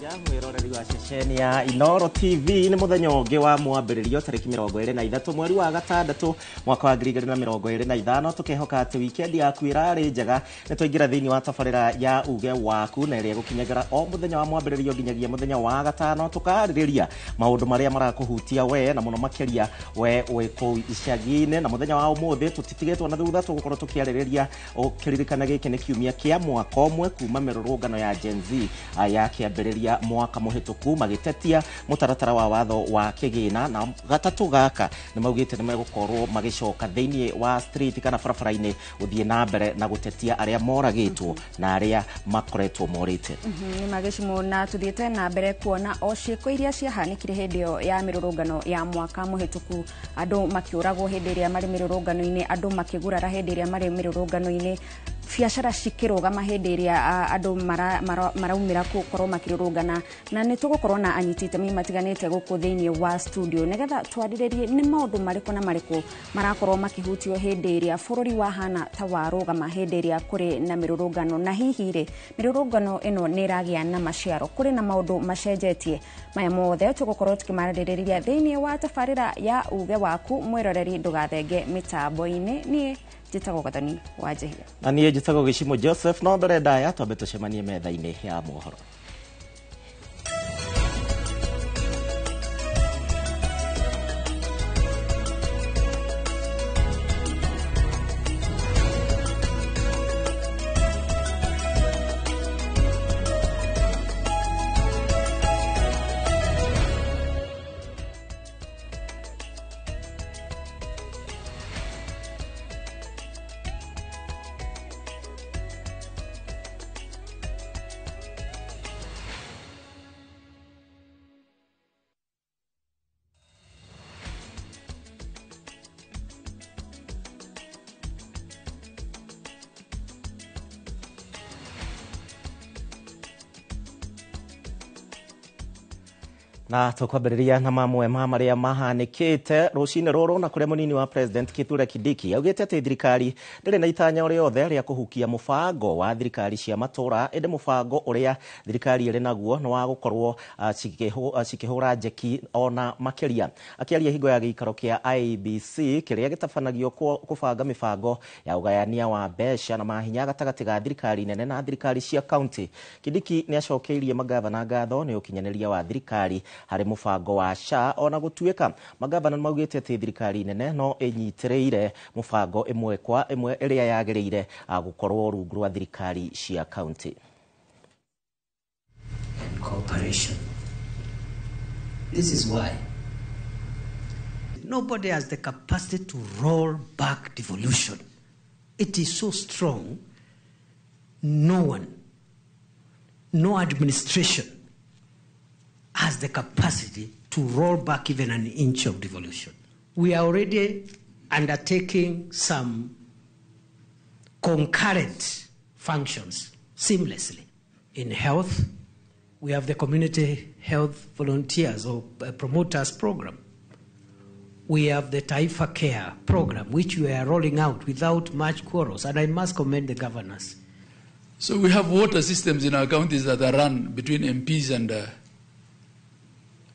Mwiroreri wa ceceni ya Inooro TV nĩ mũthenya ũngĩ wa mwambĩrĩrio tarĩki 23 mweri wa gatandatũ mwaka wa 2025. Tũkehoka atĩ wikendi yaku ĩrarĩ njega. Nĩ twaingĩra thĩinĩ wa tabarĩra ya uge waku na ĩrĩa ĩgũkinyagĩra o mũthenya wa mwambĩrĩrio nginyagia mũthenya wa gatano, tũkarĩrĩria maũndũ marĩa marakũhutia we na mũno makĩria we wĩ kũu icagi-inĩ. Na mũthenya wa ũmũthĩ tũtitigĩtwo na thutha, tũgũkorwo tũkĩarĩrĩria ũkĩririkana gĩkĩ nĩ kiumia kĩa mwaka ũmwe kuma mĩrũrũngano ya Gen Z ya kĩambĩrĩria mwaka mũhĩtũku magĩtetia mũtaratara wa watho wa kĩgĩna, na gatatũ gaka nĩ maugĩte nĩ megũkorwo magĩcoka thĩinĩ wa street kana barabara-inĩ gũthiĩ na mbere na gũtetia arĩa moragĩtwo na arĩa makoretwo morĩte. Nĩ magĩcimwo na tuthiĩte na mbere kuona o ciĩko iria ciahanĩkire hĩndĩ ĩyo ya mĩrũrũngano ya mwaka mũhĩtũku, andũ makĩũragwo hĩndĩ ĩrĩa marĩ mĩrũrũngano-inĩ, andũ makĩgurara hĩndĩ ĩrĩa marĩ mĩrũrũngano-inĩ, biacara cikĩrũgama hĩndĩ ĩrĩa andũ maraumĩra gũkorwo makĩrũrũngana. Na nĩ tũgũkorwo na anyiti itemi matiganĩte gũkũ thĩinĩ wa studio nĩgetha twarĩrĩrie nĩ maũndũ marĩkũ na marĩkũ marakorwo makĩhutio hĩndĩ ĩrĩa bũrũri wahana ta warũgama hĩndĩ ĩrĩa kũrĩ na mĩrũrũngano, na hihi rĩ mĩrũrũngano ĩno nĩ ĩragĩa na maciaro, kũrĩ na maũndũ macenjetie. Maya mothe tũgũkorwo tũkĩmarĩrĩria thĩinĩ wa tabarĩra ya uge waku. Mwĩroreri, ndũgathenge mĩtambo-inĩ. Niĩ njĩtagwo Gathoni wa Njehia. Na niĩ njĩtagwo Gĩcimo Joseph. No mbere ndaya twambe tũcemanie metha-inĩ ya mohoro. Na tũkwambĩrĩria na mamwe ma marĩa mahanĩkĩte rũcinĩ rũrũ, na kũrĩa mũnini wa President Kithure Kindiki augĩte atĩ thirikari ndĩrĩ na itanya o rĩothe rĩa kũhukia mũbango wa thirikari cia matũra, ĩndĩ mũbango ũrĩa thirikari ĩrĩ naguo nĩ wa gũkorwo cikĩhũra njeki ona makĩria. Akĩaria hingo ya gĩikaro kĩa IEBC kĩrĩa gĩtabanagio kũbanga mĩbango ya ũgayania wa mbeca na mahinya gatagatĩ ga thirikari nene na thirikari cia kaunti, Kindiki nĩ acokeirie magavana ngatho nĩ ũkinyanĩria wa thirikari harĩ mũbango wa SHA, ona gũtuĩka magavana maugĩte atĩ thirikari nene no ĩnyitĩrĩire mũbango ĩmwe kwa ĩmwe ĩrĩa yagĩrĩire gũkorwo rungu rwa thirikari cia kaunti. And cooperation. This is why nobody has the capacity to roll back devolution. It is so strong, no one, no administration has the capacity to roll back even an inch of devolution. We are already undertaking some concurrent functions seamlessly. In health, we have the community health volunteers or promoters program. We have the Taifa Care program, which we are rolling out without much quarrels, and I must commend the governors. So we have water systems in our counties that are run between MPs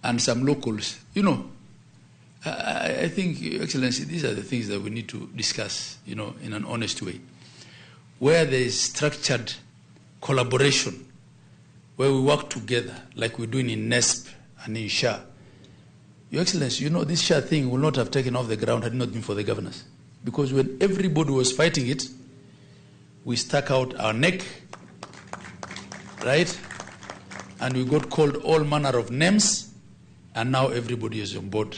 and some locals. You know, I think, Your Excellency, these are the things that we need to discuss, you know, in an honest way. Where there is structured collaboration, where we work together, like we're doing in NESP and in SHA. Your Excellency, you know, this SHA thing will not have taken off the ground had it not been for the governors. Because when everybody was fighting it, we stuck out our neck, right? And we got called all manner of names, and now everybody is on board.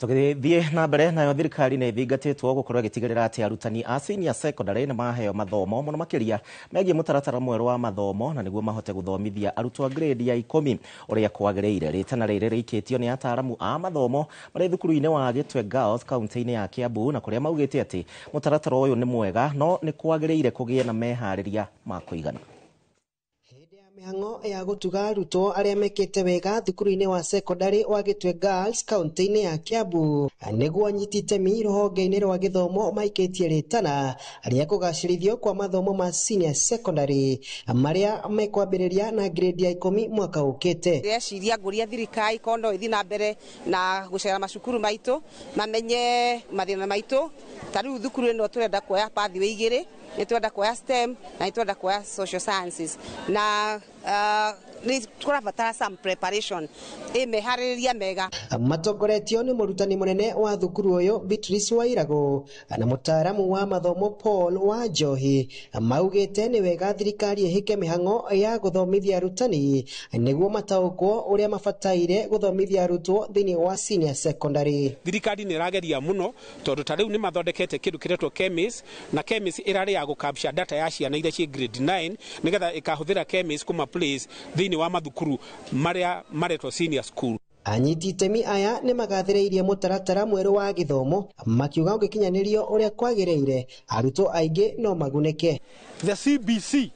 Tũgĩthiĩ na mbere nayo, thirikari nĩ ĩthingatĩtwo gũkorwo ĩgĩtigĩrĩra atĩ arutani a senior secondary nĩ maheo mathomo mũno makĩria megiĩ mũtaratara mwerũ wa mathomo, na nĩguo mahote gũthomithia arutwo a grade ya 10 ũrĩa kwagĩrĩire. Rĩtana rĩrĩ rĩikĩtio nĩ ataaramu a mathomo marĩ thukuru-inĩ wa Gĩtwe Girls kaunti-inĩ ya Kiambu, na kũrĩa maugĩte atĩ mũtaratara ũyũ nĩ mwega no nĩ kwagĩrĩire kũgĩe na meharĩria ma kũigana. Mĩhang'o ya gũtuga arutwo arĩa mekĩte wega thukuru-inĩ wa secondary wa Gĩtwe Girls kaunti-inĩ ya Kiambu nĩguo anyiti itemi rũhonge-inĩ rwa gĩthomo maikĩtie rĩtana rĩa kũgacĩrithio kwa mathomo ma senior secondary marĩa mekwambĩrĩria na grade ya 10 mwaka ũkĩte. Ndĩreciria ngũria thirikari korwo no ĩthiĩ na mbere na gũcera macukuru maitũ mamenye mathĩna maitũ. Ta rĩu thukuru ĩno tũrenda kuoya pathway igĩrĩ, nĩ tũrenda kuoya STEM na nĩ tũrenda kuoya social sciences, na nĩ tũrabatara some preparation ĩ meharĩrĩria mega. Matongoretio nĩ mũrutani mũnene wa thukuru ũyũ Beatrice Wairagũ na mũtaaramu wa mathomo Paul wa Njohi maugĩte nĩ wega thirikari ĩhĩke mĩhang'o ya gũthomithia arutani nĩguo mataũkwo ũrĩa mabataire gũthomithia arutwo thĩinĩ wa senior secondary. Thirikari nĩ ĩrageria mũno tondũ ta rĩu nĩ mathondekete kĩndũ kĩretwo KEMIS, na KEMIS ĩrarĩ ya gũcapture data ya ciana iria ciĩ grade 9 nĩgetha ĩkahũthĩra KEMIS kũma place thĩinĩ wa mathukuru marĩa maretwo senior school. Anyiti itemi aya nĩ magathĩrĩirie mũtaratara mwerũ wa gĩthomo makiuga ũngĩkinyanĩrio ũrĩa kwagĩrĩire arutwo aingĩ no magunĩke. The CBC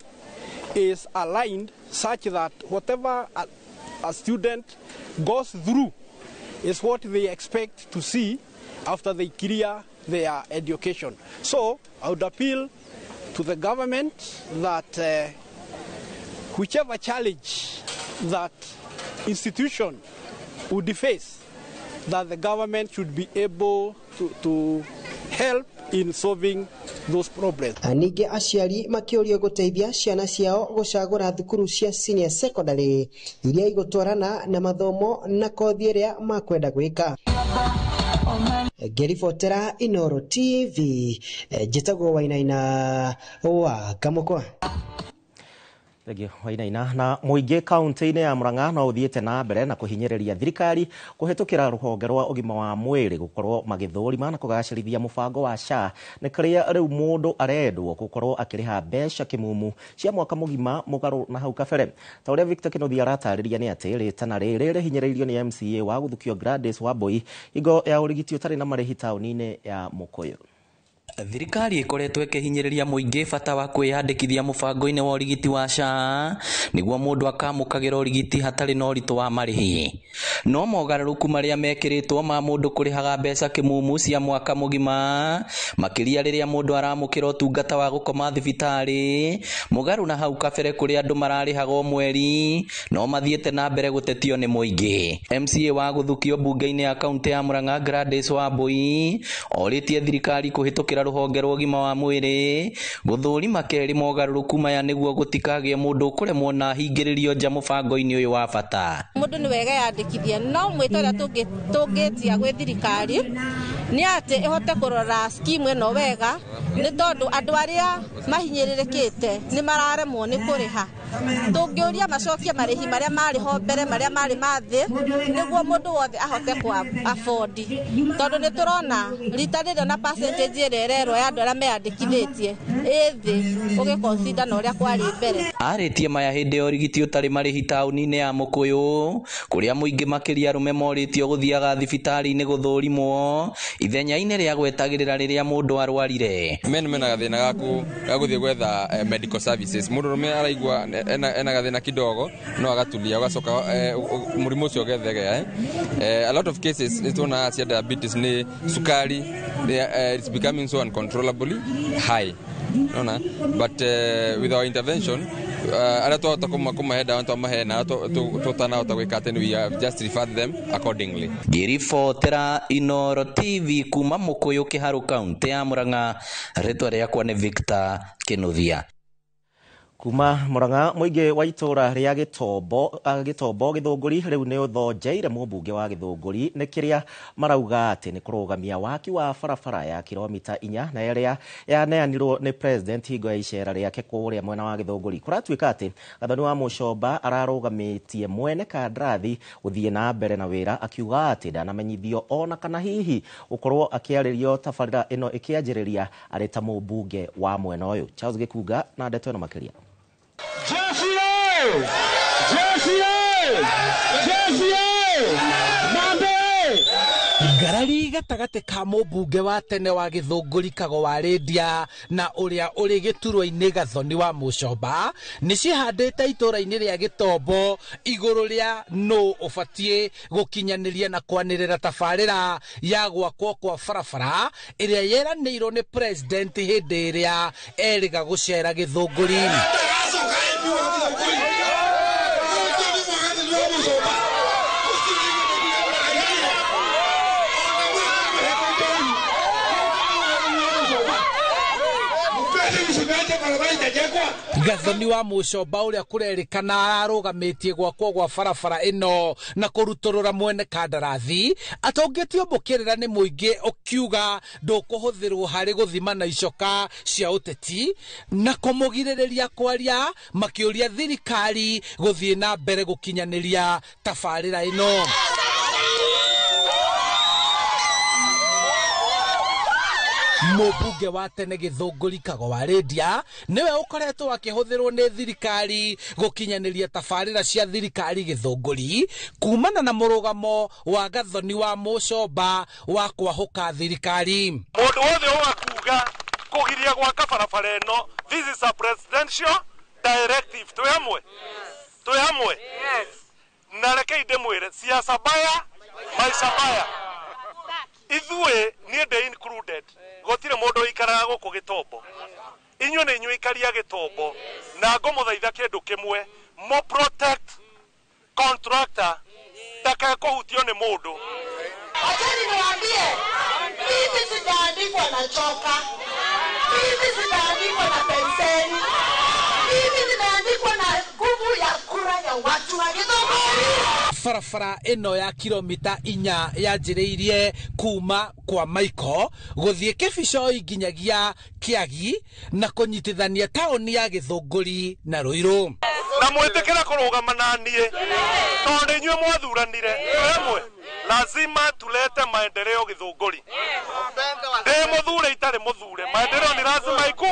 is aligned such that whatever a student goes through is what they expect to see after they clear their education. So I would appeal to the government that whichever challenge that institution would face, that the government should be able to help in solving those problems. Ningĩ aciari makĩũrio gũteithia ciana ciao gũcagũra thukuru cia senior secondary iria igũtwarana na mathomo na kothi ĩrĩa makwenda gwĩka. Ngĩribotera Inoro TV, njĩtagwo Wainaina wa Kamũkwa. Thengiũ Wainaina. Na mũingĩ kaunti-inĩ ya Murang'a no ũthiĩte na mbere na kũhinyĩrĩria thirikari kũhĩtũkĩra rũhonge rwa ũgima wa mwĩrĩ gũkorwo magĩthũrima na kũgacĩrithia mũbango wa SHA, nĩ kũrĩa rĩu mũndũ arendwo gũkorwo akĩrĩha mbeca kĩmumu cia mwaka mũgima mũgarũ na hau kabere. Ta ũrĩa Victor Kĩnuthia aratarĩria nĩ atĩ rĩtana rĩrĩ rĩhinyĩrĩirio nĩ MCA wa gũthukio Gladys Wambui hingo ya ũrigiti ũtarĩ na marĩhi taũni-inĩ ya Mũkũyũ. Thirikari ĩkoretwo ĩkĩhinyĩrĩria mũingĩ bata wa kwĩyandĩkithia mũbango-inĩ wa ũrigiti wa SHA nĩguo mũndũ akamũkagĩra ũrigiti hatarĩ na ũritũ wa marĩhi. No mogarũrũku marĩa mekĩrĩtwo ma mũndũ kũrĩhaga mbeca kĩmumu cia mwaka mũgima, makĩria rĩrĩa mũndũ aramũkĩra ũtungata wa gũkoma thibitarĩ, mũgarũ na hau kabere kũrĩa andũ mararĩhaga o mweri, no mathiĩte na mbere gũtetio nĩ mũingĩ. MCA wa gũthukio mbunge-inĩ ya kaunti ya Murang'a Gladys Wambui orĩtie thirikari kũhĩtũkĩra rũhonge rwa ũgima wa mwĩrĩ gũthũrima kerĩ mogarũrũku maya nĩguo gũtikagĩe mũndũ ũkũremwo na ahingĩrĩrio nja mũbango-inĩ ũyũ wa bata. Mũndũ nĩ wega yandĩkithie, no mwĩto ũrĩa tũngĩtia gwĩ thirikari nĩ atĩ ĩhote kũrora skimu ĩno wega, nĩ tondũ andũ arĩa mahinyĩrĩrĩkĩte nĩ mararemwo nĩ kũrĩha. Tũngĩũria macokie marĩhi marĩa marĩ ho mbere, marĩa marĩ ma thĩ, nĩguo mũndũ wothe ahote kũ afford, tondũ nĩ tũrona rita rĩrĩa na percentage ĩrĩa ĩrerwo ya andũ arĩa meyandĩkithĩtie ĩ thĩ ũgĩconsider na ũrĩa kwarĩ mbere. Arĩtie maya hĩndĩ ya ũrigiti ũtarĩ marĩhi taũni-inĩ ya Mũkũyũ kũrĩa mũingĩ makĩria arũme morĩtio gũthiaga thibitarĩ-inĩ gũthũrimwo ithenya-inĩ rĩa gwetagĩrĩra rĩrĩa mũndũ arwarire. Men mena gathĩna ga gũthiĩ gwetha medical services. Mũndũ ũrũme araigua ena gathĩna kidogo no agatulia ũgacoka mũrimũ ũcio ũgethegea. A lot of cases nĩ tuonaga cia diabetes nĩ sukari, it's becoming so uncontrollably high. Nona, but with our intervention, arĩa twahota kũmahe ndawa twamahe, na arĩa tũtanahota gwĩka atĩ we have just referred them accordingly. Ngĩribotera Inoro TV kuma Mũkũyũ Kĩharũ kaunti ya Murang'a, rĩtwa rĩakwa nĩ Victor Kĩnuthia. Kuma Murang'a, mũingĩ wa itũra rĩa Gĩtombo Gĩthũngũri rĩu nĩ ũthonjeire mũmbunge wa Gĩthũngũri nĩ kĩrĩa marauga atĩ nĩ kũrũgamia waki wa barabara ya kilomita 4 na ĩrĩa yaneanirwo nĩ president hingo ya icera rĩake kũrĩa mwena wa Gĩthũngũri. Kũratuĩka atĩ Gathoni wa Mũcomba ararũgamĩtie mwene kandarathi gũthiĩ na mbere na wĩra, akiuga atĩ ndanamenyithio ona kana hihi gũkorwo akĩarĩrio tabarĩra ĩno ĩkĩanjĩrĩria arĩ ta mũmbunge wa mwena ũyũ. Charles Gĩkunga na ndeto ĩno makĩria. Jeshi! Jeshi! Jeshi! Mambe! Ngarari gatagatĩ ka mũmbunge wa tene wa Gĩthũngũri Kago wa Rĩndia na ũrĩa ũrĩ gĩturwa-inĩ Gathoni wa Mũcomba nĩ ciĩhandĩte itũũra-inĩ rĩa Gĩtombo igũrũ rĩa nũ ũbatiĩ gũkinyanĩria na kwanĩrĩra tabarĩra ya gwakwo kwa barabara ĩrĩa yeranĩirwo nĩ president hĩndĩ ĩrĩa erĩga gũcera Gĩthũngũri. Gathoni wa Mũcomba ũrĩa kũrerĩkana ararũgamĩtie gwakwo gwa barabara ĩno na kũrutũrũra mwene kandarathi atongĩtio mbũkĩrĩra nĩ mũingĩ ũkiuga ndũkũhũthĩrwo harĩ gũthima na icoka cia ũteti na kũmũgirĩrĩria kwaria makĩũria thirikari gũthiĩ na mbere gũkinyanĩria tabarĩra ĩno. Mũmbunge wa tene Gĩthũngũri Kago wa Rĩndia nĩwe ũkoretwo akĩhũthĩrwo nĩ thirikari gũkinyanĩria tabarĩra cia thirikari Gĩthũngũri kumana na mũrũgamo wa Gathoni wa Mũcomba wa kwahũka thirikari. Mũndũ wothe ũgakuga kũgiria gwaka barabara ĩno, this is a presidential directive. Twĩ hamwe? Twĩ hamwe? Na rekei ndĩmwĩre, siasa mbaya maisha mbaya. Ithuĩ niĩ ndĩ included, gũtirĩ mũndũ ũikaraga gũkũ Gĩtombo. Inyuĩ nĩ inyuĩ ikaria Gĩtombo, na ngũmũthaitha kĩndũ kĩmwe, mũ protect contractor ndakekũhutio nĩ mũndũ. Wacheni niwaambie, mimi sijaandikwa na choka, mimi sijaandikwa na penseli, mimi nimeandikwa na nguvu ya kura ya watu wa Githũngũri. Barabara ĩno ya kilomita 4 yanjĩrĩirie kuma kwa Maiko gũthiĩ Kĩbicoi nginyagia Kĩagi na kũnyitithania taũni ya Gĩthũngũri na Rũirũ. Na mwĩtĩkĩre kũrũgama na niĩ tondũ nĩ inyuĩ mwathuranire. Twĩ hamwe, lazima tulete maendeleo Gĩthũngũri. Ndĩ mũthure itarĩ mũthure, maendeleo ni lazima iku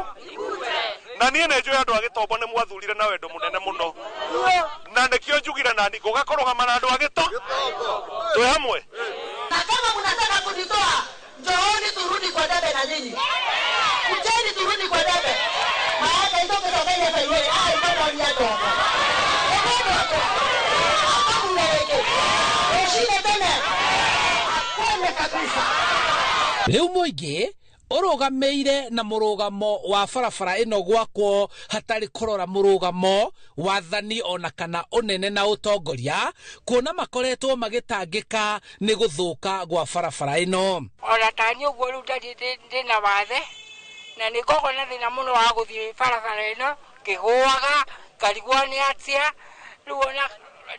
na niĩ nĩ njũĩ andũ a Gĩtombo nĩ mwathurire na wendo mũnene mũno, na nĩkĩo njugire nani ngũga kũrũgama na andũ a Gĩtombo. Twĩ hamwe. Na kama mnataka kunitoa, njooni turudi kwa debe na nyinyi. Kujeni turudi kwa debe. Maana hizo pesa ile ile ile, ah, bado ni ya dogo. Ushinde tena. Akone kabisa. Rĩu mũingĩ ũrũgamĩire na mũrũgamo wa barabara ĩno gwakwo hatarĩ kũrora mũrũgamo wathani ona kana ũnene na ũtongoria kuona makoretwo magĩtangĩka nĩ gũthũka gwa barabara ĩno. Ona tani ũguo rĩu ndarĩ ndĩna wathe na nĩ ngoragwo na thĩna mũno wa gũthiĩ barabara ĩno ngĩgũaga ngarigwo nĩ atĩa rĩu ona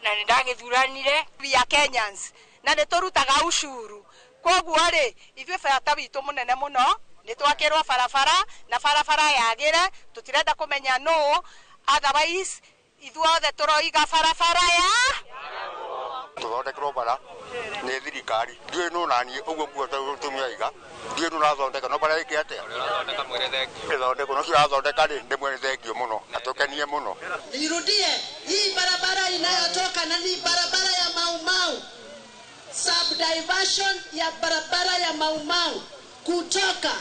na nĩ ndagĩthuranire. We are Kenyans na nĩ tũrutaga ushuru, koguo rĩ ithuĩ bata witũ mũnene mũno nĩ twakĩrwo barabara na barabara yagĩre, tũtirenda kũmenya nũ, otherwise ithuothe tũroiga barabara ya tũthondekerwo bara nĩ thirikari. Ndiũĩ nũ naniĩ ũguo nguo tũmia iga ndiũĩ nũ ũrathondeka no bara ĩke atĩa ĩthondekwo no cio ũrathondeka rĩ ndĩmwĩre thengio mũno na tũkenie mũno. Nirudie, hii barabara inayotoka na ni barabara ya Mau Mau, subdiversion ya barabara ya Mau Mau kutoka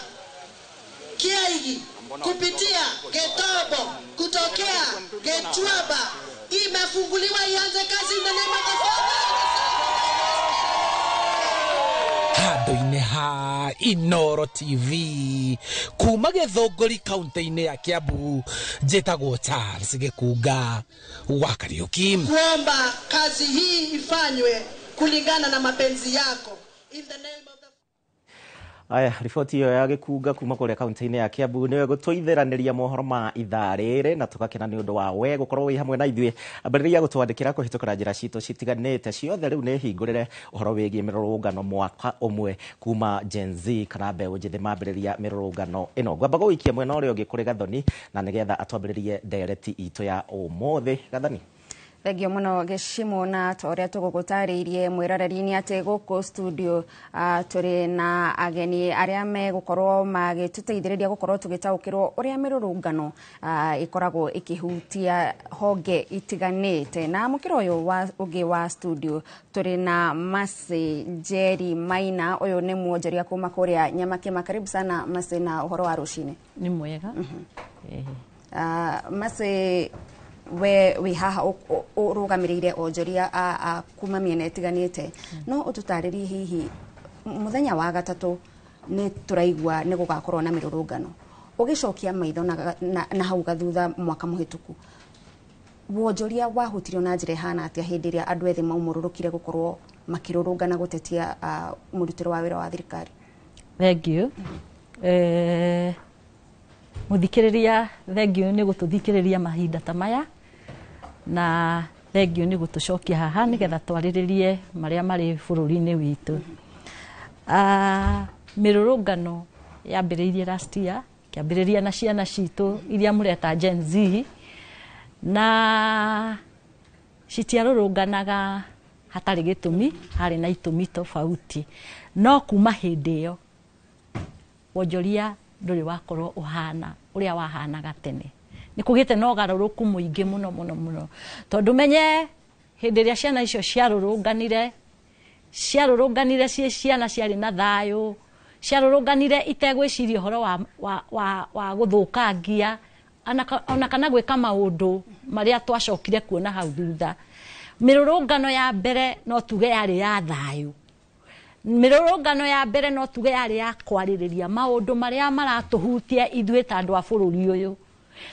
Kiaigi kupitia Getobo kutokea Getuaba imefunguliwa ianze kazi in the name of the Father. Handũ-inĩ ha Inooro TV kuma Gĩthũngũri kaunti-inĩ ya Kiambu, njĩtagwo Charles Gĩkunga wa Kariuki. Kuomba kazi hii ifanywe kulingana na mapenzi yako. In the name of the Aya, riboti ĩyo ya Gĩkunga kuma kũrĩa kaunti-inĩ ya Kiambu nĩyo gũtũithĩranĩria mohoro ma ithaa rĩrĩ na tũgakena nĩ ũndũ wa we gũkorwo wĩ hamwe na ithuĩ. Ambĩrĩria gũtwandĩkĩra kũhĩtũkĩra njĩra citũ citiganĩte ciothe. Rĩu nĩ hingũrĩre ũhoro wĩgiĩ mĩrũrũngano mwaka ũmwe kuma Gen Z kana mbeũ njĩthĩ mambĩrĩria mĩrũrũngano ĩno. Ngwamba gũgũikia mwena ũrĩa ũngĩ kũrĩ Gathoni na nĩgetha atwambĩrĩrie ndereti itũ ya ũmũthĩ. Gathoni. Thengio muno Gĩcimũ, na ta ũrĩa tũgũgũtarĩirie mwĩroreri-inĩ atĩ gũkũ studio tũrĩ na ageni arĩa megũkorwo magĩtũteithĩrĩria gũkorwo tũgĩtaũkĩrwo ũrĩa mĩrũrũngano ĩkoragwo ĩkĩhutia honge itiganĩte. Na mũkĩra ũyũ wa ũngĩ wa studio tũrĩ na Mercy Njeri Maina, ũyũ nĩ mwonjoria kuma kũrĩa Nyamakĩma. Karibu sana Mercy, na ũhoro wa rũcinĩ? Nĩ mwega. Mercy, we wĩ haha ũrũgamĩrĩire onjoria a kuma mĩena ĩtiganĩte. No ũtũtarĩrie hihi mũthenya wa gatatũ nĩ tũraigua nĩ gũgakorwo na mĩrũrũngano, ũgĩcokia maitho na hau gathutha mwaka mũhĩtũku, wonjoria wahutirio na njĩra ĩhana atĩa hĩndĩ ĩrĩa andũ ethĩ maumũrũrũkire gũkorwo makĩrũrũngana gũtetia mũrutĩre wa wĩra wa thirikari? Thank you. Mũthikĩrĩria, thengio nĩ gũtũthikĩrĩria mahinda ta maya, na thengio nĩ gũtũcokia haha nĩgetha twarĩrĩrie marĩa marĩ bũrũri-inĩ witũ. Mĩrũrũngano yambĩrĩirie last year, kĩambĩrĩria na ciana citũ iria mũreta Gen Z, na citiarũrũnganaga hatarĩ gĩtũmi, harĩ na itũmi tofauti. No kuma hĩndĩ ĩyo wonjoria ndũrĩ wakorwo ũhana ũrĩa wahanaga tene. Nĩ kũgĩte na ũgarũrũku mũingĩ mũno mũno mũno, tondũ menye hĩndĩ ĩrĩa ciana icio ciarũrũnganire ciĩ ciana ciarĩ na thayũ, ciarũrũnganire itegwĩciria ũhoro wa gũthũkangia ona kana gwĩka maũndũ marĩa twacokire kuona hau thutha. Mĩrũrũngano ya mbere no tuge yarĩ ya thayũ. Mĩrũrũngano ya mbere no tuge yarĩ ya kwarĩrĩria maũndũ marĩa maratũhutia ithuĩ ta andũ a bũrũri ũyũ.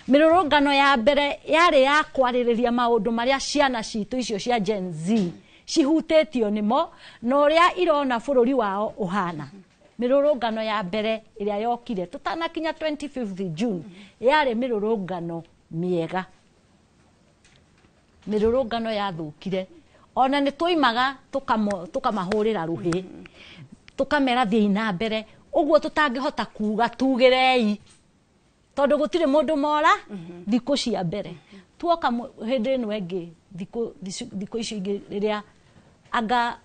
Mĩrũrũngano ya mbere yarĩ ya kwarĩrĩria maũndũ marĩa ciana citũ icio cia Gen Z cihutĩtio nĩmo na ũrĩa irona bũrũri wao ũhana. Mĩrũrũngano ya mbere ĩrĩa yokire tũtanakinya 25th June yarĩ mĩrũrũngano mĩega. Mĩrũrũngano yathũkire ona nĩ twoimaga tũkamahũrĩra rũhĩ, tũkamera thiĩi na mbere, ũguo tũtangĩhota kuga tugĩrei, tondũ gũtirĩ mũndũ mora thikũ cia mbere. Tuoka hĩndĩ ĩno ĩngĩ, thikũ icio ingĩ rĩrĩa anga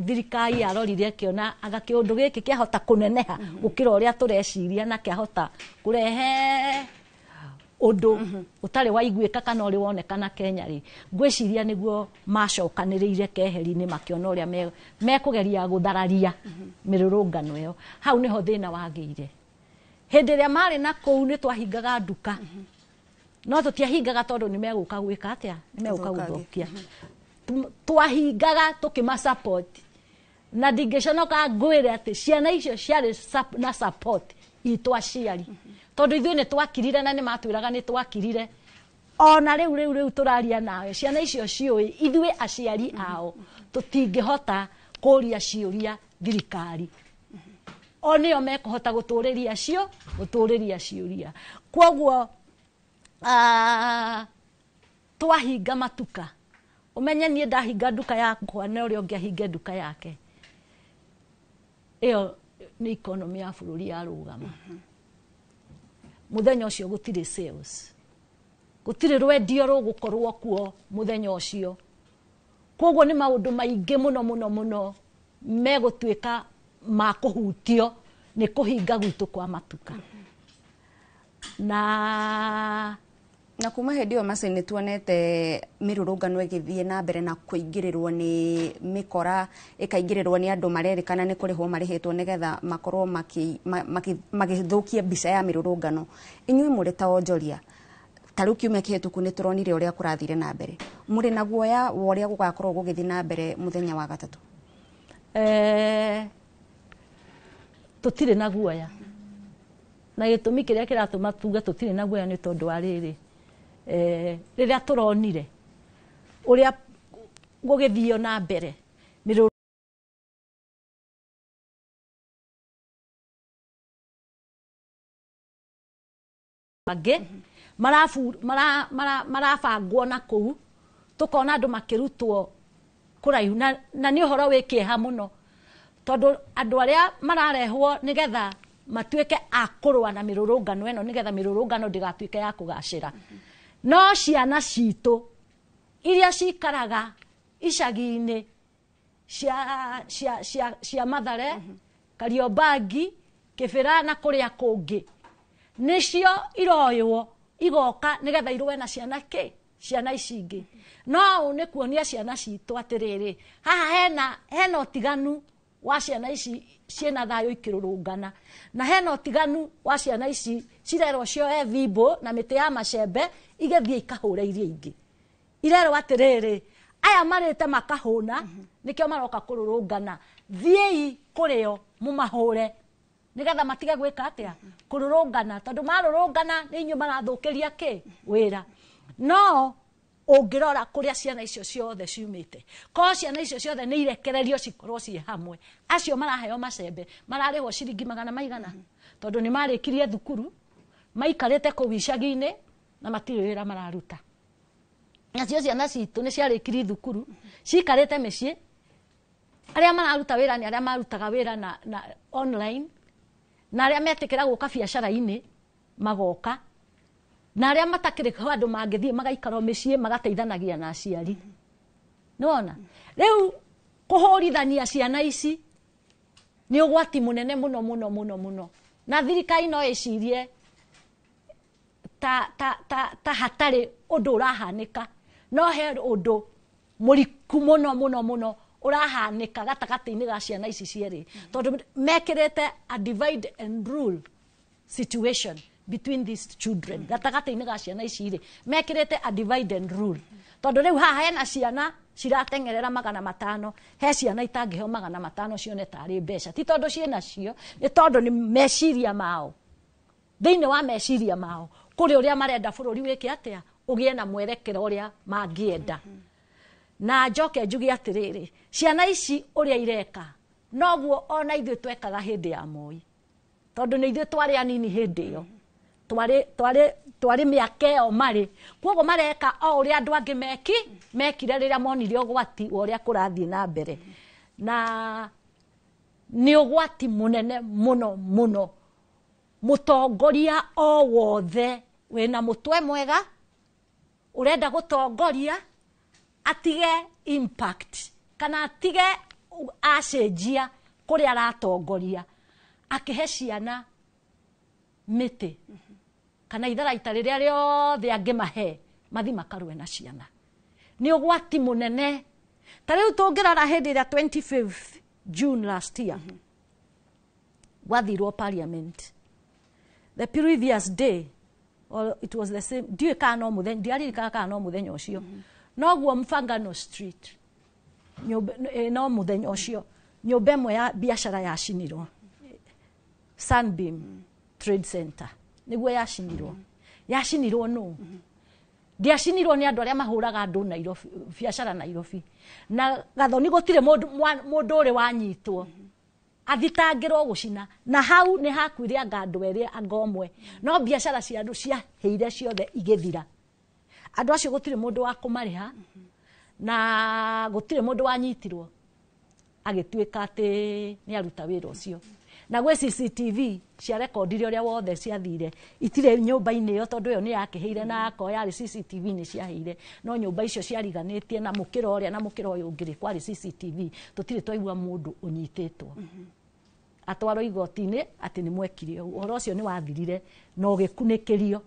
thirikari yarorire ĩkĩona anga kĩũndũ gĩkĩ kĩahota kũneneha gũkĩra ũrĩa tũreciria na kĩahota kũrehe ũndũ ũtarĩ waiguĩka kana ũrĩ wonekana Kenya rĩ, ngwĩciria nĩguo macokanĩrĩire keheri-inĩ makĩona ũrĩa mekũgeria gũthararia mĩrũrũngano ĩyo. Hau nĩho thĩna wagĩire. Hĩndĩ ĩrĩa marĩ na kũu nĩ twahingaga nduka, no tũtiahingaga tondũ nĩ megũka gwĩka atĩa, nĩ megũka gũthũkia. Twahingaga tũkĩma support, na ndingĩconoka ngwĩre atĩ ciana icio ciarĩ na support itũ aciari, tondũ ithuĩ nĩ twakirire na nĩ matwĩraga nĩ twakirire. Ona rĩu tũraria nawe, ciana icio ciũĩ ithuĩ aciari ao tũtingĩhota kũria ciũria thirikari, o nĩo mekũhota gũtũrĩria ciũria. Kwoguo twahinga matuka, ũmenye niĩ ndahinga nduka yakwa na ũrĩa ũngĩ ahinge nduka yake, ĩyo nĩ economy ya bũrũri yarũgama. Mũthenya ũcio gũtirĩ sales, gũtirĩ rwendio rũgũkorwo kuo mũthenya ũcio. Kwoguo nĩ maũndũ maingĩ mũno mũno mũno megũtuĩka ma kũhutio nĩ kũhinga gwitũ kwa matuka. Na kuma hĩndĩ ĩyo Mercy nĩ tuonete mĩrũrũngano ĩgĩthiĩ na mbere na kũingĩrĩrwo nĩ mĩkora, ĩkaingĩrĩrwo nĩ andũ marerĩkana nĩ kũrĩhwo marĩhĩtwo nĩgetha makorwo magĩthũkia mbica ya mĩrũrũngano. Inyuĩ mũrĩ ta onjoria, ta rĩu kiumia kĩhĩtũku nĩ tũronire ũrĩa kũrathire na mbere, mũrĩ na guoya wa ũrĩa gũgakorwo gũgĩthiĩ na mbere mũthenya wa gatatũ? Tũtirĩ na guoya, na gĩtũmi kĩrĩa kĩratũma tuge tũtirĩ na guoya nĩ tondũ wa rĩrĩ, rĩrĩa tũronire ũrĩa gũgĩthio na mbere mĩrũrũngano marabangwo na kũu, tũkona andũ makĩrutwo kũraihu, na nĩ ũhoro wĩ kĩeha mũno, tondũ andũ arĩa mararehwo nĩgetha matuĩke a kũrũa na mĩrũrũngano ĩno, nĩgetha mĩrũrũngano ndĩgatuĩke ya kũgacĩra. No ciana citũ Iria cikaraga icagi-inĩ cia Mathare, Kariobangi, Kĩbĩra na kũrĩa kũngĩ, nĩcio iroywo igoka nĩgetha irũe na ciana kĩ ciana ici ingĩ. No ũũ nĩ kuonia ciana citũ atĩrĩrĩ, haha hena ũtiganu wa ciana ici ciĩna thayũ ikĩrũrũngana, na hena ũtiganu wa ciana ici cirerwo cioe thimbo na mĩtĩ ya macembe igĩthiĩ ikahũra iria ingĩ. Irerwo atĩrĩrĩ, aya marĩte makahũna nĩkĩo maroka kũrũrũngana, thiĩi kũrĩo mũmahũre nĩgetha matige gwĩka atĩa, kũrũrũngana, tondũ marũrũngana nĩ inyuĩ marathũkĩria kĩ wĩra. No ũngĩrora kũrĩa ciana icio ciothe ciumĩte, korwo ciana icio ciothe nĩ irekererio cikorwo ciĩ hamwe, acio maraheo macembe mararĩhwo ciringi magana maigana, tondũ nĩ marĩkirie thukuru, maikarĩte kũu icagi-inĩ na matirĩ wĩra mararuta. Nacio ciana citũ nĩ ciarĩkirie thukuru, cikarĩte mĩciĩ, arĩa mararuta wĩra nĩ arĩa marutaga wĩra na online, na arĩa metĩkĩra gũka biacara-inĩ magoka, na arĩa matakĩrĩ handũ mangĩthiĩ magaikara mĩciĩ magateithanagia na aciari. Nĩwona? Rĩu kũhũrithania ciana ici nĩ ũgwati mũnene mũno mũno mũno mũno, na thirikari no ĩcirie ta hatarĩ ũndũ ũrahanĩka, no he ũndũ mũriku mũno mũno mũno ũrahanĩka gatagatĩ-inĩ ga ciana ici cierĩ, tondũ mekĩrĩte a divide and rule situation between these children. Gatagatĩ-inĩ ga ciana ici rĩ, mekĩrĩte a divide and rule, tondũ rĩu haha hena ciana cirateng'erera 500, he ciana itangĩheo 500 cione tarĩ mbeca, ti tondũ ciĩnacio, nĩ tondũ nĩ meciria mao, thĩinĩ wa meciria mao kũrĩ ũrĩa marenda bũrũri wĩke atĩa, ũgĩe na mwerekera ũrĩa mangĩenda. Na njoke njuge atĩrĩrĩ, ciana ici ũrĩa ireka noguo ona ithuĩ twekaga hĩndĩ ya Moi, tondũ nĩ ithuĩ twarĩ anini hĩndĩ ĩyo, twarĩ mĩaka ĩyo marĩ, koguo mareka o ũrĩa andũ angĩ mekire rĩrĩa monire ũgwati wa ũrĩa kũrathiĩ na mbere. Na nĩ ũgwati mũnene mũno mũno, mũtongoria o wothe wĩna mũtwe mwega ũrenda gũtongoria atige impact kana atige acenjia kũrĩa aratongoria, akĩhe ciana mĩtĩ kana itharaita rĩrĩa rĩothe angĩmahe mathi makarũe na ciana. Nĩ ũgwati mũnene. Ta rĩu tũngĩrora hĩndĩ ĩrĩa 25th June last year gwathirwo parliament, the previous day, or it was the same, ndiũĩ kana no mũthenya, ndiaririkana kana no mũthenya ũcio, noguo Mfangano Street no mũthenya ũcio nyũmba ĩmwe ya biacara yacinirwo, Sunbeam Trade Center nĩguo yacinirwo. Yacinirwo nũ? Ndiacinirwo nĩ andũ arĩa mahũraga andũ Nairobi, biacara Nairobi. Na Gathoni gũtirĩ mũndũ ũrĩ wanyitwo athitangĩrwo gũcina, na hau nĩ hakuire anga andũ erĩ anga ũmwe, no biacara cia andũ ciahĩire ciothe igĩthira. Andũ acio gũtirĩ mũndũ wa kũmarĩha, na gũtirĩ mũndũ wanyitirwo agĩtuĩka atĩ nĩ aruta wĩra ũcio. Na gwĩ CCTV cia rekondire ũrĩa wothe ciathire, itirĩ nyũmba-inĩ ĩyo tondũ ĩyo nĩ yakĩhĩire, na akorwo yarĩ CCTV nĩ ciahĩire, no nyũmba icio ciariganĩtie na mũkĩra ũrĩa na mũkĩra ũyũ ũngĩ rĩ, kwarĩ CCTV, tũtirĩ twaigua mũndũ ũnyitĩtwo atwarwo igoti-inĩ atĩ nĩ mwekire ũguo. Ũhoro ũcio nĩ wathirire na ũgĩkunĩkĩrio.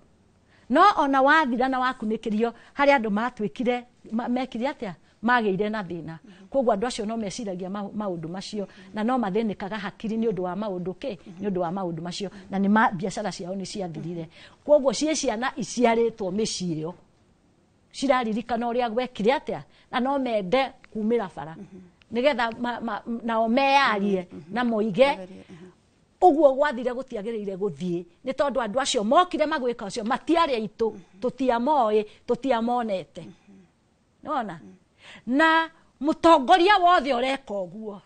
No ona wathira na wakunĩkĩrio, harĩ andũ matuĩkire mekire atĩa, magĩire na thĩna. Koguo andũ acio no meciragia maũndũ macio, na no mathĩnĩkaga hakiri nĩ ũndũ wa maũndũ kĩ, nĩ ũndũ wa maũndũ macio, na nĩ biacara ciao nĩ ciathirire. Koguo ciĩ ciana iciarĩtwo mĩciĩ ĩyo ciraririkana ũrĩa gwekire atĩa, na no mende kumĩra bara nĩgetha nao meyarie na moige ũguo gwathire gũtiagĩrĩire gũthiĩ, nĩ tondũ andũ acio mokire magwĩka ũcio matiarĩ aitũ, tũtiamoĩ, tũtiamonete. Nĩwona? Na mũtongoria wothe ũreka ũguo,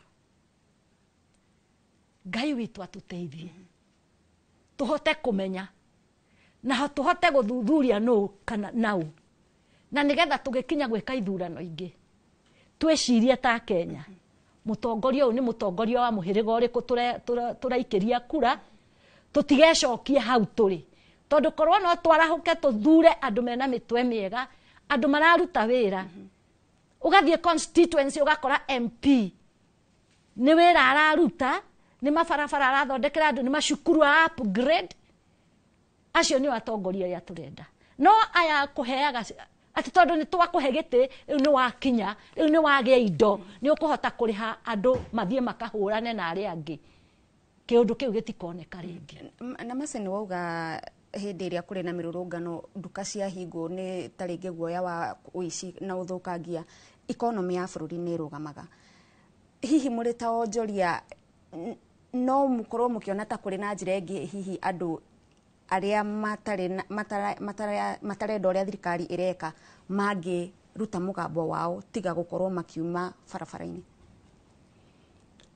Ngai witũ atũteithie tũhote kũmenya na tũhote gũthuthuria nũ kana nau, na nĩgetha tũgĩkinya gwĩka ithurano ingĩ twĩcirie ta Kenya, mũtongoria ũyũ nĩ mũtongoria wa mũhĩrĩga ũrĩkũ tũraikĩria kura, tũtigecokie hau tũrĩ, tondũ korwo no twarahũke tũthure andũ mena mĩtwe mĩega, Andũ mararuta wĩra. Ũgathiĩ constituency ũgakora MP nĩ wĩra araruta, nĩ mabarabara arathondekera andũ, nĩ macukuru ara upgrade. Acio nĩo atongoria arĩa tũrenda. No aya kũheaga atĩ tondũ nĩ twakũhe gĩtĩ, rĩu nĩ wakinya, rĩu nĩ wagĩa indo, nĩ ũkũhota kũrĩha andũ mathiĩ makahũrane na arĩa angĩ. Kĩũndũ kĩu gĩtikoneka rĩngĩ. Na Mercy, nĩ wauga hĩndĩ ĩrĩa kũrĩ na mĩrũrũngano nduka ciahingwo nĩ ta rĩngĩ guoya wa ũici na ũthũkangia, economy ya bũrũri nĩ ĩrũgamaga. Hihi mũrĩ ta onjoria no mũkorwo mũkĩona ta kũrĩ na njĩra ĩngĩ hihi andũ arĩa matarĩ matarenda ũrĩa thirikari ĩreka mangĩruta mũgambo wao tiga gũkorwo makiuma barabara-inĩ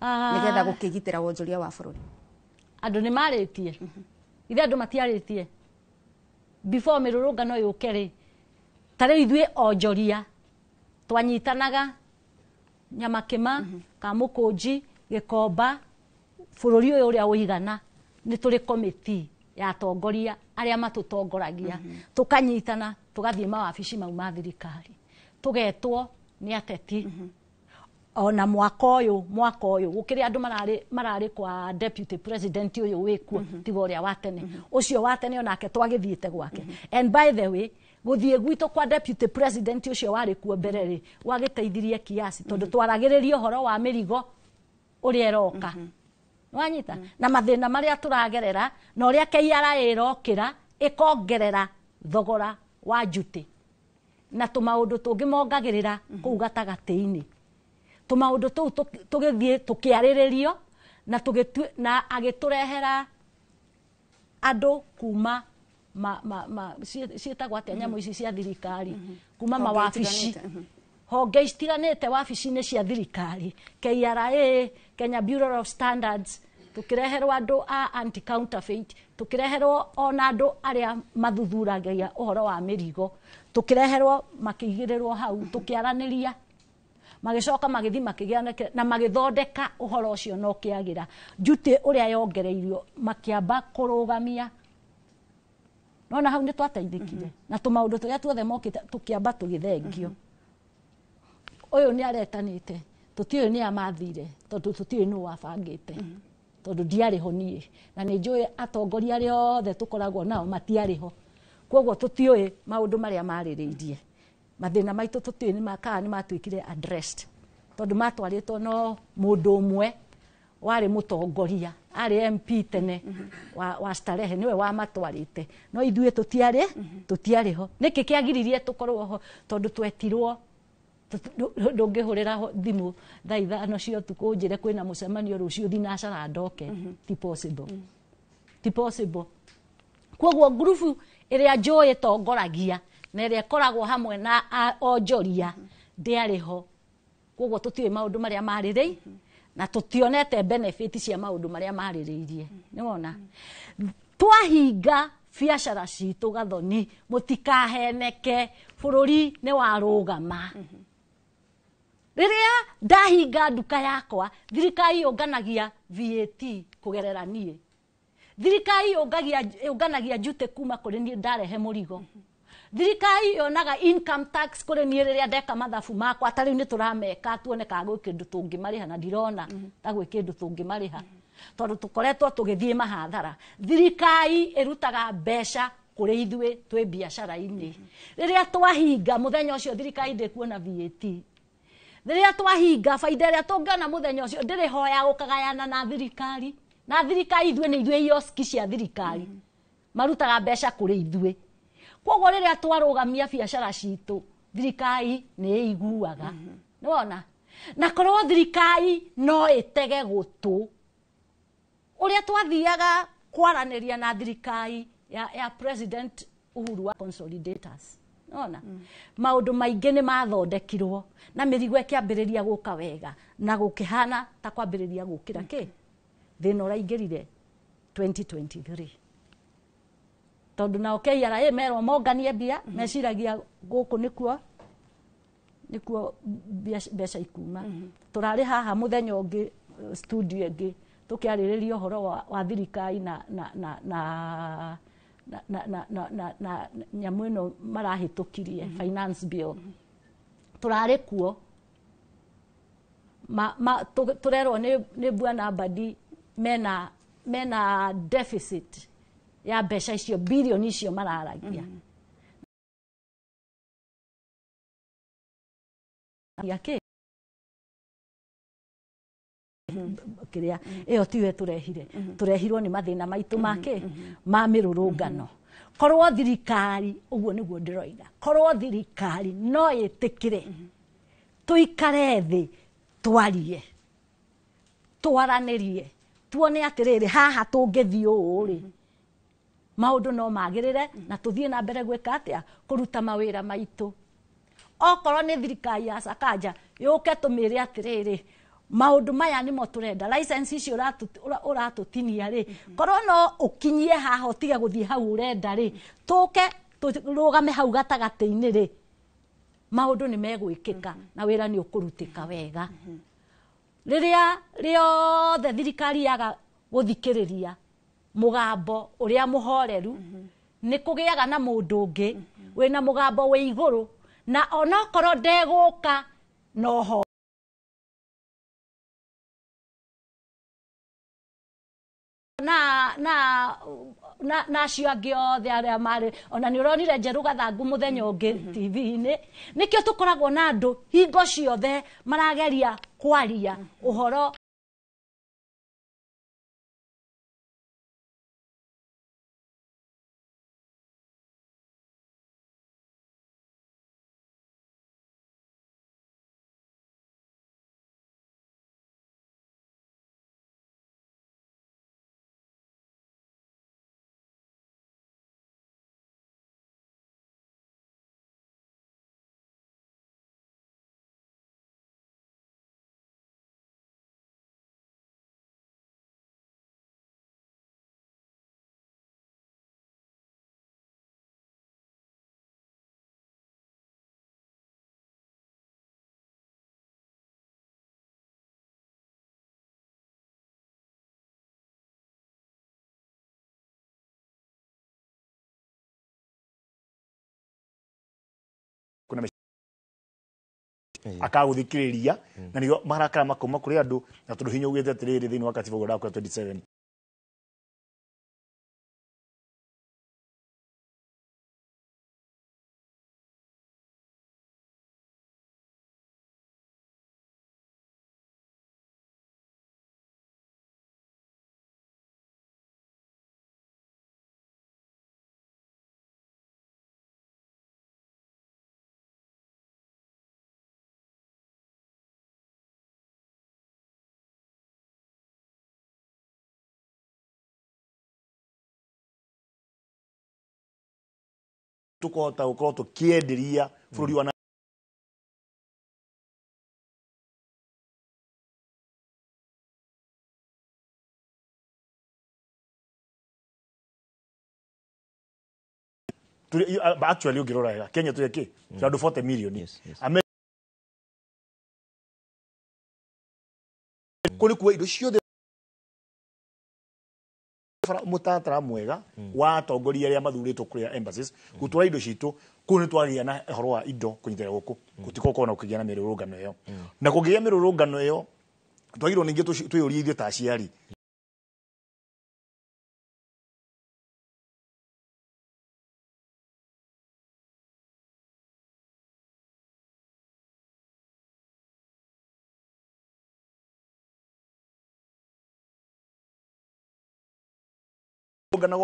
nĩgetha gũkĩgitĩra wonjoria wa bũrũri? Andũ nĩ marĩtie. Ithe andũ matiarĩtie before mĩrũrũngano yũke rĩ, ta rĩu ithuĩ onjoria twanyitanaga Nyamakĩma, Kamũkũnji, Gĩkomba, bũrũri ũyũ ũrĩa ũigana, nĩ tũrĩ komĩti ya atongoria arĩa matũtongoragia, tũkanyitana tũgathiĩ mawabici mau ma thirikari, tũgetwo nĩ ateti. Ona mwaka ũyũ gũkĩrĩ andũ mararĩ kwa deputy president ũyũ wĩkuo, tiga ũrĩa wa tene. Ũcio wa tene onake twagĩthiĩte gwake. And by the way, gũthiĩ gwitũ kwa deputy president ũcio warĩ kuo mbere rĩ, gwagĩteithirie kiasi tondũ twaragĩrĩria ũhoro wa mĩrigo ũrĩa ĩroka. Nĩwanyita? Na mathĩna marĩa tũragerera na ũrĩa KRA ĩrokĩra ĩkongerera thogora wa njuti na tũmaũndũ tũngĩ mongagĩrĩra kũu gatagatĩ-inĩ. Tũmaũndũ tũu tũgĩthiĩ tũkĩarĩrĩrio na na agĩtũrehera andũ kuma ciĩtagwo atĩa nyamũ ici cia thirikari, kuma mawabici honge itiganĩte wabici-inĩ cia thirikari, KRA, Kenya Bureau of Standards, tũkĩreherwo andũ a anti counterfeit, tũkĩreherwo ona andũ arĩa mathuthuragia ũhoro wa mĩrigo, tũkĩreherwo makĩigĩrĩrwo hau, tũkĩaranĩria, magĩcoka magĩthiĩ makĩgĩa na magĩthondeka ũhoro ũcio na ũkĩagĩra. Njuti ũrĩa yongereirio makĩamba kũrũgamia. Nona hau nĩ twateithĩkire na tũmaũndũ tũrĩa tuothe mokĩte tũkĩamba tũgĩthengio. Ũyũ nĩ aretanĩte, tũtiũĩ nĩ amathire tondũ tũtiũĩ nũ wabangĩte, tondũ ndiarĩ ho niĩ, na nĩ njũĩ atongoria arĩa othe tũkoragwo nao matiarĩ ho, koguo tũtiũĩ maũndũ marĩa marĩrĩirie. Mathĩna maitũ tũtiũĩ nĩ kana nĩ matuĩkire addressed tondũ matwarĩtwo no mũndũ ũmwe warĩ mũtongoria, arĩ MP tene wa Starehe, nĩwe wamatwarĩte, no ithuĩ tũtiarĩ ho. Nĩkĩ kĩagiririe tũkorwo ho? Tondũ twetirwo, ndũngĩhũrĩra thimũ thaa 5 cia ũtukũ ũnjĩre kwĩna mũcemanio rũciũ thinacara ndoke. Ti possible, ti possible. Koguo ngurubu ĩrĩa njũĩ ĩtongoragia na ĩrĩa ĩkoragwo hamwe na onjoria ndĩarĩ ho, koguo tũtiũĩ maũndũ marĩa marĩrĩi na tũtionete benefit cia maũndũ marĩa marĩrĩirie. Nĩwona twahinga biacara citũ Gathoni, mũtikaheneke, bũrũri nĩ warũgama. Rĩrĩa ndahinga nduka yakwa, thirikari yũnganagia VAT kũgerera niĩ, thirikari yũnganagia njute kuma kũrĩ niĩ ndarehe mũrigo, thirikari yonaga income tax kũrĩ niĩ rĩrĩa ndeka mathabu makwa. Ta rĩu nĩ tũrameka tuone kana gwĩ kĩndũ tũngĩmarĩha, na ndirona ta gwĩ kĩndũ tũngĩmarĩha tondũ tũkoretwo tũgĩthiĩ mahathara. Thirikari ĩrutaga mbeca kũrĩ ithuĩ twĩ biacara-inĩ. Rĩrĩa twahinga mũthenya ũcio thirikari ndĩkuona VAT. Rĩrĩa twahinga baida ĩrĩa tũngĩona mũthenya ũcio ndĩrĩ ho ya gũkagayana na thirikari. Na thirikari ithuĩ nĩ ithuĩ ioski cia thirikari, marutaga mbeca kũrĩ ithuĩ. Koguo rĩrĩa twarũgamia biacara citũ, thirikari nĩ ĩiguaga. Nĩwona? Na korwo thirikari no ĩtege gũtũ ũrĩa twathiaga kwaranĩria na thirikari ya President Uhuru wa consolidators. Nĩwona? Maũndũ maingĩ nĩ mathondekirwo na mĩrigo ĩkĩambĩrĩria gũka wega na gũkĩhana ta kwambĩrĩria gũkĩra kĩ thĩna ũraingĩrire 2023, tondũ nao KRA merwo monganie mbia, meciragia gũkũ nĩkuo mbeca ikuma. Tũrarĩ haha mũthenya ũngĩ studio ĩngĩ tũkĩarĩrĩria ũhoro wa thirikari na na nyamũ ĩno marahĩtũkirie finance bill, tũrarĩ kuo tũrerwo nĩ Bwana Mbadi mena deficit ya mbeca icio, bilioni icio mararagia. Ya kĩ kĩrĩa ĩyo tiwe tũrehire, tũrehirwo nĩ mathĩna maitũ make ma mĩrũrũngano. Korwo thirikari, ũguo nĩguo ndĩroiga, korwo thirikari no ĩtĩkĩre tũikare thĩ, twarie, twaranĩrie, tuone atĩrĩrĩ, haha tũngĩthiĩ ũũ rĩ, maũndũ no magĩrĩre na tũthiĩ na mbere gwĩka atĩa, kũruta mawĩra maitũ. Okorwo nĩ thirikari ya Sakaja yũke tũmĩre atĩrĩrĩ, maũndũ maya nĩmo tũrenda, license icio ũratũtinia rĩ, korwo no ũkinyie haha ũtige gũthiĩ hau ũrenda rĩ, tũke tũrũgame hau gatagatĩ-inĩ rĩ, maũndũ nĩ megwĩkĩka na wĩra nĩ ũkũrutĩka wega. Rĩrĩa rĩothe thirikari yaga gũthikĩrĩria mũgambo ũrĩa mũhoreru, nĩ kũgĩaga na mũndũ ũngĩ wĩna mũgambo wĩ igũrũ, na onokorwo ndegũka noho na acio angĩ othe arĩa marĩ. Ona nĩ ũronire Njerũ Gathangu mũthenya ũngĩ TV-inĩ. Nĩkĩo tũkoragwo na andũ hingo ciothe marageria kwaria ũhoro. Kuna akaguthikiriria na nio marakara makuma kuri andu na tondu hinya ugite atiriri thiini wa katiba gwa 27. Tukahota gukorwo tukienderia bururi wa actually ũngĩrora wega Kenya tũrĩ kĩ tũrĩ andũ 40 million. Kũu nĩ kuo indo ciothe mũtaratara mwega wa atongoria arĩa mathurĩtwo kũrĩa embassies gũtwara indo citũ kũu nĩ twagĩa na ũhoro wa indo kũnyitĩrĩra gũkũ gũtikorwo na kũgĩa na mĩrũrũngano ĩyo, na kũngĩgĩa mĩrũrũngano ĩyo twagĩrĩirwo ningĩ twĩyũrie ithuĩ ta aciari. Ngana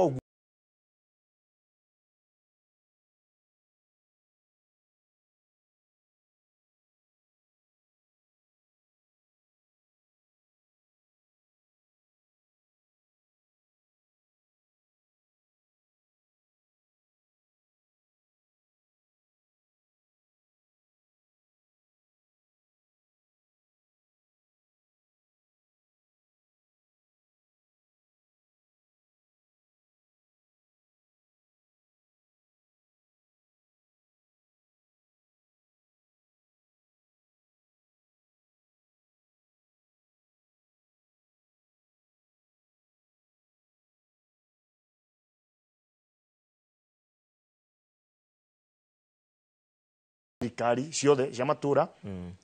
Thirikari ciothe cia matũra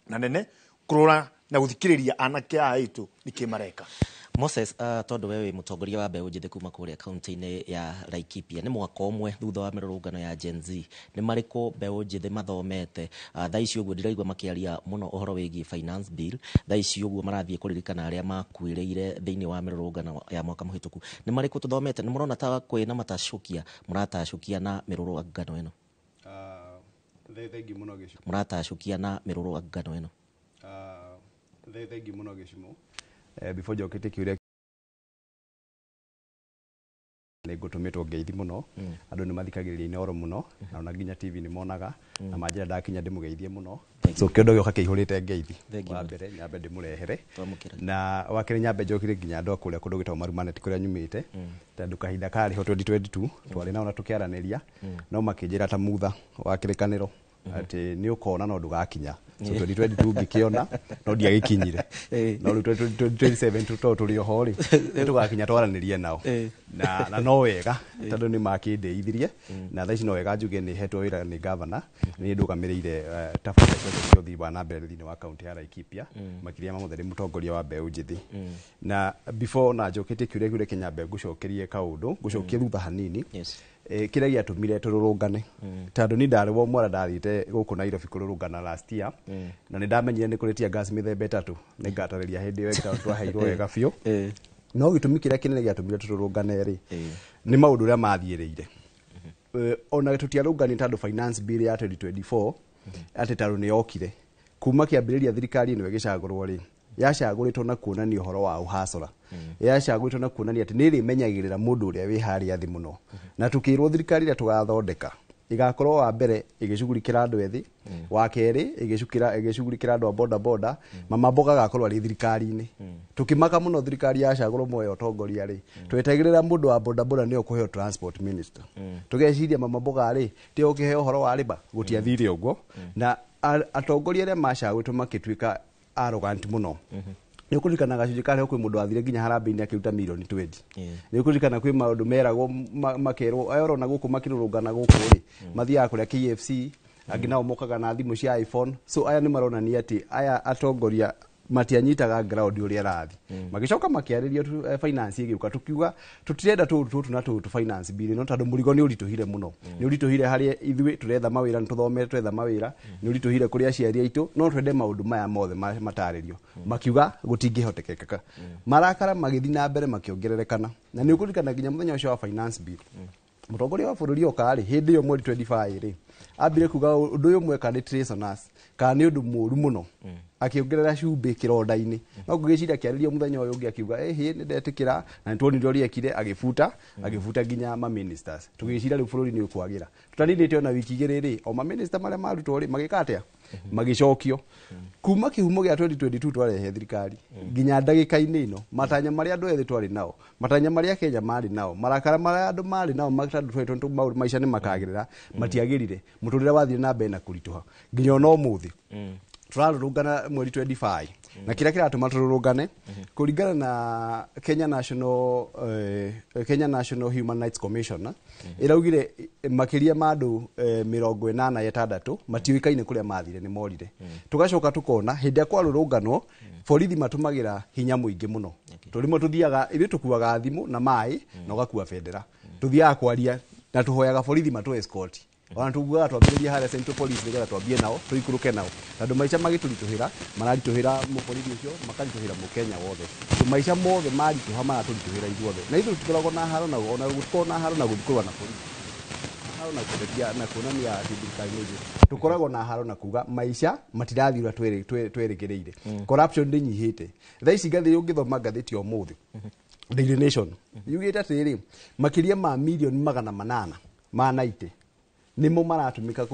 na nene kũrora na gũthikĩrĩria anake aya aitũ nĩkĩ mareka. Moses, tondu we wĩ mũtongoria wa mbeũ njĩthĩ kuma kũrĩa kaunti-inĩ ya Laikipia, nĩ mwaka ũmwe thutha wa mĩrũrũngano ya Gen Z, nĩ marĩkũ mbeũ njĩthĩ mathomete? Thaa ici ũguo ndiraigua makĩaria mũno ũhoro wĩgiĩ finance bill. Thaa ici ũguo marathiĩ kũririkana arĩa makuĩrĩire thĩinĩ wa mĩrũrũngano ya mwaka mũhĩtũku. Nĩ marĩkũ tũthomete? Nĩ mũrona ta kwĩna matacũkia mũratacũkia na mĩrũrũngano ĩno? Thengi mũno Gĩcumo. Mũratacũkia na mĩrũrũngano ĩno? Thengi mũno Gĩcumo. Before njokete kĩũria, nĩ ngũtũmĩtwo ngeithi mũno. Andũ nĩ mathikagĩrĩria Inooro mũno, na ona nginya TV nĩ monaga na manjĩra ndakinya ndĩmũgeithie mũno, so kĩondo gĩoka kĩihũrĩte ngeithi. Wa mbere nyambe ndĩmũrehere, na wa kerĩ nyambe njokire nginya andũ a kũrĩa kũndũ gwĩtagwo Marumanet kũrĩa nyumĩte, tondũ kahinda karĩ ho 2022 twarĩ nao na tũkĩaranĩria, no makĩnjĩra ta mutha wa kĩrĩkanĩro atĩ nĩ ũkona no ndũgakinya. So 2022 ngĩkĩona no ndiagĩkinyire, no rĩu 2027 tondũ tũrĩ oho rĩ, nĩ tũgakinya twaranĩrie nao. Na no wega tondũ nĩ makĩndeithirie, na thaa ici no wega njuge nĩ hetwo wĩra nĩ gavana, nĩ ndũgamĩrĩire tabarĩra ciothe cia ũthii wa na mbere thĩinĩ wa kaunti ya Laikipia, makĩria ma mothe ndĩ mũtongoria wa mbeũ njĩthĩ. Na before na njũkĩtie kĩũria kĩu, reke nyambe ngũcokerie kaũndũ, ngũcokie thutha hanini. Kĩrĩa gĩatũmire tũrũrũngane, tondũ ni ndarĩ wa mwara ndathiĩte gũkũ Nairobi kũrũrũngana last year, na nĩ ndamenyire nĩ kũrĩ tear gas mĩthemba ĩtatũ. Nĩ ngatarĩria hĩndĩ ĩyo ĩngĩ tondũ twaheirwo wega biũ. No gĩtũmi kĩrĩa kĩnene gĩatũmire tũrũrũngane rĩ, nĩ maũndũ ũrĩa mathiĩrĩire. Ona tũtiarũnganire tondũ finance bill ya 2024 atĩ tondũ nĩ yokire kuma kĩambĩrĩria. Thirikari ĩno ĩgĩcagũrwo rĩ, yacagũrĩtwo na kuonania ũhoro wa ũhacũra, yacagũrĩtwo na kuonania atĩ nĩ ĩrĩmenyagĩrĩra mũndũ ũrĩa wĩ harĩa thĩ mũno, na tũkĩrwo thirikari ĩrĩa tũgathondeka ĩgakorwo wa mbere ĩgĩcugurikĩra andũ ethĩ, wa kerĩ ĩgĩcugurikĩra andũ a boda boda, mama mboga agakorwo arĩ thirikari-inĩ. Tũkĩmaka mũno thirikari yacagũrwo moya ũtongoria rĩ, twetagĩrĩra mũndũ wa boda boda nĩwe ũkũheo transport minister, tũgeciria mama mboga rĩ tiwe ũkĩheo ũhoro wa rĩba. Gũtiathire ũguo, na atongoria arĩa macagũrĩtwo makĩtuĩka arrogant mũno. Nĩ ũkũririkana gacunjĩ karĩa kwĩ mũndũ wathire nginya harambee-inĩ akĩruta mirioni 20. Nĩ ũkũririkana kwĩ maũndũ meragwo makerwo aya ũrona gũkũ makĩrũrũngana gũkũ rĩ, mathiaga kũrĩa KFC, angĩ nao mokaga na thimũ cia iPhone. So aya nĩ maronania atĩ aya atongoria matianyitaga ground ũrĩa rathi. Magĩcoka makĩarĩrio finance ĩgĩũka, tukiuga tũtirenda tũtũ tũtũ na tũtũ finance bill ĩno, tondũ mũrigo nĩ ũritũhire mũno, nĩ ũritũhire harĩ ithuĩ tũretha mawĩra, nĩ tũthomete twetha mawĩra, nĩ ũritũhire kũrĩ aciari aitũ, no twende maũndũ maya mothe matarĩrio. Makiuga gũtingĩhotekeka. Marakara magĩthiĩ na mbere makĩongererekana, na nĩ ũkũririkana nginya mũthenya ũcio wa finance bill, mũtongoria wa bũrũri oka rĩ, hĩndĩ ĩyo mweri 25 rĩ, ambire kuga ũndũ ũyũ mweka nĩ treasonous, kana nĩ ũndũ mũũru mũno, akĩongerera cumbĩ kĩronda-inĩ. No ngwĩciria akĩarĩria mũthenya ũyũ ũngĩ akiuga ĩhĩ nĩ ndetĩkĩra, na nĩtuonire ũrĩa ekire, agĩbuta nginya ma ministers. Tũgĩciria rĩu bũrũri nĩ ũkwagĩra. Tũtaninĩte ona wiki 2 rĩ, o ma minister marĩa marutwo rĩ, magĩka atĩa? Magĩcokio. Kuma kĩhumo gĩa 2022 twarehe thirikari nginya ndagĩka-inĩ ĩno, matanya marĩa andũ ethĩ twarĩ nao, matanya marĩa Kenya marĩ nao, marakara marĩa andũ marĩ nao tondũ twarĩ tondũ maũndũ maica nĩ makagĩrĩra, matiagĩrire. Mũtũrĩre wathire na mbere na kũritũha nginya ona ũmũthĩ tũrarũrũngana mweri 25. Na kĩrĩa kĩratũma tũrũrũngane, kũringana na Kenya National Human Rights Commission, ĩraugire makĩria ma andũ 86 matiũĩkaine kũrĩa mathire, nĩ morire. Tũgacoka tũkona hĩndĩ ĩrĩa kwarũrũnganwo borithi matũmagĩra hinya mũingĩ mũno. Tũrĩmwe tũthiaga ithuĩ tũkuaga thimũ na maĩ na ũgakua bendera, tũthiaga kwaria na tũhoyaga borithi matũ escort, ona tuguaga twambĩrĩrie harĩa Central Police nĩgetha twambie nao tũikũrũke nao, tondũ maica magĩtũritũhĩra, mararitũhĩra mũborithi ũcio, makaritũhĩra mũkenya wothe. So maica mothe maritũha maratũritũhĩra ithuothe, na ithuĩ tũtikoragwo na haro na ona gũtikoragwo na haro na gũthiĩ kũrũa na borithi, haro na kũrekia na kuonania atĩ thirikari nĩ njũru. Tũkoragwo na haro na kuga maica matirathiĩ ũrĩa twerĩgĩrĩire. Corruption ndĩnyihĩte. Thaa ici ngathĩ ũngĩthoma ngathĩti ya ũmũthĩ Daily Nation yugĩte atĩrĩrĩ, makĩria ma mirioni 890 nĩmo maratũmĩka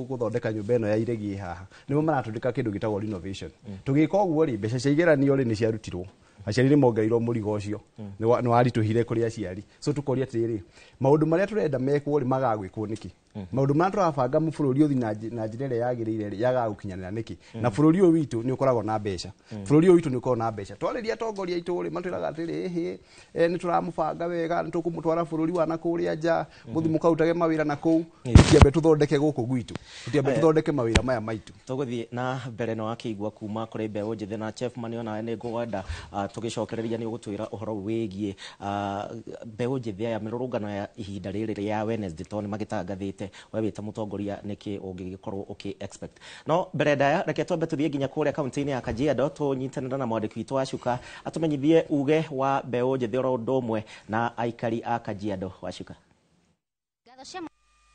gũthondeka nyũmba ĩno ya iregi ĩ haha, nĩmo maratũmĩka kĩndũ gĩtagwo renovation. Tũgĩka ũguo rĩ, mbeca cia igeranio rĩ nĩ ciarutirwo. Aciari nĩ mongereirwo mũrigo ũcio, nĩ waritũhire kũrĩ aciari. So tũkoria atĩrĩrĩ, maũndũ marĩa tũrenda mekwo rĩ, magaga gwĩkwo nĩkĩ? Maũndũ marĩa tũrabanga bũrũri ũthiĩ na njĩra ĩrĩa yagĩrĩire rĩ, yagaga gũkinyanĩra nĩkĩ? Na bũrũri ũyũ witũ nĩ ũkoragwo na mbeca, bũrũri ũyũ witũ nĩ ũkoragwo na mbeca. Twarĩria atongoria aitũ rĩ, matwĩraga atĩrĩ, ĩhĩ, nĩ tũramũbanga wega, nĩ tũkũmũtwara bũrũri wa na kũrĩa nja, mũthiĩ mũkarutage mawĩra na kũu. Tũtiambe tũthondeke gũkũ gwitũ, tũtiambe tũthondeke mawĩra maya maitũ. Tũgũthiĩ na mbere na wakĩigua kuma kũrĩ mbeũ njĩthĩ na Chef Mani, onawe nĩ ngwenda tũgĩcokereria nĩ ũgũtwĩra ũhoro wĩgiĩ mbeũ njĩthĩ aya, mĩrũrũngano ya ihinda rĩrĩ rĩa Wednesday, tondũ nĩ magĩtangathĩte. We wĩ ta mũtongoria, nĩkĩ ũngĩgĩkorwo ũkĩ expect? No mbere ndaya, reke twambe tũthiĩ nginya kũrĩa kaunti-inĩ ya Kajiado, tũnyitanĩra na mwandĩki witũ wa Cuka atũmenyithie uge wa mbeũ njĩthĩ oro ũndũ ũmwe na aikari a Kajiado. Wacuka. Ngatho cia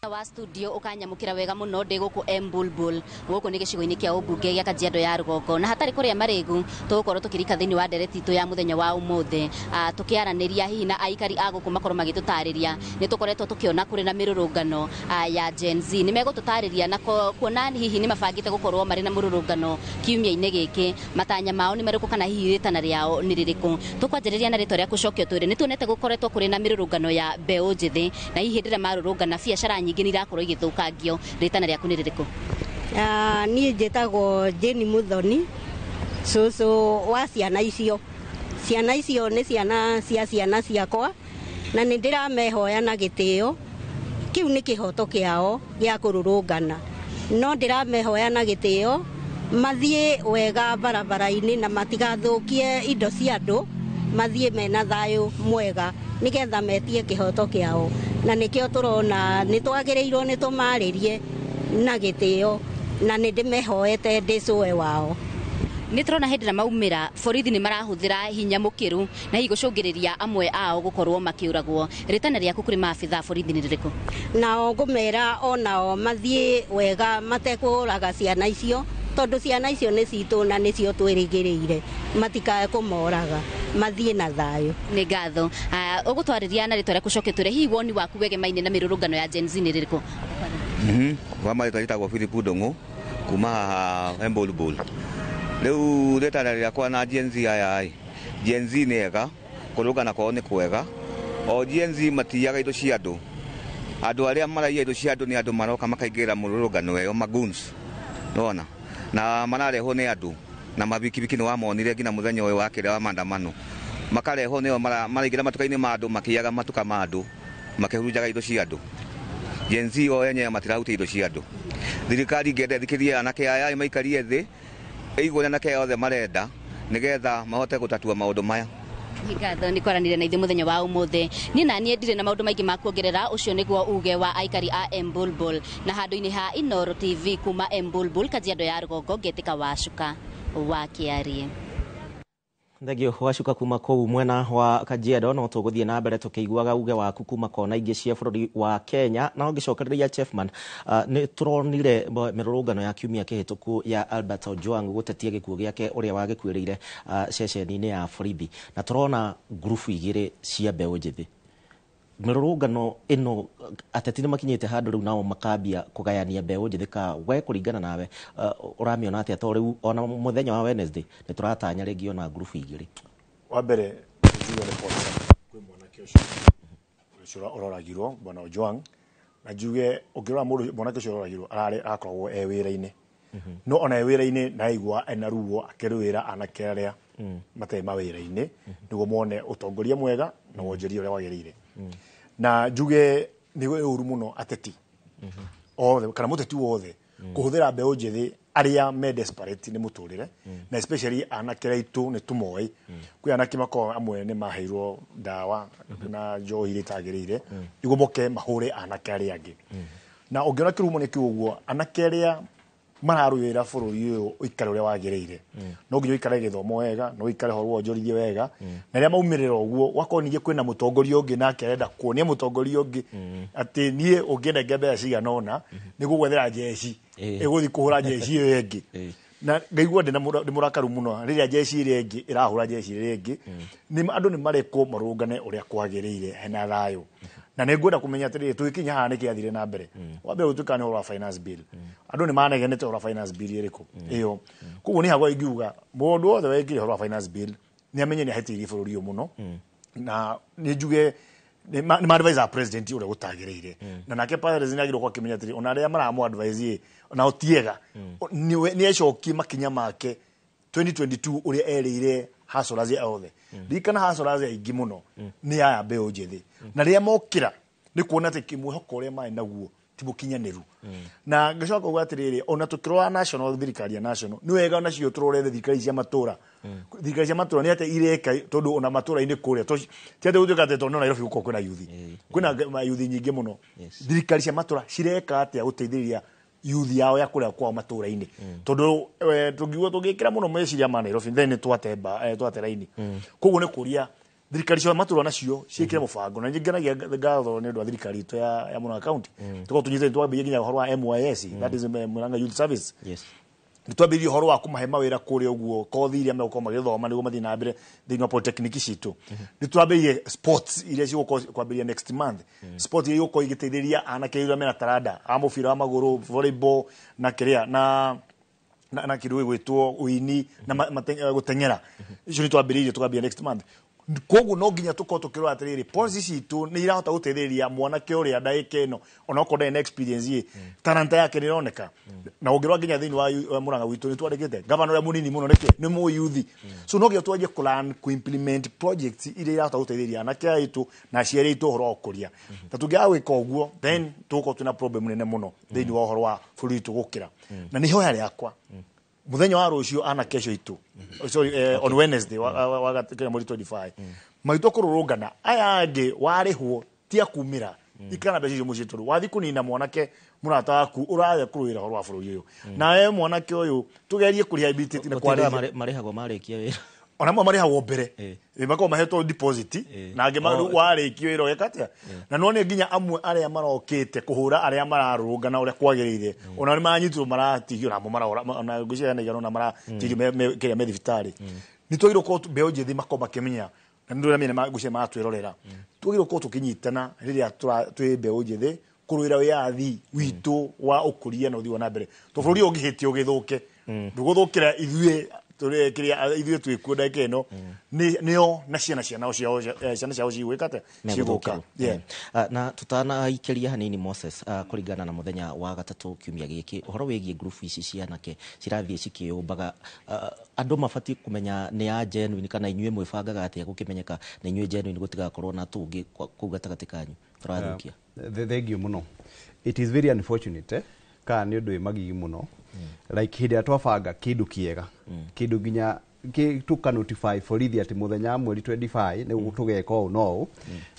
wa studio ukanyamukira wega muno. Ndi guku Embulbul, guku ni gicigo-ini kia ũmbunge gĩa Kajiado ya rũgongo, na hatarĩ kũrĩa marĩgu tũgũkorwo tũkĩrika thĩinĩ wa ndereti itũ ya mũthenya wa ũmũthĩ, tũkĩaranĩria hihi na aikari a gũkũ makorwo magĩtũtarĩria. Nĩ tũkoretwo tũkĩona kũrĩ na mĩrũrũngano ya Gen Z. Nĩ megũtũtarĩria na kuona hihi nĩ mabangĩte gũkorwo marĩ na mũrũrũngano kiumia-inĩ gĩkĩ, matanya mao nĩ marĩkũ, kana hihi rĩtana rĩao nĩ rĩrĩkũ. Tũkwanjĩrĩria na rĩtwa rĩa gũcokio twĩrĩ. Nĩ tuonete gũkoretwo kũrĩ na mĩrũrũngano ya mbeũ njĩthĩ, na hihi hĩndĩ ĩrĩa marũrũngana biacara nyingĩ nĩ irakorwo igĩthũkangio. Rĩtana rĩaku nĩ rĩrĩkũ? Niĩ njĩtagwo Jane Muthoni, cũcũ wa ciana icio. Ciana icio nĩ ciana cia ciana ciakwa, na nĩ ndĩramehoya na gĩtĩo. Kĩu nĩ kĩhoto kĩao gĩa kũrũrũngana, no ndĩramehoya na gĩtĩo mathiĩ wega barabara-inĩ na matigathũkie indo cia andũ, mathiĩ mena thayũ mwega nĩgetha metie kĩhoto kĩao. Na nĩkĩo tũrona nĩ twagĩrĩirwo nĩ tũmarĩrie na gĩtĩo, na nĩ ndĩmehoete ndĩ cũwe wao. Nĩ tũrona hĩndĩ ĩrĩa maumĩra borithi nĩ marahũthĩra hinya mũkĩru, na hihi gũcũngĩrĩria amwe ao gũkorwo makĩũragwo. Rĩtana rĩaku kũrĩ maabitha borithi nĩ rĩrĩkũ? Nao ngũmera onao mathiĩ wega matekũraga ciana icio, tondũ ciana icio nĩ citũ na nĩcio twĩrĩgĩrĩire, matikae kũmoraga, mathiĩ na thayũ. Nĩ ngatho. Ũgũtwarĩria na rĩtwa rĩaku coke twĩre hihi woni waku wegemaine na mĩrũrũngano ya Gen Z nĩ rĩrĩkũ? Kwa marĩtwa njĩtagwo Philip Ndung'u kuma haha Embulbul. Rĩu rĩtana rĩakwa na Gen Z aya ĩ, Gen Z nĩ ega, kũrũngana kwao nĩ kwega. O Gen Z matiyaga indo cia andũ. Andũ arĩa maraiya indo cia andũ nĩ andũ maroka makaingĩra mũrũrũngano ĩyo, magoons. Nĩwona? Na mararehwo nĩ andũ na mabikibiki, nĩ wamonire nginya mũthenya ũyũ wa kĩrĩa wa maandamano. Makarehwo nĩo maraingĩra matuka-inĩ ma andũ, makĩiyaga matuka ma andũ, makĩhurunjaga indo cia andũ. Gen Z o enyewe matirahutia indo cia andũ. Thirikari ingĩenda ĩthikĩrie anake aya, maikarie thĩ, ĩigue ũrĩa anake aya othe marenda, nĩgetha mahote gũtatua maũndũ maya. Nĩ ngatho nĩ kwaranĩria na ithuĩ mũthenya wa ũmũthĩ. Niĩ na niĩ ndirĩ na maũndũ maingĩ ma kuongerera. Ũcio nĩguo uge wa aikari a Embulbul, na handũ-inĩ ha Inooro TV kuma Embulbul, Kajiado ya rũgongo, ngetĩka Wacuka wa Kĩarie. Thengio Wacuka kuma kũu mwena wa Kajiado. No tũgũthiĩ na mbere tũkĩiguaga uge waku kuma kona ingĩ cia bũrũri wa Kenya. Na ũngĩcokereria Chefman, nĩ tũronire mĩrũrũngano ya kiumia kĩhĩtũku ya Albert Ojwang gũtetia gĩkuũ gĩake ũrĩa wagĩkuĩrĩire ceceni-inĩ ya borithi, na tũrona ngurubu igĩrĩ cia mbeũ njĩthĩ. Mĩrũrũngano ĩno, ateti nĩ makinyĩte handũ rĩu nao makambia kũgayania mbeũ njĩthĩ. Ka we kũringana nawe, ũramĩona atĩa? Tondũ rĩu ona mũthenya wa Wednesday nĩ tũratanya rĩngĩ ona ngurubu igĩrĩ. Wa mbere njuge nĩ pole sana kwĩ mwanake ũcio ũroragirwo, bwana Ojwang, na njuge ũngĩrora mũndũ mwanake ũcio ũroragirwo ararĩ akoragwo e wĩra-inĩ, no ona e wĩra-inĩ na aigua ena ruo akĩrũĩra anake arĩa matarĩ mawĩra-inĩ nĩguo mone ũtongoria mwega na wonjoria ũrĩa wagĩrĩire. Na njuge nĩ ũru mũno ateti othe kana mũteti wothe kũhũthĩra mbeũ njĩthĩ arĩa me desperate nĩ mũtũrĩre, na especially anake aitũ nĩ tũmoĩ. Kwĩ anake makoragwo amwe nĩ maheirwo ndawa na njohi iria itagĩrĩire nĩguo moke mahũre anake arĩa angĩ. Na ũngĩona kĩrumo nĩ kĩu ũguo, anake arĩa mararũĩra bũrũri ũyũ ũikare ũrĩa wagĩrĩire, no nginya ũikare gĩthomo wega, no ũikare horo wonjorithia wega, na rĩrĩa maumĩrĩra ũguo gwakorwo ningĩ kwĩna mũtongoria ũngĩ nake arenda kuonia mũtongoria ũngĩ atĩ niĩ ũngĩnenga mbeca cigana ũna nĩ gũgwethera njeci ĩgũthiĩ kũhũra njeci ĩyo ĩngĩ. Na ngaigua ndĩ mũrakaru mũno rĩrĩa njeci ĩrĩa ĩngĩ ĩrahũra njeci ĩrĩa ĩngĩ. Nĩ andũ nĩ marekwo marũngane ũrĩa kwagĩrĩire hena thayũ. Na nĩ ngwenda kũmenya atĩrĩrĩ, tũgĩkinya haha nĩkĩ gĩathire na mbere? Wa mbere gũtuĩka nĩ ũhoro wa finance bill. Andũ nĩ manegenete ũhoro wa finance bill ĩrĩkũ ĩyo. Koguo nĩ hakwa ingiuga mũndũ wothe wekire ũhoro wa finance bill Nĩ amenye nĩ ahĩtĩirie bũrũri ũyũ mũno, na nĩ njuge nĩ ma advise president ũrĩa gũtagĩrĩire, na nake president agĩrĩirwo gũkorwo akĩmenya atĩrĩ, ona arĩa maramũ advise ĩ nao tiega. Nĩ ecokie makinya make 2022 ũrĩa erĩire hustlers othe. Ririkana, hustlers aingĩ mũno nĩ aya mbeũ njĩthĩ, na rĩrĩa mokĩra nĩ kuona atĩ kĩmwĩhoko ũrĩa marĩ naguo ti mũkinyanĩru. Na ngĩcoka kuga atĩrĩrĩ, ona tũkĩrora national, thirikari ya national nĩ wega nacio tũrore thirikari cia matũra. Thirikari cia matũra nĩ atĩ ireka, tondũ ona matũra-inĩ kũrĩa ti atĩ gũtuĩka atĩ tondũ no Nairobi gũkorwo kwĩna yuthi, kwĩna mayuthi nyingĩ mũno. Thirikari cia matũra cireka atĩa gũteithĩrĩria yuthi yao ya kũrĩa kwao matũra-inĩ? Tondũ tũngiuga tũngĩkĩra mũno meciria ma Nairobi, then nĩ twatemba twate raini. Koguo nĩ kũria thirikari cia matũra nacio ciĩkĩre mũbango, na ngenagia ngatho nĩ ũndũ wa thirikari itũ ya Murang'a County. Tũkorwo tũnyitĩte, twambĩrĩria nginya ũhoro wa MYS, that is Murang'a Youth Service. Nĩ twambĩrĩirie ũhoro wa kũmahe mawĩra kũrĩa ũguo, kothi iria megũkorwo magĩthoma nĩguo mathiĩ na mbere thĩinĩ wa polytechnic citũ. Nĩ twambĩrĩirie sports iria cigũkorwo kwambĩrĩria next month, sports iria igũkorwo igĩteithĩrĩria anake arĩa mena taranda a mũbira wa magũrũ, volleyball na kĩrĩa na kĩndũ gĩgwĩtwo ũini na gũteng'era. Icio nĩ twambĩrĩirie, tũkambia next month. Koguo no nginya tũkorwo tũkĩrora atĩrĩrĩ, policy citũ nĩ irahota gũteithĩrĩria mwanake ũrĩa ndagĩka ĩno, onakorwo ndarĩ na experience ĩ, talanta yake nĩ ĩroneka. Na ũngĩrora nginya thĩinĩ wa Murang'a gwitũ, nĩ twandĩkĩte gavana ũrĩa mũnini mũno nĩkĩ nĩ mũyuthi. So no nginya twanjie plan ku-implement projects iria irahota gũteithĩrĩria anake aitũ na aciari aitũ ũhoro wa ũkũria. Na tũngĩaga gwĩka ũguo, then tũgũkorwo twĩna problem nene mũno thĩinĩ wa ũhoro wa bũrũri witũ gũkĩra. Na nĩ ihoya rĩakwa, muthenya wa rũciũ anake acio aitũ, sorry, on Wednesday wa mweri 25, magĩtua kũrũrũngana, aya angĩ warĩhwo ti akumĩra ikara na mbeca icio mũciĩ, tondũ wathiĩ kũnina mwanake mũrata waku ũrathiĩ kũrũĩra ũhoro wa bũrũri ũyũ. Nawe mwanake ũyũ tũgerie kũrehabilitate na Gũtindaga kwarĩria. Marĩhagwo marĩkia wĩra. Ona amwe marĩhagwo mbere. Makoragwo mahetwo deposit, na angĩ warĩkia wĩra ũgeka atĩa. Na none nginya amwe arĩa marokĩte kũhũra arĩa mararũrũngana ũrĩa kwagĩrĩire, ona nĩ maranyitirwo, maratigio, namo marahũra ona ngwĩciria hena igana ona maratigio kĩrĩa me thibitarĩ. Nĩ twagĩrĩirwo gũkorwo mbeũ njĩthĩ makorwo makĩmenya, na nĩ ndĩramenya ngwĩciria maratwĩrorera, twagĩrĩirwo gũkorwo tũkĩnyitana rĩrĩa twĩ mbeũ njĩthĩ kũrũĩra wĩyathi witũ wa ũkũria na ũthii wa na mbere, to bũrũri ũyũ ũngĩhĩtia ũgĩthũke, ndũgũthũkĩra ithuĩ tũrĩ kĩrĩa ithuĩ twĩkuo ndagĩka ĩno, nĩo na ciana ciao ciana ciao cigwĩka atĩa, cigũka. Yeah. Na tutanaikĩria hanini, Moses, kũringana na mũthenya wa gatatũ kiumia gĩkĩ, ũhoro wĩgiĩ ngurubu ici cia anake cirathiĩ cikĩyũmbaga, andũ mabatiĩ kũmenya nĩ ya genuine, kana inyuĩ mwĩbangaga atĩa gũkĩmenyeka na inyuĩ genuine, gũtigakorwo na tũngĩ kũu gatagatĩ kanyu tũrathũkia? Thank you mũno. It is very unfortunate, kana nĩ ũndũ wĩ magigi mũno, like hĩndĩ ĩrĩa twabanga kĩndũ kĩega, kĩndũ nginya tũka notify borithi atĩ mũthenya wa mweri 25 nĩ tũgeka ũũ na ũũ,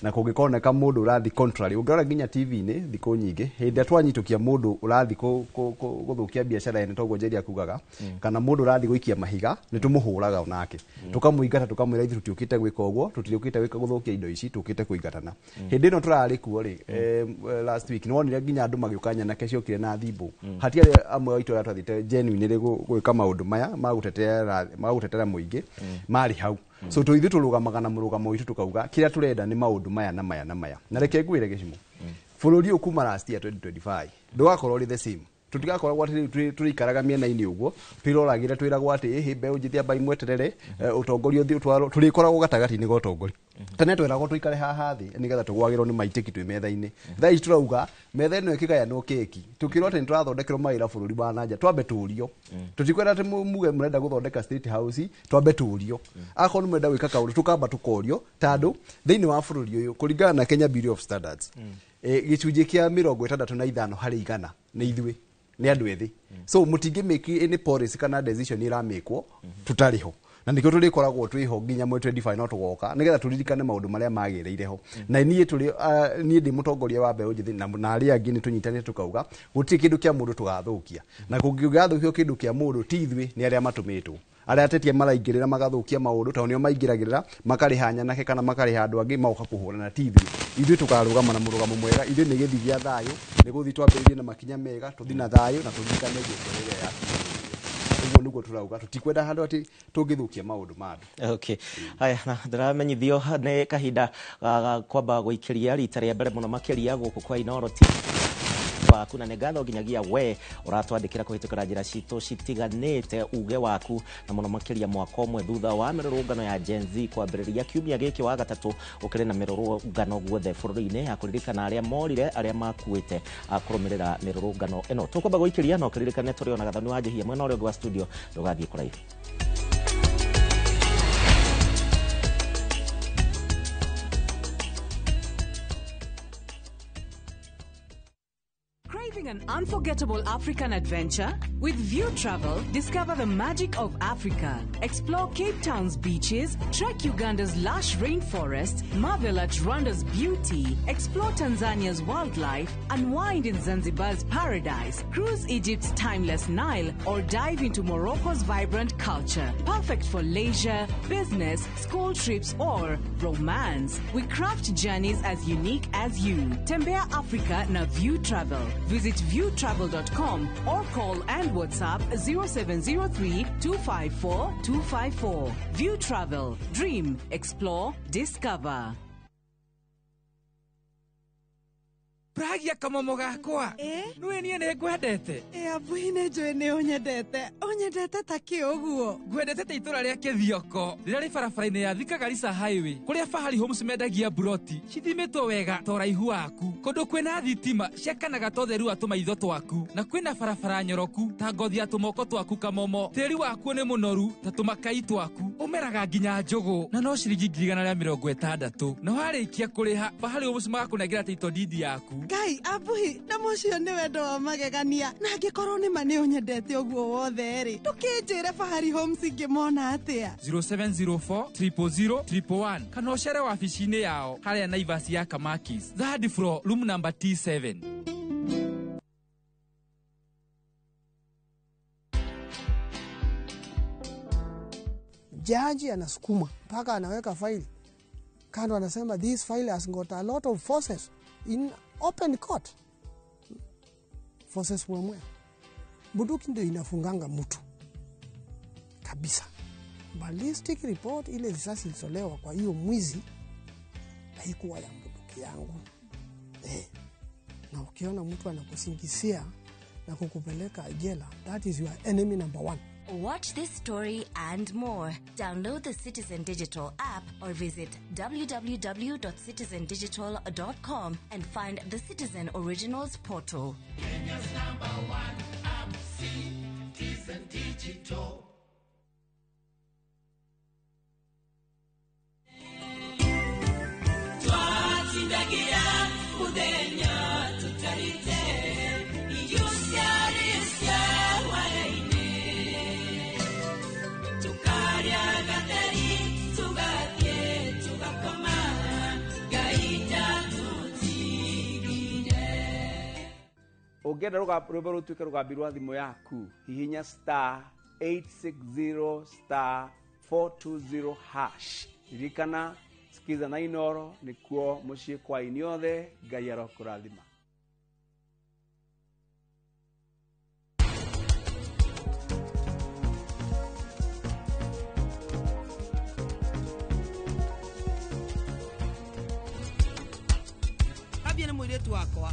na kũngĩkoneka mũndũ ũrathi contrary. Ũngĩrora nginya TV-inĩ thikũ nyingĩ, hĩndĩ ĩrĩa twanyitũkia mũndũ ũrathi gũthũkia biacara ene, toguo Njeri akugaga, kana mũndũ ũrathi gũikia mahiga, nĩ tũmũhũraga onake, tũkamũingata, tũkamwĩra ithuĩ tũtiũkĩte gwĩka ũguo, tũtiũkĩte gwĩka gũthũkia indo ici, tũkĩte kũingatana. Hĩndĩ ĩno tũrarĩ kuo rĩ, last week nĩ wonire nginya andũ magĩũka, nyanake ciokire na thimbũ. Hatiarĩ amwe aitũ arĩa twathiĩte genuine rĩ gwĩka maũndũ maya ma gũtetera mũingĩ marĩ hau. So ithuĩ tũrũgamaga na mũrũgamo witũ, tũkauga kĩrĩa tũrenda nĩ maũndũ maya na maya na maya. Na reke ngwĩre gĩcimo, bũrũri ũyũ kuma last year 2025 ndũgakorwo ũrĩ the same. Tũtigakoragwo atĩ rĩu tũrĩikaraga mĩena-inĩ ũguo twĩroragĩre, twĩragwo atĩ ĩhĩ mbeũ njĩthĩ ambai mweterere, ũtongoria ũthiĩ ũtwarwo. Tũrĩkoragwo gatagatĩ-inĩ ga ũtongoria. Tene tweragwo tũikare haha thĩ nĩgetha tũgwagĩrwo nĩ maitĩki twĩ metha-inĩ. Thaa ici tũrauga metha ĩno ĩkĩgayanwo keki, tũkĩrwo atĩ nĩ tũrathondekerwo mawĩra bũrũri wa nanja, twambe tũrio. Tũtikwenda atĩ muge mũrenda gũthondeka State House, twambe tũrio. Akorwo nĩ mũrenda gwĩka kaũndũ, tũkamba tũkorio, tondũ thĩinĩ wa bũrũri ũyũ, kũringana na Kenya Bureau of Standards, gĩcunjĩ kĩa 65% nĩ ithuĩ nĩ andũ ethĩ. So mũtingĩ make any policy kana decision ĩramĩkwo tũtarĩ ho, na nĩkĩo tũrĩkoragwo twĩho nginya mweri 25, no tũgoka nĩgetha tũririkane maũndũ marĩa magĩrĩire ho. Na niĩ tũrĩ niĩ ndĩ mũtongoria wa mbeũ njĩthĩ na arĩa angĩ nĩ tũnyitanĩte, tũkauga gũtirĩ kĩndũ kĩa mũndũ tũgathũkia, na kũngĩgathũkio kĩndũ kĩa mũndũ, ti ithuĩ, nĩ arĩa matũmĩtwo, arĩa atetia maraingĩrĩra magathũkia maũndũ, tondũ nĩo maingĩragĩrĩra makarĩha nyanake kana makarĩha andũ angĩ magoka kũhũrana. Ti ithuĩ, ithuĩ tũkarũgama na mũrũgamo mwega. Ithuĩ nĩ gĩthi gĩa thayũ, nĩ gũthiĩ twambĩrĩrie na makinya mega, tũthiĩ na thayũ na tũririkane Jesũ rĩrĩa yakinyire. Ũguo nĩguo tũrauga, tũtikwenda handũ atĩ tũngĩthũkia maũndũ ma andũ. Okay. Haya, na ndĩramenyithio nĩ kahinda ga kwamba gũikĩria rita rĩa mbere mũno makĩria gũkũ kwa Inooro TV. Waku na nĩ ngatho nginyagia we ũratwandĩkĩra kũhĩtũkĩra njĩra citũ citiganĩte uge waku, na mũno makĩria mwaka ũmwe thutha wa mĩrũrũngano ya Gen Z kwambĩrĩria kiumia gĩkĩ wa gatatũ, ũkĩrĩ na mĩrũrũngano guothe bũrũri-inĩ ya kũririkana arĩa morire, arĩa makuĩte kũrũmĩrĩra mĩrũrũngano ĩno. Tũkwamba gũikĩria na ũkĩririkane tũrĩ ona Gathoni wa Njihia mwena ũrĩa ũngĩ wa studio, ndũgathiĩ kũraihu. Craving an unforgettable African adventure? With View Travel, discover the magic of Africa. Explore Cape Town's beaches, trek Uganda's lush rainforests, marvel at Rwanda's beauty, explore Tanzania's wildlife, unwind in Zanzibar's paradise, cruise Egypt's timeless Nile, or dive into Morocco's vibrant culture. Perfect for leisure, business, school trips, or romance. We craft journeys as unique as you. Tembea Africa na View Travel. Visit viewtravel.com or call and WhatsApp 0703 254 254. View Travel. Dream, explore, discover. Pragia kamomo gakwa. Nĩũĩ niĩ nĩ ngwendete. Abuhi nĩ njũĩ nĩ ũnyendete. Ũnyendete ta kĩ ũguo? Ngwendete ta itũra rĩa Kĩthioko rĩrĩa rĩ barabara-inĩ ya Thika Garissa Highway, kũrĩa Fahari Homes mendagia mburoti cithimĩtwo wega ta ũraihu waku, kũndũ kwĩna thitima ciakanaga ta ũtheru wa tũmaitho twaku, na kwĩna barabara nyoroku ta ngothi ya tũmoko twaku kamomo. Tĩri wakuo nĩ mũnoru ta tũmakai twaku, ũmeraga nginya njũgũ na no ciringi 160,000. Na warĩkia kũrĩha, Fahari Homes magakũnengera title deed yaku. Ngai abuhi na mũcio nĩ wendo wa magegania, na angĩkorwo nĩ ma nĩ ũnyendete ũguo wothe rĩ, ndũkĩnjĩre Fahari Homes ingĩmona atĩa? 0704 000 111 kana ũcere wabici-inĩ yao harĩa Naivas ya Kamakis, third floor, room number T7. Jaji anasukuma mpaka anaweka faili kando, anasema this file has got a lot of forces in open court. Forces mwemwe. Bunduki ndio inafunganga mtu kabisa. Ballistic report, ile risasi ilitolewa kwa hiyo mwizi haikuwa ya bunduki yangu. Na ukiona mtu anakusingizia na kukupeleka jela, that is your enemy number one. Watch this story and more. Download the Citizen Digital app or visit www.citizendigital.com and find the Citizen Originals portal. Kenya's number one app, Citizen Digital. Twatindagira muthenya tutarite irio ciarĩ wara-inĩ, tukarĩa gatheri tugathiĩ tugakoma, Ngai ndatũtigire. Ũngĩenda rwĩmbo rũtuĩke rũgambi rwa thimũ yaku, hihinya star 860 star 420 hash. Ririkana sikiza na Inooro nĩkuo mũciĩ kwa inyuothe. Ngai arokũrathima. Ambia nĩ mũirĩtu wakwa,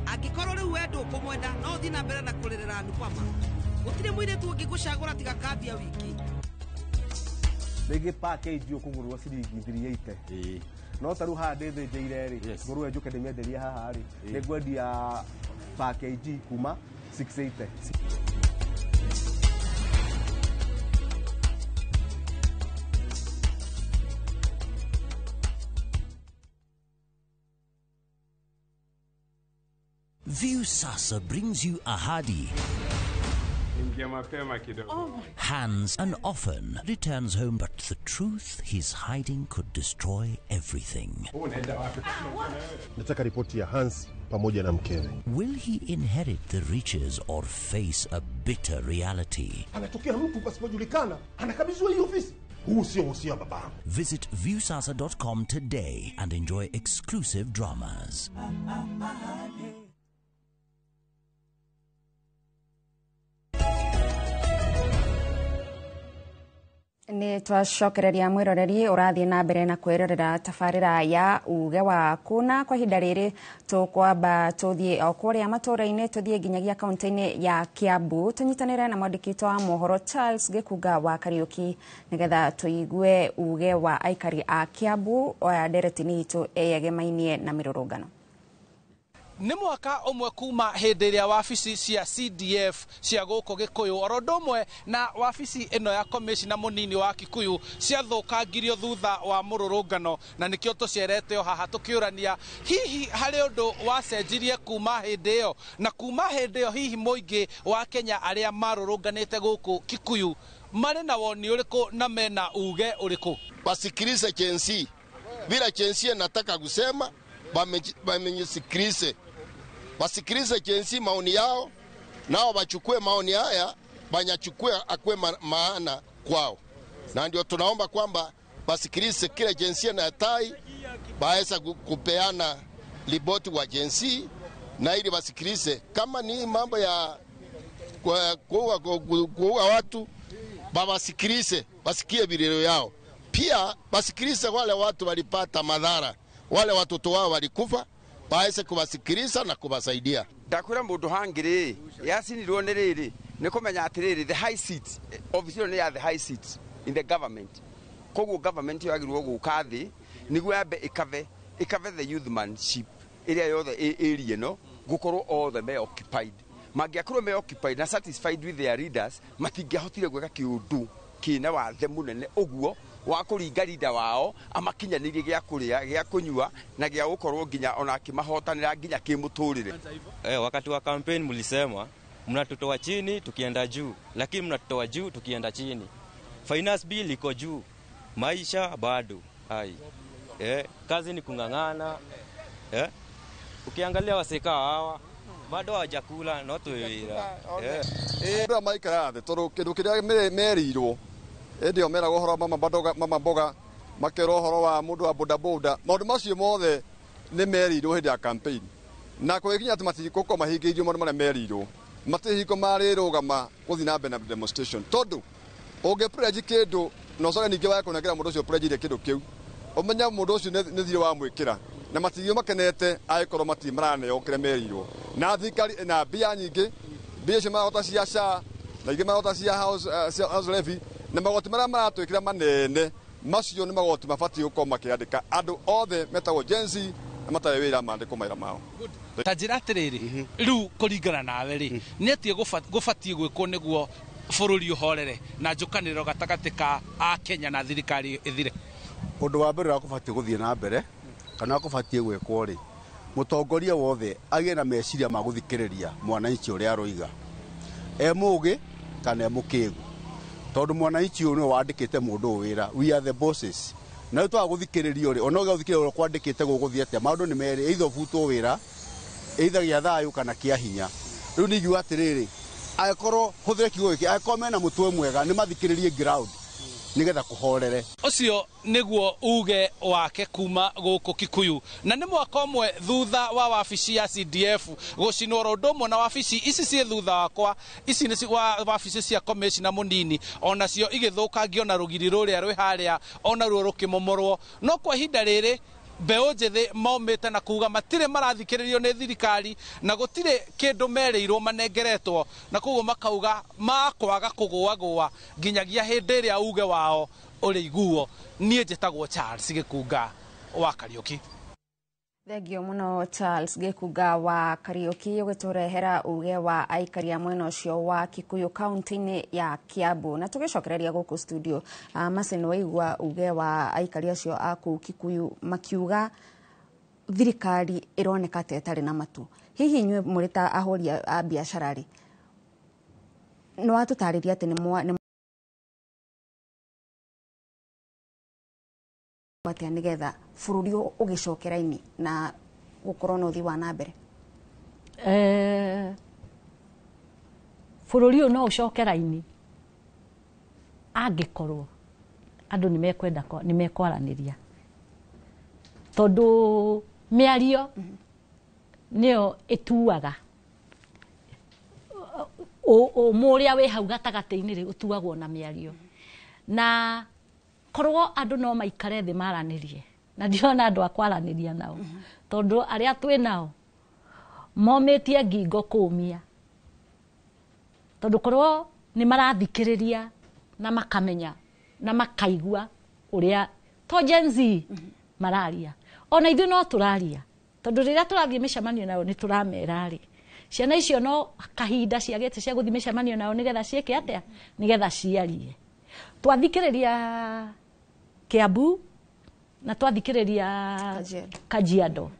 angĩkorwo rĩu we ndũkũmwenda no ũthiĩ na mbere na kũrĩrĩra Anupama. Gũtirĩ mũirĩtu ũngĩgũcagũra tiga Kambia wiki. Rĩngĩ package ũkũgũrwo ciringi 380, no ta rĩu haha ndĩthĩnjĩire rĩ, ngũrwe njũke ndĩmĩenderie haha rĩ, nĩngwendia package kuma 680. Viusasa brings you Ahadi. Ingia mapema kidogo. Hans and often returns home, but the truth he's hiding could destroy everything. Nataka ripoti ya Hans pamoja na mkewe. Will he inherit the riches or face a bitter reality? Anatokea mtu pasipojulikana, anakabidhiwa hii ofisi. Huu sio uhusia babangu. Visit viusasa.com today and enjoy exclusive dramas. Nĩ twacokereria mwĩroreri ũrathiĩ na mbere na kwĩrorera tabarĩra ya uge waku, na kwa ihinda rĩrĩ tũkwamba tũthiĩ o kũrĩa matũũra-inĩ, tũthiĩ nginyagia kaunti-inĩ ya Kiambu, tũnyitanĩre na mwandĩki witũ wa mohoro Charles Gĩkunga wa Kariũki nĩgetha tũigue uge wa aikari a Kiambu oya ndereti-inĩ itũ ĩyegemainie na mĩrũrũngano. Nĩ mwaka ũmwe kuma hĩndĩ ĩrĩa wabici cia CDF cia gũkũ Gĩkũyũ oro ũndũ ũmwe na wabici ĩno ya komishina mũnini wa Kikuyu ciathũkangirio thutha wa mũrũrũngano, na nĩkĩo tũcerete o haha tũkĩũrania hihi harĩ ũndũ wacenjirie kuma hĩndĩ ĩyo, na kuma hĩndĩ ĩyo hihi mũingĩ wa Kenya arĩa marũrũnganĩte gũkũ Kikuyu marĩ na woni ũrĩkũ na mena uge ũrĩkũ. Wasikilize Gen Z bila Gen Z nataka kusema wamenyisikilize, wasikilize Gen Z maoni yao, nao wachukue maoni haya, banyachukue akue maana kwao. Na ndio tunaomba kwamba wasikilize kile Gen Z na tai baesa kupeana ripoti wa Gen Z, na ili wasikilize kama ni mambo ya kuua watu, bawasikilize, wasikie vilio yao. Pia wasikilize wale watu walipata madhara, wale watoto wao walikufa, baese kuwasikiliza na kuwasaidia. Ndakwira mundu hangiri yacinirwo ni riri ni kumenya atiriri the high seat office ni ya the high seat in the government, koguo government yagirwo guka thi niguo yambe ikave the youthmanship iria yothe area no gukorwo othe me occupied, mangiakorwo me occupied na satisfied with their leaders matingĩahotire gwĩka kĩũndũ kĩna wathe mũnene ũguo wa kũringa leader wao amakinyanĩirie gĩa kũrĩa gĩa kũnyua na gĩa gũkorwo nginya ona akĩmahotanĩra nginya kĩmũtũrĩre. Wakati wa campaign mlisema mnatutoa chini tukienda juu, lakini mnatutoa juu tukienda chini. Finance bill iko juu, maisha bado hai. Kazi ni kung'ang'ana. Ukiangalia waseka hawa bado hawajakula no twĩra. Andũ maikara thĩ tondũ kĩndũ kĩrĩa merirwo ĩndĩ o meragwo ũhoro wa mama mboga, makerwo ũhoro wa mũndũ wa bodaboda, maũndũ macio mothe nĩ merirwo hĩndĩ ya campaign, na kũgĩkinya atĩ matigũkorwo mahingĩirio maũndũ marĩa merirwo, matirĩ hingo marĩrũgama gũthiĩ na mbere na demonstration, tondũ ũngĩ pledge kĩndũ na ũcoke ningĩ wage kũnengera mũndũ ũcio pledge kĩndũ kĩu, ũmenye mũndũ ũcio nĩ thirĩ wamwĩkĩra, na matigio makenete angĩkorwo matirĩ maraneo kĩrĩa merirwo. Na thirikari ĩna mbia nyingĩ, mbia icio marahota cia SHA na ingĩ marahota cia house levy, na magoti marĩa maratwĩkĩra manene macio nĩ magoti mabatiĩ gũkorwo makĩandĩka andũ othe metagwo Gen Z na matarĩ wĩra mandĩkwo mawĩra mao. Ta njĩra atĩrĩrĩ, rĩu kũringana nawe rĩ, nĩ atĩa gũbatiĩ gwĩkwo nĩguo bũrũri ũhorere na njũkanĩrĩro gatagatĩ ka Akenya na thirikari ĩthire? Ũndũ wa mbere ũrĩa kũbatiĩ gũthiĩ na mbere kana kũbatiĩ gwĩkwo rĩ, mũtongoria wothe agĩe na meciria ma gũthikĩrĩria mwananchi ũrĩa aroiga, e mũũgĩ kana e mũkĩgu, tondũ mwananchi ũyũ nĩwe wandĩkĩte mũndũ ũyũ wĩra, we are the bosses. Na rĩu twaga gũthikĩrĩrio rĩ, ona ũgĩa gũthikĩrĩria ũrĩa kwandĩkĩte gũgũthiĩ atĩa, maũndũ nĩ merĩ, either ũbutwo wĩra, either gĩa thayũ kana kĩa hinya. Rĩu nĩ ingiuga atĩrĩrĩ, angĩkorwo hũthĩre kiugo gĩkĩ, angĩkorwo mena mũtwe mwega nĩ mathikĩrĩrie ground nĩgetha kũhorere. Ũcio nĩguo uge wake kuma gũkũ Kikuyu, na nĩ mwaka ũmwe thutha wa wabici ya CDF gũcinwo oro ũndũ ũmwe na wabici ici ciĩ thutha wakwa, ici nĩ wabici cia komishina mũnini, onacio igĩthũkangio na rũgiri rũrĩa rwĩ harĩa onaruo rũkĩmomorwo. No kwa ihinda rĩrĩ mbeũ njĩthĩ maumĩte na kuga matirĩ marathikĩrĩrio nĩ thirikari na gũtirĩ kĩndũ merĩirwo manengeretwo, na koguo makauga makwaga kũgũagũa nginyagia hĩndĩ ĩrĩa uge wao ũrĩiguo. Niĩ njĩtagwo Charles Gĩkunga wa Kariũki. Thengio mũno Charles Gĩkunga wa Kariũki ũgĩtũrehera uge wa aikari a mwena ũcio wa Kikuyu kaunti-inĩ ya Kiambu. Na tũgĩcokereria gũkũ studio, Mercy, nĩ waigua uge wa aikari acio a kũu Kikuyu makiuga thirikari ĩroneka ta ĩtarĩ na matu. Hihi inyuĩ mũrĩ ta ahũri a biacara rĩ, nĩ watũtarĩria atĩ nĩ atĩa nĩgetha bũrũri ũgĩcokera-inĩ na gũkorwo na ũthii wa na mbere? Bũrũri ũyũ no ũcokera-inĩ angĩkorwo andũ nĩ mekwenda nĩ mekwaranĩria, tondũ mĩario nĩyo ĩtuaga ũmũ ũrĩa wĩ hau gatagatĩ-inĩ rĩ, ũtuagwo na mĩario. Na korwo andũ no maikare thĩ maranĩrie, na ndirona andũ a kwaranĩria nao, tondũ arĩa twĩ nao momĩtie ngingo kũmia, tondũ korwo nĩ marathikĩrĩria na makamenya na makaigua ũrĩa to Gen Z mararia, ona ithuĩ no tũraria, tondũ rĩrĩa tũrathiĩ mĩcemanio nao nĩ tũramera rĩ, ciana icio no kahinda ciagĩte cia gũthiĩ mĩcemanio nao nĩgetha ciĩke atĩa, nĩgetha ciarie. Twathikĩrĩria Kiambu na twathikĩrĩria Kajiado,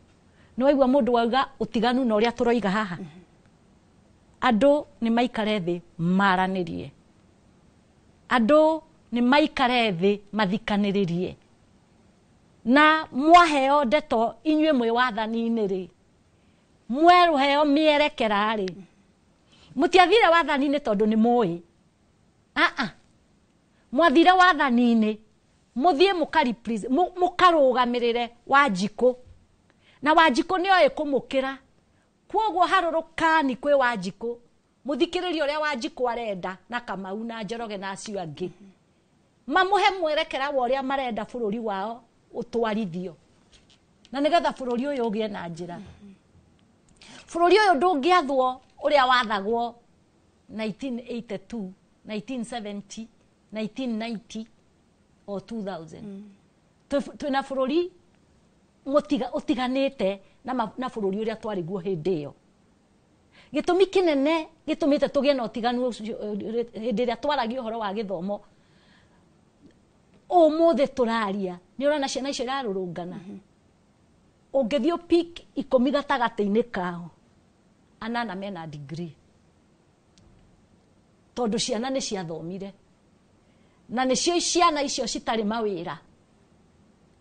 nĩ waigua mũndũ wauga ũtiganu na ũrĩa tũroiga haha. Andũ nĩ maikare thĩ maranĩrie, andũ nĩ maikare thĩ mathikanĩrĩrie, na mwaheo ndeto inyuĩ mwĩ wathani-inĩ rĩ, mwerũheo mĩerekera rĩ, mũtiathire wathani-inĩ tondũ nĩ mũĩ, mwathire wathani-inĩ mũthiĩ mũkarũgamĩrĩre Wanjikũ, na Wanjikũ nĩoĩ kũmũkĩra, kwoguo harũrũkani kwĩ Wanjikũ, mũthikĩrĩrie ũrĩa Wanjikũ arenda na Kamau na Njoroge na acio angĩ, mamũhe mwerekera wa ũrĩa marenda bũrũri wao ũtwarithio, na nĩgetha bũrũri ũyũ ũgĩe na njĩra. Bũrũri ũyũ ndũngĩathwo ũrĩa wathagwo 1982, 1970, 1990 or 2000. Twĩna bũrũri ũtiganĩte na bũrũri ũrĩa twarĩ guo hĩndĩ ĩyo. Gĩtũmi kĩnene gĩtũmĩte tũgĩe na ũtiganu ũcio hĩndĩ ĩrĩa twaragia ũhoro wa gĩthomo, ũmũthĩ tũraria nĩ ũrona ciana icio irarũrũngana, ũngĩthiĩ pick 10 gatagatĩ-inĩ kao, 8 mena degree, tondũ ciana nĩ ciathomire, na nĩcio ciana icio citarĩ mawĩra.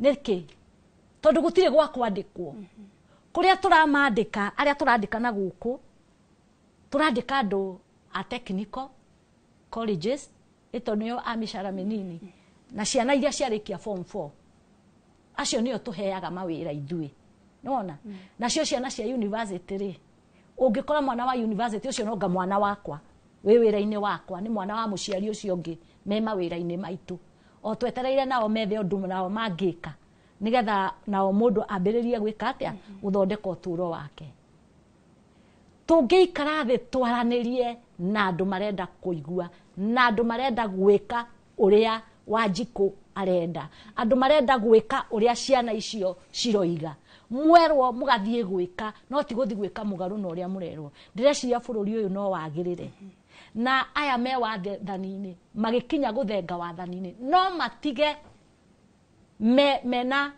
Nĩkĩ? Tondũ gũtirĩ gwa kwandĩkwo. Kũrĩa tũramandĩka, arĩa tũrandĩka na gũkũ, tũrandĩka andũ a technical colleges, ĩto nĩo a mĩcara mĩnini, na ciana iria ciarĩkia form 4, acio nĩo tũheaga mawĩra ithuĩ. Nĩwona? Nacio ciana cia university rĩ, ũngĩkora mwana wa university ũcio nonga mwana wakwa wĩ wĩra-inĩ wakwa, nĩ mwana wa mũciari ũcio ũngĩ me mawĩra-inĩ maitũ, o twetereire nao methe ũndũ nao mangĩka nĩgetha nao mũndũ ambĩrĩrie gwĩka atĩa, gũthondeka ũtũũro wake. Tũngĩikara thĩ twaranĩrie na andũ marenda kũigua, na andũ marenda gwĩka ũrĩa Wanjikũ arenda, andũ marenda gwĩka ũrĩa ciana icio ciroiga, mwerwo mũgathiĩ gwĩka, no ti gũthiĩ gwĩka mũgarũ na ũrĩa mũrerwo. Ndĩreciria bũrũri ũyũ no wagĩrĩre, na aya me wathani-inĩ magĩkinya gũthenga wathani-inĩ no matige mena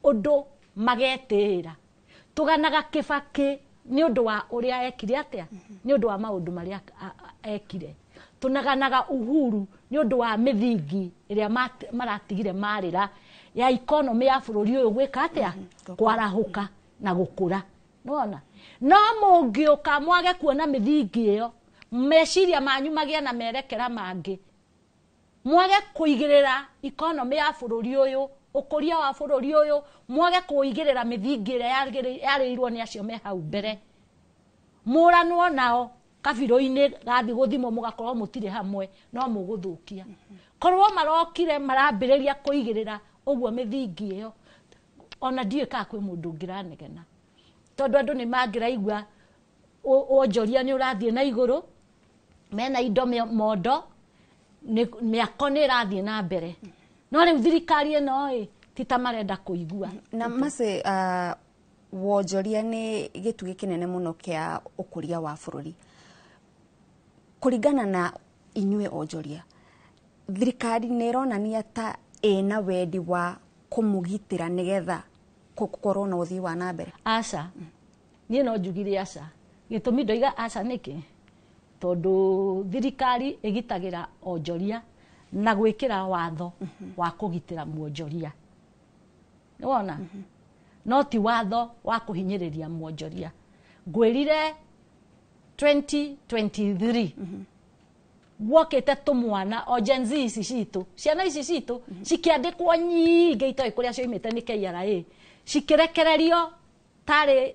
ũndũ magetĩĩra. Tũganaga Kĩbakĩ nĩ ũndũ wa ũrĩa ekire atĩa, nĩ ũndũ wa maũndũ marĩa ekire. Tũnaganaga Uhuru nĩ ũndũ wa mĩthingi ĩrĩa maratigire marĩra ya economy ya bũrũri ũyũ gwĩka atĩa, kwarahũka na gũkũra. Nĩwona? No mũngĩũka mwage kuona mĩthingi ĩyo, meciria manyu magĩe na merekera mangĩ, mwage kũigĩrĩra economy ya bũrũri ũyũ, ũkũria wa bũrũri ũyũ, mwage kũigĩrĩra mĩthingi ĩrĩa yarĩirwo nĩ acio me hau mbere, mũranwo nao kabirũ-inĩ gathi gũthimwo mũgakorwo mũtirĩ hamwe, no mũgũthũkia. Korwo marokire marambĩrĩria kũigĩrĩra ũguo mĩthingi ĩyo, ona ndiũĩ kana kwĩ mũndũ ũngĩranegena, tondũ andũ nĩ mangĩraigua wonjoria nĩ ũrathiĩ na igũrũ, mena indo mondo, mĩako nĩ ĩrathiĩ na mbere, no rĩu thirikari ĩno ĩ ti ta marenda kũigua. Na Mercy, wonjoria nĩ gĩtugĩ kĩnene mũno kĩa ũkũria wa bũrũri. Kũringana na inyuĩ onjoria, thirikari nĩ ĩronania ta ĩna wendi wa kũmũgitĩra nĩgetha gũkorwo na ũthii wa na mbere? Aca, niĩ no njugire aca. Gĩtũmi ndoiga aca nĩkĩ? Tondũ thirikari ĩgitagĩra onjoria na gwĩkĩra watho wa kũgitĩra mwonjoria. Nĩwona? No ti watho wa kũhinyĩrĩria mwonjoria. Ngwĩrire 2023 gwokĩte tũmwana o Gen Z ici citũ, ciana ici citũ cikĩandĩkwo nyingĩ itoĩ kũrĩa cioimĩte nĩ KRA, cikĩrekererio tarĩ,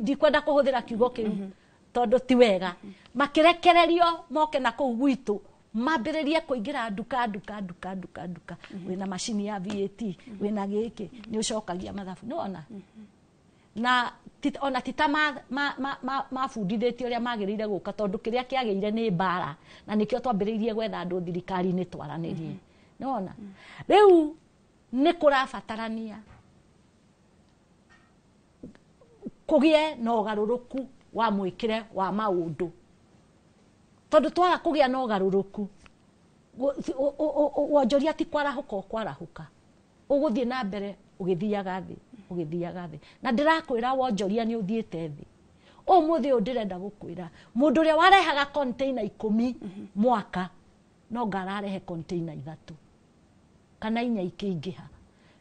ndikwenda kũhũthĩra kiugo kĩu tondũ ti wega, makĩrekererio moke na kũu gwitũ Mambĩrĩrie kũingĩra nduka nduka nduka nduka nduka, wĩna macini ya VAT, wĩna gĩkĩ, nĩ ũcokagia mathabu, nĩwona? Na ona ti ta mabundithĩtio ũrĩa magĩrĩire gũka, tondũ kĩrĩa kĩagĩire nĩ mbara, na nĩkĩo twambĩrĩirie gwetha andũ thirikari-inĩ twaranĩrie, nĩwona? Rĩu nĩ kũrabatarania kũgĩe na ũgarũrũku wa mwĩkĩre wa maũndũ, tondũ twaga kũgĩa na ũgarũrũku, wonjoria ti kwarahũka ũkwarahũka, ũgũthiĩ na mbere ũgĩthiaga thĩ, ũgĩthiaga thĩ. Na ndĩrakwĩra wonjoria nĩ ũthiĩte thĩ. Ũmũthĩ ũyũ ndĩrenda gũkwĩra, mũndũ ũrĩa warehaga container 10 mwaka no ngararehe container 3 kana 4 ikĩingĩha,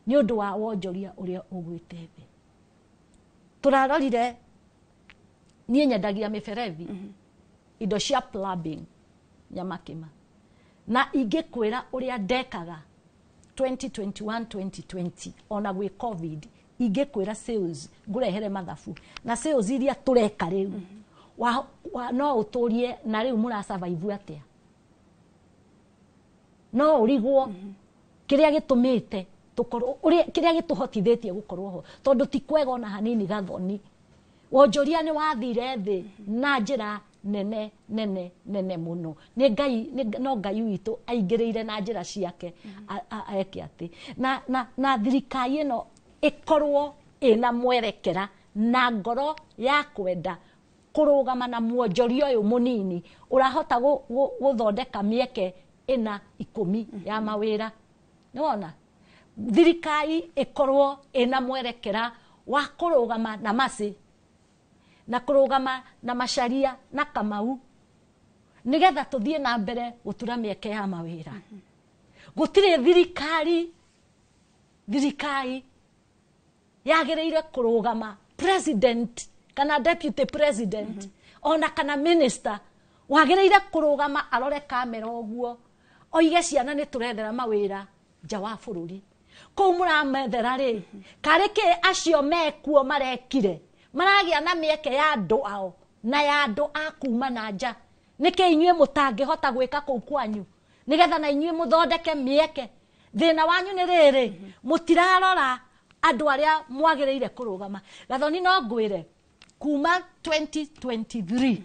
nĩ ũndũ wa wonjoria ũrĩa ũgwĩte thĩ. Tũrarorire, niĩ nyendagia mĩberethi, indo cia plumbing Nyamakĩma, na ingĩkwĩra ũrĩa ndekaga 2021 2020 ona gwĩ COVID, ingĩkwĩra sales ngũrehere mathabu na sales iria tũreka rĩu, no ũtũrie na rĩu mũra survive atĩa? No ũrigwo kĩrĩa gĩtũmĩte tũkorwo ũrĩa, kĩrĩa gĩtũhotithĩtie gũkorwo ho, tondũ ti kwega ona hanini gathoni. Wonjoria nĩ wathire thĩ na njĩra nene nene nene mũno. Nĩ Ngai, no Ngai witũ aingĩrĩire na njĩra ciake, eke atĩ na thirikari ĩno ĩkorwo ĩna mwerekera na ngoro ya kwenda kũrũgama na mwonjoria ũyũ mũnini ũrahota gũthondeka mĩeke ĩna 10 ya mawĩra, nĩwona? Thirikari ĩkorwo ĩna mwerekera wa kũrũgama na macĩ na kũrũgama na Macharia na Kamau, nĩgetha tũthiĩ na mbere gũtura mĩeke ya mawĩra. Gũtirĩ thirikari yagĩrĩire kũrũgama president kana deputy president ona kana minister wagĩrĩire kũrũgama arore kamera ũguo oige ciana nĩ tũrethera mawĩra nja wa bũrũri. Kũu mũramethera rĩ, karĩ kĩ acio mekuo marekire maragĩa na mĩeke ya andũ ao na ya andũ a kuma na nja? Nĩkĩ inyuĩ mũtangĩhota gwĩka kũu kwanyu nĩgetha na inyuĩ mũthondeke mĩeke? Thĩna wanyu nĩ rĩrĩ, mũtirarora andũ arĩa mwagĩrĩire kũrũgama. Gathoni, no ngwĩre kuma 2023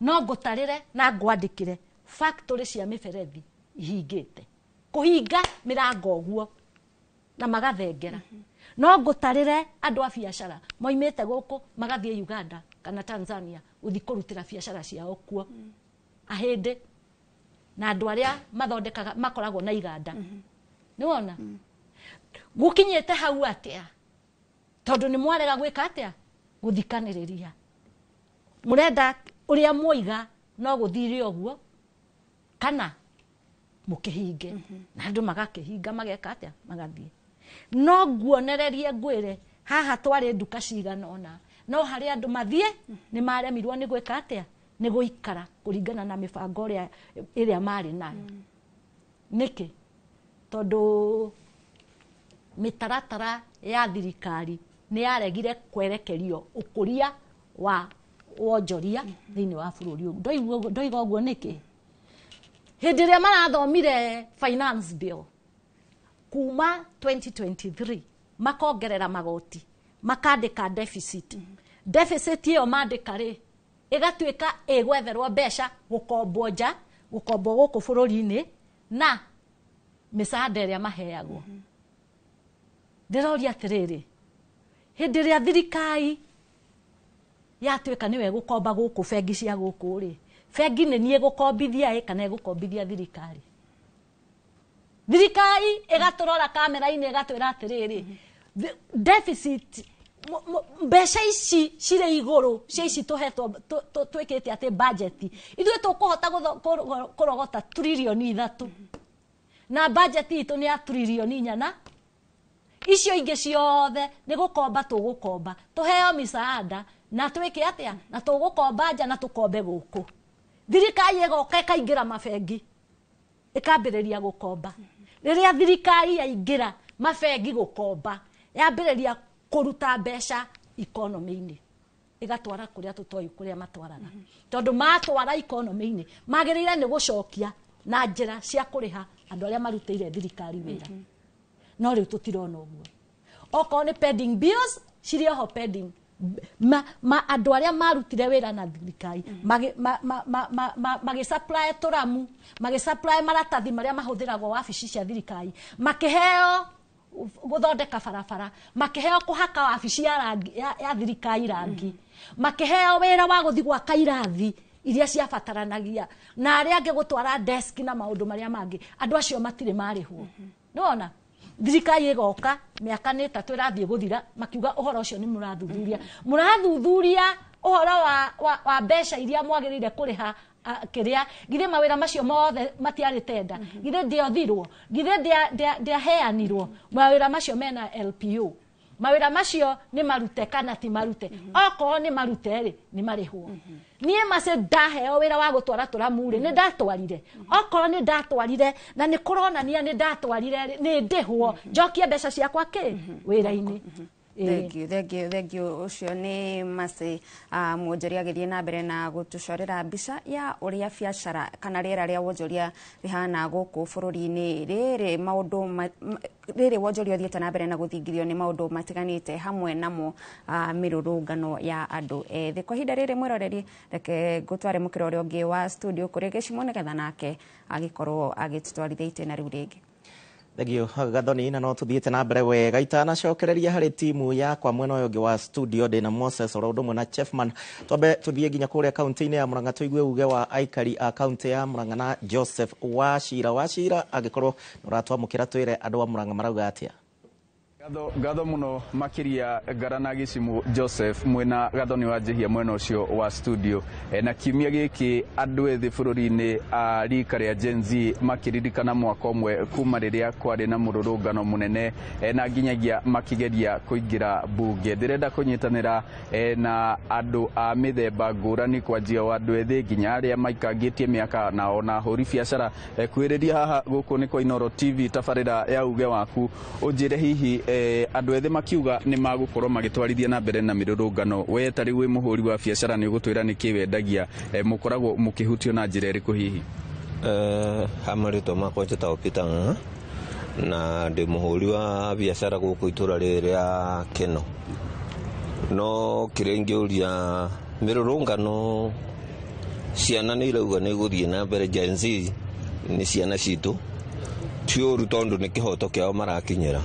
no ngũtarĩre na ngwandĩkĩre factory cia mĩberethi ihingĩte, kũhinga mĩrango ũguo na magathengera. No ngũtarĩre andũ a biacara moimĩte gũkũ magathiĩ Uganda kana Tanzania gũthiĩ kũrutĩra biacara ciao kuo, ahĩndĩ na andũ arĩa mathondekaga makoragwo na iganda, nĩwona? Gũkinyĩte hau atĩa? Tondũ nĩ mwarega gwĩka atĩa? Gũthikanĩrĩria. Mũrenda ũrĩa mwoiga no gũthire ũguo kana mũkĩhinge, na andũ magakĩhinga mageka atĩa? Magathiĩ. No nguonererie ngwĩre haha twarĩ nduka cigana ũna, no harĩ andũ mathiĩ nĩ maremirwo nĩ gwĩka atĩa? Nĩ gũikara kũringana na mĩbango ĩrĩa marĩ nayo. Nĩkĩ? Tondũ mĩtaratara ya thirikari nĩ yaregire kwerekerio ũkũria wa wonjoria thĩinĩ wa bũrũri ũyũ. Ndoiga ũguo nĩkĩ? Hĩndĩ ĩrĩa marathomire finance bill kuma 2023, makongerera magoti, makandĩka deficit. Deficit ĩyo mandĩka rĩ, ĩgatuĩka ĩgwetherwo mbeca gũkombwo nja, gũkombwo gũkũ bũrũri-inĩ na mĩcaada ĩrĩa maheagwo. Ndĩroria atĩrĩrĩ, hĩndĩ ĩrĩa thirikari yatuĩka nĩwe ĩgũkomba gũkũ bengi cia gũkũ rĩ, bengi nĩ niĩ ĩgũkombithia ĩ kana ĩgũkombithia thirikari? Thirikari ĩgatũrora kamera-inĩ ĩgatwĩra atĩrĩrĩ, deficit mbeca ici cirĩ igũrũ cia ici tũhetwo, twĩkĩte atĩ budget ithuĩ tũkũhota kũrogota tririoni 3 na budget itũ nĩ ya tririoni 4, na icio ingĩ ciothe nĩ gũkomba tũgũkomba, tũheo misaada na twĩke atĩa? Na tũgũkomba nja na tũkombe gũkũ. Thirikari ĩgoka ĩkaingĩra mabengi ĩkambĩrĩria gũkomba. Rĩrĩa thirikari yaingĩra mabengi gũkomba, yambĩrĩria kũruta mbeca economy-inĩ, ĩgatwara kũrĩa tũtoĩ kũrĩa matwaraga, tondũ matwara economy-inĩ magĩrĩire nĩ gũcokia na njĩra cia kũrĩha andũ arĩa marutĩire thirikari wĩra. No rĩu tũtirona ũguo. Okorwo nĩ pending bills cirĩ oho pending, ma andũ arĩa marutire wĩra na thirikari magĩ supply tũramu, magĩ supply maratathi marĩa mahũthĩragwo wabici cia thirikari, makĩheo gũthondeka barabara, makĩheo kũhaka wabici ya, rangi, ya thirikari rangi, makĩheo wĩra wa gũthiĩ gwaka irathi iria ciabataranagia na arĩa angĩ gũtwara desk na maũndũ marĩa mangĩ. Andũ acio matirĩ marĩhwo. Nĩwona thirikari ĩgoka mĩaka nĩ 3 ĩrathiĩ gũthira, makiuga ũhoro ũcio nĩ mũrathuthuria, mũrathuthuria ũhoro wa mbeca iria mwagĩrĩire kũrĩha kĩrĩa githĩ mawĩra macio mothe matiarĩ tenda, githĩ ndĩothirwo, githĩ ndĩaheanirwo mawĩra macio mena LPO, mawĩra macio nĩ marute kana ti marute? Okorwo nĩ marute rĩ, nĩ marĩhwo. Niĩ mace ndaheo wĩra wa gũtwara tũramu rĩ, nĩ ndatwarire. Okorwo nĩ ndatwarire na nĩ kũronania nĩ ndatwarire rĩ, nĩ ndĩhwo, njokie mbeca ciakwa kĩ wĩra-inĩ. Thank you, thank you, thank you. Ũcio nĩ Mercy mwonjoria agĩthiĩ na mbere na gũtũcorera mbica ya ũrĩa biacara kana rĩera rĩa wonjoria rĩhana gũkũ bũrũri-inĩ. Rĩrĩ maũndũ rĩrĩ wonjoria ũthiĩte na mbere na gũthingithio nĩ maũndũ matiganĩte, hamwe namo mĩrũrũngano ya andũ ethĩ. Kwa ihinda rĩrĩ, mwĩroreri, reke ngũtware mũkĩra ũrĩa ũngĩ wa studio kũrĩ Gĩcimo nĩgetha nake agĩkorwo agĩtũtwarithia itĩna rĩu rĩngĩ. Thengio Gathoni, na no tuthiĩte na mbere wega itanacokereria harĩ timu yakwa mwena ũyũ ũngĩ wa studio ndĩna Moses oro ũndũ ũmwe na Chefman. Twambe tũthiĩ nginya kũrĩa kaunti-inĩ ya Murang'a tũigue uge wa aikari a kaunti ya Murang'a na Joseph Wachira. Wachira, angĩkorwo nĩ ũratwamũkĩra, twĩre andũ a Murang'a marauga atĩa. Ngatho, ngatho muno makiria Ngarana Gĩcimu Joseph mwena Gathoni wa Njihia mwena ũcio wa studio. Na kiumia gĩkĩ andũ ethĩ bũrũri-inĩ a rika rĩa Gen Z makĩririkana mwaka ũmwe kuma rĩrĩa kwarĩ na mũrũrũngano mũnene na nginyagia makĩgeria kũingĩra mbunge. Ndĩrenda kũnyitanĩra na andũ a mĩthemba ngũrani, kwanjia o andũ ethĩ nginya arĩa maikangĩtie mĩaka na ona ahũri biacara. Kwĩrĩria haha gũkũ nĩ kwa Inooro TV, tabarĩra ya uge waku. Ũnjĩre hihi andũ ethĩ makiuga nĩ magũkorwo magĩtwarithia na mbere na mĩrũrũngano, we ta rĩu wĩ mũhũri wa biacara, nĩ ũgũtwĩra nĩ kĩ wendagia, mũkoragwo mũkĩhutio na njĩra ĩrĩkũ hihi? Ha marĩtwa makwa njĩtagwo Peter Ng'ang'a na ndĩ mũhũri wa biacara gũkũ itũra rĩrĩ rĩa Keno. No kĩrĩa ingĩũria, mĩrũrũngano ciana nĩ irauga nĩ igũthiĩ na mbere. Gen Z nĩ ciana citũ, ti ũru tondũ nĩ kĩhoto kĩao marakinyĩra,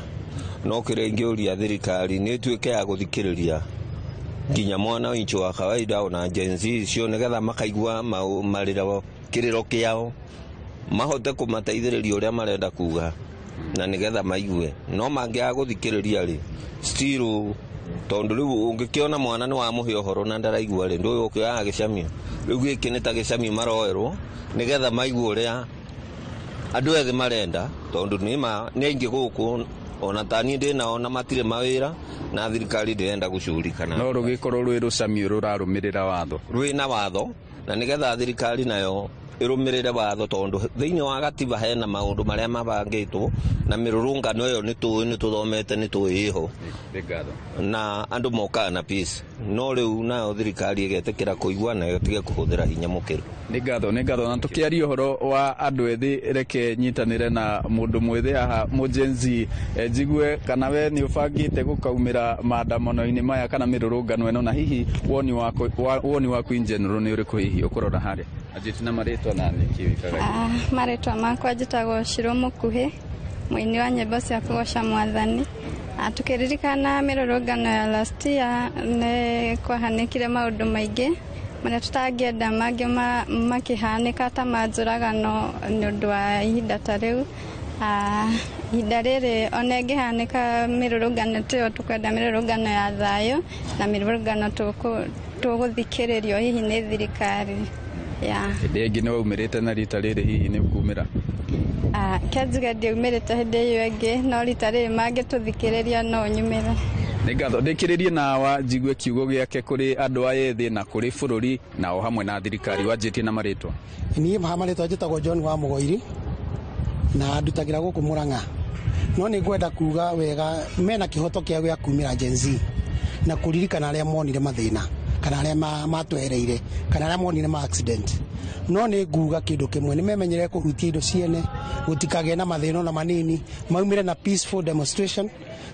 no kĩrĩa ingĩũria thirikari nĩ ĩtuĩke ya gũthikĩrĩria nginya mwana inchi wa kawaida ona Gen Z icio, nĩgetha makaigua marĩro kĩrĩro kĩao, mahote kũmateithĩrĩria ũrĩa marenda kuga na nĩgetha maigue. No mangĩaga gũthikĩrĩria rĩ, still, tondũ rĩu ũngĩkĩona mwana nĩ wamũhe ũhoro na ndaraigua rĩ, ndũĩ ũkĩoyaga gĩcamio. Rĩu gĩkĩ nĩ ta gĩcamio maroerwo nĩgetha maigue ũrĩa andũ ethĩ marenda, tondũ nĩ ma nĩ aingĩ gũkũ ona ta niĩ ndĩnao na matirĩ mawĩra na thirikari ndĩrenda gũcurika No rũgĩkorwo rwĩ rũcamio rũrarũmĩrĩra watho. Rwĩna watho, na nĩgetha thirikari nayo ĩrũmĩrĩre watho, tondũ thĩinĩ wa gatiba hena maũndũ marĩa mabangĩtwo na mĩrũrũngano ĩyo nĩ tũĩ, nĩ tũthomete, nĩ tũĩ ĩho Nĩ ngatho. Na andũ mokaga na peace, no rĩu nayo thirikari ĩgetĩkĩra kũigua na ĩtige kũhũthĩra hinya mũkĩru. Nĩ ngatho, nĩ ngatho. Na tũkĩaria ũhoro wa andũ ethĩ, reke nyitanĩre na mũndũ mwĩthĩ haha, mũ Gen Z, njigue kana we nĩ ũbangĩte gũkaumĩra maandamano-inĩ maya kana mĩrũrũngano ĩno, na hihi woni waku in general nĩ ũrĩkũ hihi ũkũrora harĩa anjĩti na marĩtwa na nĩkĩ wĩkaga? Marĩtwa makwa njĩtagwo Shiro Mũkuhĩ, mũini wa nyĩmbo cia kũgoca Mwathani. Tukĩririkana mĩrũrũngano ya last year, nĩ kwahanĩkire maũndũ maingĩ marĩa tũtangĩenda mangĩ makĩhanĩka ta manjũragano nĩ ũndũ wa ihinda ta rĩu. Ihinda rĩrĩ ona ĩngĩhanĩka mĩrũrũngano tĩyo, tũkwenda mĩrũrũngano ya thayũ na mĩrũrũngano tũgũthikĩrĩrio hihi nĩ thirikari ya Hĩndĩ ĩngĩ nĩ waumĩrĩte, na rita rĩrĩ hihi nĩ ũkumĩra? Kenjuge ndiaumĩrĩte hĩndĩ ĩyo ĩngĩ, no rita rĩrĩ mangĩtũthikĩrĩria no nyumĩre. Nĩ ngatho. Ndĩkĩrĩrie na wa njigue kiugo gĩake kũrĩ andũ aya ethĩ na kũrĩ bũrũri na o hamwe na thirikari. Wanjĩtie na marĩtwa? Niĩ ha marĩtwa njĩtagwo John wa Mũgoiri na ndutagĩra gũkũ Mũrang'a, no nĩ ngwenda kuga wega mena kĩhoto kĩao gĩa kumĩra Gen Z na kũririkana arĩa monire mathĩna kana arĩa matwehereire kana arĩa monire ma accident. No nĩ nguga kĩndũ kĩmwe, nĩ memenyere kũhutia indo ciene, gũtikagĩe na mathĩna ona manini, maumĩre na peaceful demonstration.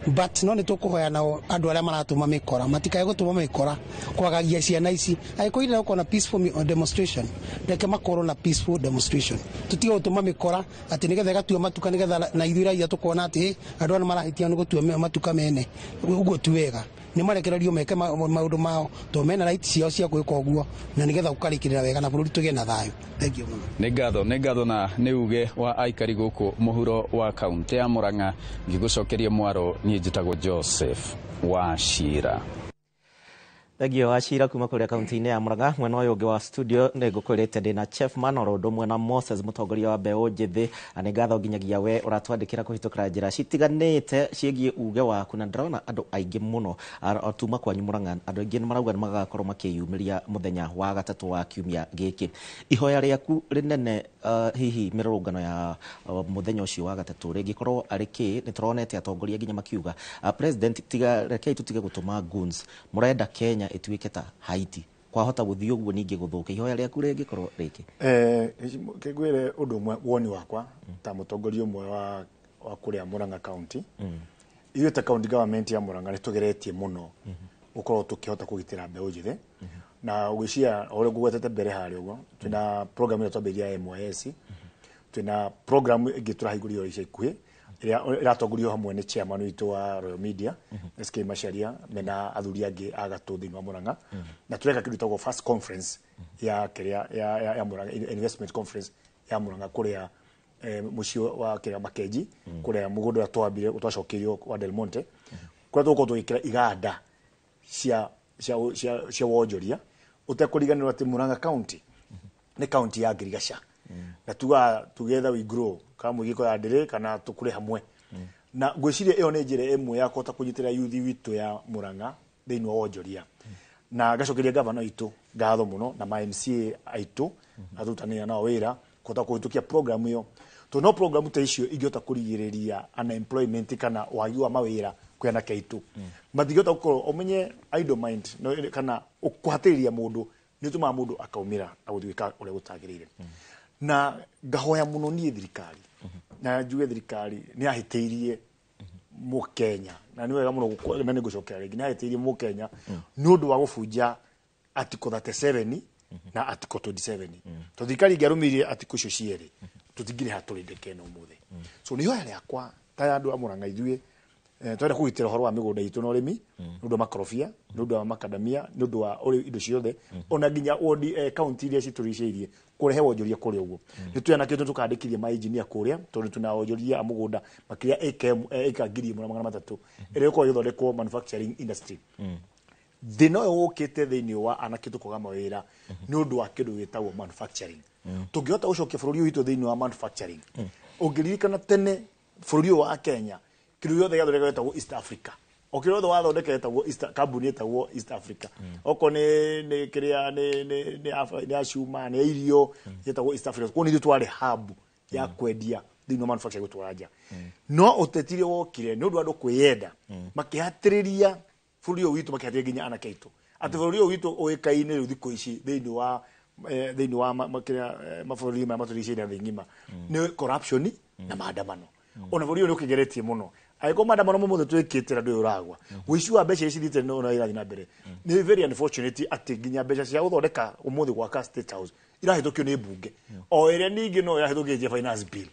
But no nĩ tũkũhoya nao andũ arĩa maratũma mĩkora matikae gũtũma mĩkora kwagagia ciana ici. Angĩkorwo irenda gũkorwo na peaceful demonstration, reke makorwo na peaceful demonstration, tũtige gũtũma mĩkora atĩ nĩgetha ĩgatua matuka, nĩgetha na ithuĩ raia tũkona atĩ andũ aya nĩ marahĩtia nĩ gũtua matuka mene. Ũguo ti wega, nĩ marekererio meke maũndũ mao tondũ mena right ciao cia gwĩka ũguo, na nĩgetha gũkarĩkĩrĩra wega na bũrũri tũgĩe na thayũ. Thank you mũno. Nĩ ngatho, nĩ ngatho, na nĩ uge wa aikari gũkũ mũhuro wa kaunti ya Murang'a. Ngĩgũcokeria mwaro, niĩ njĩtagwo Joseph Wachira. Thengio Wachira kuma kũrĩa kaunti-inĩ ya Murang'a. Mwena ũyũ ũngĩ wa studio nĩ ngũkwĩrĩte ndĩna Chef Manoro ũndũ ũmwe na Moses, mũtongoria wa mbeũ njĩthĩ, na nĩ ngatho nginyagia we ũratwandĩkĩra kũhĩtũkĩra njĩra citiganĩte ciĩgiĩ uge waku, na ndĩrona andũ aingĩ mũno tuma kwanyu Murang'a, andũ aingĩ nĩ marauga nĩ magakorwo makĩyumĩria mũthenya wa gatatũ wa kiumia gĩkĩ. Ihoya rĩaku rĩnene, hihi mĩrũrũngano ya mũthenya ũcio wa gatatũ rĩngĩkorwo arĩ kĩ? Nĩ tũronete atongoria nginya makiuga, president, tiga, rekei tũtige gũtũma goons, mũrenda Kenya ĩtuĩke ta Haiti, kwahota gũthiĩ ũguo ningĩ gũthũke. Ihoya rĩaku rĩngĩkorwo rĩkĩ? Kĩngwĩre ũndũ ũmwe, woni wakwa ta mũtongoria ũmwe wa kũrĩa Murang'a County, ithuĩ ta county government ya Murang'a nĩ tũgeretie mũno gũkorwo tũkĩhota kũgitĩra mbeũ njĩthĩ, na ũgwĩciria o ũrĩa ngũgwetete mbere harĩa ũguo, twĩna program ĩrĩa twambĩrĩria ya MYS, twĩna program ĩngĩ tũrahingũrire ica ikuhĩ ĩrĩa ĩratongorio hamwe nĩ chairman witũ wa Royal Media SK Macharia mena athuri angĩ a gatũ thĩinĩ wa Murang'a, na tũreka kĩndũ gĩtagwo first conference ya kĩrĩa ya Murang'a investment conference ya Murang'a kũrĩa mũciĩ wa kĩrĩa Makenji, kũrĩa mũgũnda ũrĩa twambire twacokeirio wa Del Monte, kũrĩa tũgũkorwo tũgĩkĩra iganda cia wonjoria, ũtekũriganĩrwo atĩ Murang'a County nĩ county ya ngirigaca, na tugaga together we grow, kana mũigĩko ya ndĩrĩ kana tũkũre hamwe, na ngwĩciria ĩyo nĩ njĩra ĩmwe ya kũhota kũnyitĩrĩra yuthi witũ ya Murang'a thĩinĩ wa wonjoria. Na ngacokeria gavana witũ ngatho mũno na ma MCA aitũ atũrutanĩra nao wĩra kũhota kũhĩtũkia program ĩyo, tondũ no program ta icio ingĩhota kũrigĩrĩria unemployment kana wagi wa mawĩra kwĩ anake aitũ. Matingĩhota gũkorwo ũmenye idle mind kana kũhatĩrĩria mũndũ nĩ ũtũmaga mũndũ akaumĩra na gũthiĩ gwĩka ũrĩa gũtagĩrĩire. Na ngahoya mũno niĩ thirikari, na njuge thirikari nĩ yahĩtĩirie mũkenya, na nĩ wega mũno na nĩ ngũcokera rĩngĩ, nĩ yahĩtĩirie mũkenya nĩ ũndũ wa gũbunja article 37 na article 27, tondũ thirikari ĩngĩarũmĩrĩire article icio cierĩ, tũtingĩrĩ haha tũrĩ ndeke ĩno ũmũthĩ. So nĩ ihoya rĩakwa ta andũ a Murang'a, ithuĩ twenda kũgitĩra ũhoro wa mĩgũnda itũ na ũrĩmi, nĩ ũndũ wa makorobia, nĩ ũndũ wa makadamia, nĩ ũndũ wa indo ciothe, ona nginya wodi, county iria citũrigicĩirie, kũrehe wonjoria kũrĩa ũguo. Nĩ twĩna kĩndũ tũkandĩkithia ma engineer kũrĩa, tondũ twĩna wonjoria a mũgũnda makĩria ĩka 1,300 ĩrĩa ĩgũkorwo ĩgĩthondekwo manufacturing industry. Thĩna ũyũ ũkĩte thĩinĩ wa anake tũkwaga mawĩra nĩ ũndũ wa kĩndũ gĩtagwo manufacturing. Tũngĩhota gũcokia bũrũri ũyũ witũ thĩinĩ wa manufacturing, ũngĩririkana tene bũrũri ũyũ wa Kenya kĩndũ gĩothe gĩathondekagwo gĩtagwo East Africa, o kĩrĩa gĩothe wathondeka gĩtagwo East, kambuni ĩtagwo East Africa, okorwo nĩ kĩrĩa nĩ ya cuma, nĩ ya irio, ĩtagwo East Africa. Koguo nĩ ithuĩ twarĩ hub ya kwendia thĩinĩ wa manufacturing gũtwara nja. No ũteti ũrĩa wokire nĩ ũndũ wa andũ kwĩyenda, makĩhatĩrĩria bũrũri ũyũ witũ, makĩhatĩrĩria nginya anake aitũ atĩ bũrũri ũyũ witũ ũĩkaine rĩu thikũ ici thĩinĩ wa kĩrĩa, mabũrũri maya matũrigicĩirie na thĩ ng'ima nĩ corruption na maandamano. Ona bũrũri ũyũ nĩ ũkĩgeretie mũno, angĩkorwo maandamano mothe twĩkĩte na ndũyũ ũragwa ũici wa mbeca iria cithiĩte no irathiĩ na mbere. Nĩ very unfortunate atĩ nginya mbeca cia gũthondeka ũmũthĩ gwaka State House irahĩtũkio nĩ mbunge o ĩrĩa ningĩ no ĩrahĩtũkĩtie finance bill.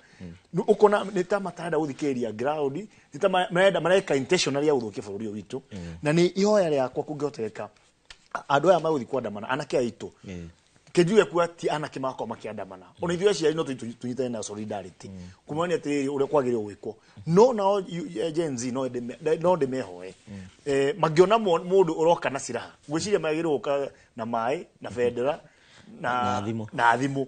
Ũkona nĩ ta matarenda gũthikĩrĩria ground, nĩ ta marenda mareka intentionally ya gũthũkia bũrũri ũyũ witũ. Na nĩ ihoya rĩakwa, kũngĩhotekeka, andũ aya magũthiĩ kwandamana, anake aitũ, kĩnjuge kuga ti anake magakorwo makĩandamana, ona ithuĩ aciari no tũnyitane na solidarity kumania atĩrĩrĩ ũrĩa kwagĩrĩirwo gwĩkwo. No nao Gen Z no ndĩmehoe, mangĩona mũndũ ũroka na silaha, ngwĩciria magĩrĩirwo gũka na maĩ na bendera na Na thimũ. Na thimũ.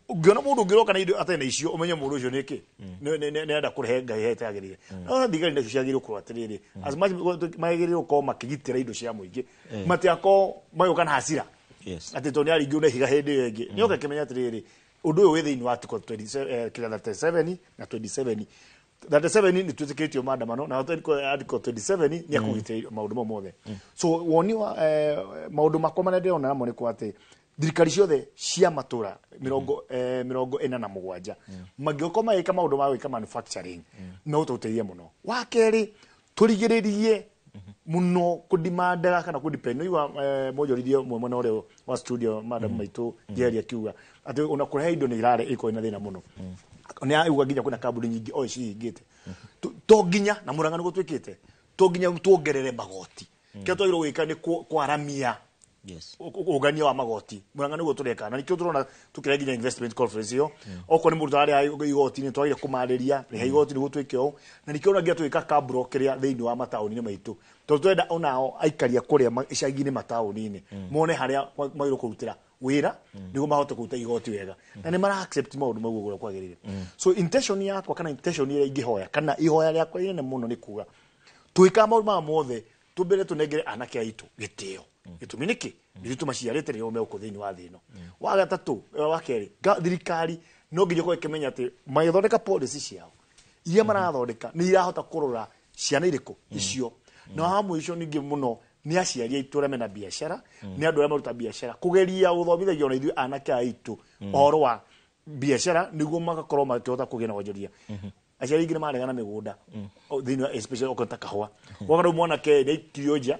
Ũngĩona mũndũ ũngĩroka na indo atarĩ na icio, ũmenye mũndũ ũcio nĩkĩ nĩ arenda kũrehe ngai ĩtagĩrĩire. No thigari nacio ciagĩrĩirwo kũrora atĩrĩrĩ, as much magĩrĩirwo gũkorwo makĩgitĩra indo cia mũingĩ, matigakorwo magĩũka na hasira atĩ tondũ nĩ aringirwo na ihiga hĩndĩ ĩyo ĩngĩ. Nĩ oke kĩmenya atĩrĩrĩ, ũndũ ũyũ wĩ thĩinĩ wa article 27, kĩrĩa 37 na 27. 37 nĩ twĩtĩkĩtio maandamano, na article 27 nĩ akũgitĩra maũndũ mau mothe. So woni wa maũndũ makwa marĩa ndĩrona namo nĩ kwa atĩ Thirikari ciothe cia matũra 47 mangĩũka magĩka maũndũ ma gwĩka manufacturing, no tũteithie mũno. Wa kerĩ, tũrigĩrĩrie muno kudimandaga kana kudepend no monjorithie mwe mwena ũrĩa wa studio madam maitũ Jerry akiuga atĩ ona kũrehe indo nĩ irare ĩkorwo ina thĩna mũno. Nĩ auga nginya kwĩna kambuni nyingĩ o cihingĩte. To nginya na Murang'a nĩguo twĩkĩte, to nginya tuongerere magoti. Kĩrĩa twagĩrĩirwo gwĩka nĩ kwaramia ũgania wa magoti. Murang'a nĩguo tũreka, na nĩkĩo tũrona tũkĩrehe nginya investment conference ĩyo. Okorwo nĩ mũndũ ũtararĩha igoti, nĩ twagĩrĩire kũmarĩria rĩha igoti nĩguo twĩke ũũ, na nĩkĩo ona nginya tũgĩka kabro kĩrĩa thĩinĩ wa mataũni-inĩ maitũ, tondũ tũrenda onao aikari a kũrĩa icagi-inĩ, mataũni-inĩ, mone harĩa magĩrĩirwo kũrutĩra wĩra nĩguo mahote kũruta igoti wega, na nĩ mara accept maũndũ mau ũguo kwagĩrĩire. So intention yakwa kana intention ĩrĩa ingĩhoya kana ihoya rĩakwa inene mũno nĩ kuga twĩkaga maũndũ maya mothe, tũmbere tũnengere anake aitũ gĩtĩo. Gĩtũmi nĩkĩ? Nĩ tũmaciarĩte, nĩo megũkũ thĩinĩ wa thĩ ĩno. Wa gatatũ, wa kerĩ, thirikari no nginya ĩkorwo ĩkĩmenya atĩ magĩthondeka policy ciao iria marathondeka nĩ irahota kũrora ciana irĩkũ icio. Na wa mũico ningĩ mũno nĩ aciari aitũ arĩa mena biacara, nĩ andũ arĩa maruta biacara, kũgeria gũthomithagio ona ithuĩ anake aitũ ũhoro wa biacara nĩguo magakorwo makĩhota kũgĩa na wonjoria. Aciari aingĩ nĩ maregana mĩgũnda thĩinĩ wa especially okorwo ta kahũa, woka rĩu mwanake nĩ aikirio nja.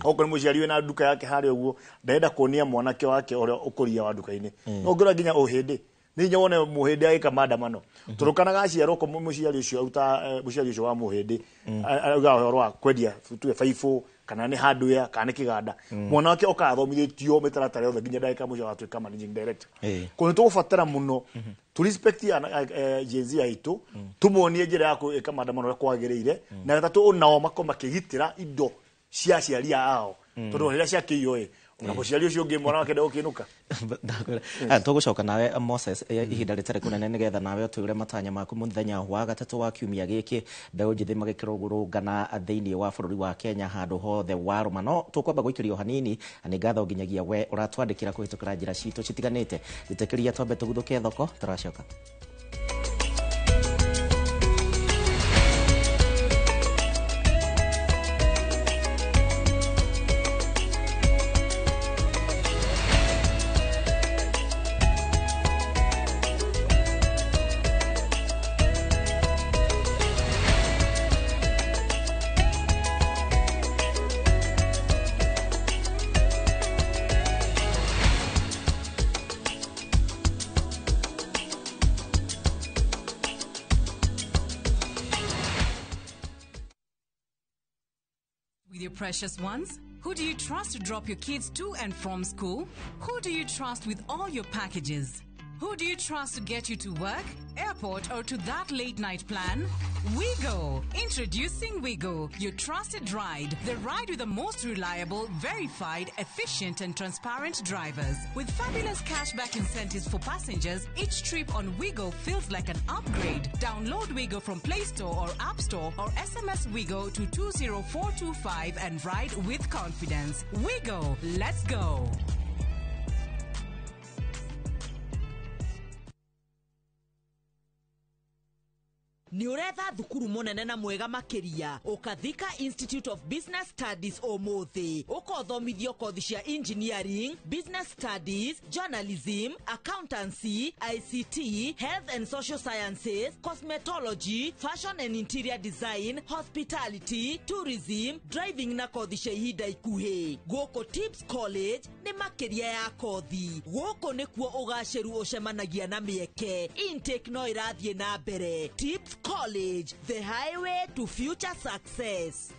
Okorwo nĩ mũciari wĩna nduka yake harĩa ũguo, ndarenda kuonia mwanake wake ũrĩa ũkũria wa nduka-inĩ. No ũngĩrora nginya ũhĩndĩ, nĩ hinya wone mũhĩndĩ agĩka maandamano, tondũ kana gaciarwo ko mũciari ũcio aruta, mũciari ũcio wa mũhĩndĩ augaga ũhoro wa kwendia tuge baibũ kana nĩ hardware kana nĩ kĩganda, mwana wake okaga athomithĩtio mĩtaratara yothe nginya ndagĩka mũico agatuĩka managing director. Koguo nĩ tũgũbatara mũno tu respect Gen Z aitũ, tũmonie njĩra ya gwĩka maandamano ũrĩa kwagĩrĩire, na gatatũ onao makorwo makĩgitĩra indo cia aciari ao, tondũ rĩrĩa ciakĩiywo ĩ ona mũciari ũcio ũngĩ mwana wake ndegũkĩinũka. Tũgũcoka nawe Moses ihinda rĩtarĩ kũnene nĩgetha nawe ũtwĩre matanya maku mũthenya wa gatatũ wa kiumia gĩkĩ, mbeũ njĩthĩ magĩkĩrũrũngana thĩinĩ wa bũrũri wa Kenya handũ hothe warũma. No tũkwamba gũikĩrio hanini, na nĩ ngatho nginyagia we ũratwandĩkĩra kũhĩtũkĩra njĩra citũ citiganĩte. Njĩtĩkĩria twambe tũguthũke thoko, tũracoka. With your precious ones? Who do you trust to drop your kids to and from school? Who do you trust with all your packages? Who do you trust to get you to work, airport, or to that late night plan? WeGo! Introducing WeGo, your trusted ride. The ride with the most reliable, verified, efficient, and transparent drivers. With fabulous cashback incentives for passengers, each trip on WeGo feels like an upgrade. Download WeGo from Play Store or App Store or SMS WeGo to 20425 and ride with confidence. WeGo! Let's go! Nĩ ũretha thukuru mũnene na mwega makĩria? Ũkathika Institute of Business Studies ũmũthĩ, ũkothomithio kothi cia engineering, business studies, journalism, accountancy, ICT, health and social sciences, cosmetology, fashion and interior design, hospitality, tourism, driving na kothi cia ihinda ikuhĩ. Gũkũ Tips College nĩ makĩria ya kothi. Gũkũ nĩkuo ũgacĩru ũcemanagia na mĩeke. Intake no ĩrathiĩ na mbere. Tips College, the highway to future success.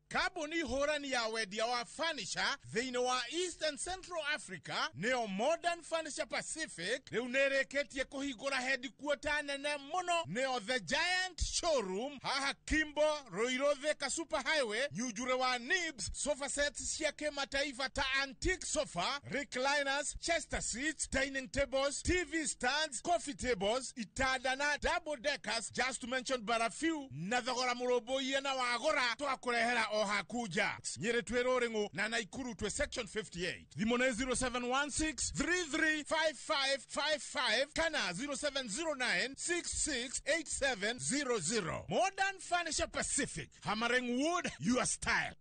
Kambuni hũrani ya wendia wa furniture thĩinĩ wa East and Central Africa, nĩyo Modern Furniture Pacific, rĩu nĩ ĩrĩkĩtie kũhingũra headquarter nene mũno, nĩyo The Giant Showroom, haha Kimbo, Ruiru Thika Super Highway, Nyunjure wa Nibs. Sofa sets cia kĩmataifa ta antique sofa, recliners, chester seats, dining tables, TV stands, coffee tables, itanda na double deckers, just to mention but a few, na thogora mũrũmbũiye, na wagũra twakũrehera o hakuja. Nyĩrĩ twĩ Rũrĩng'ũ na Naikuru twĩ section 58. Thimũ nĩ 0716 335555 kana 0709 668700. Modern Furniture Pacific, hammering wood your style.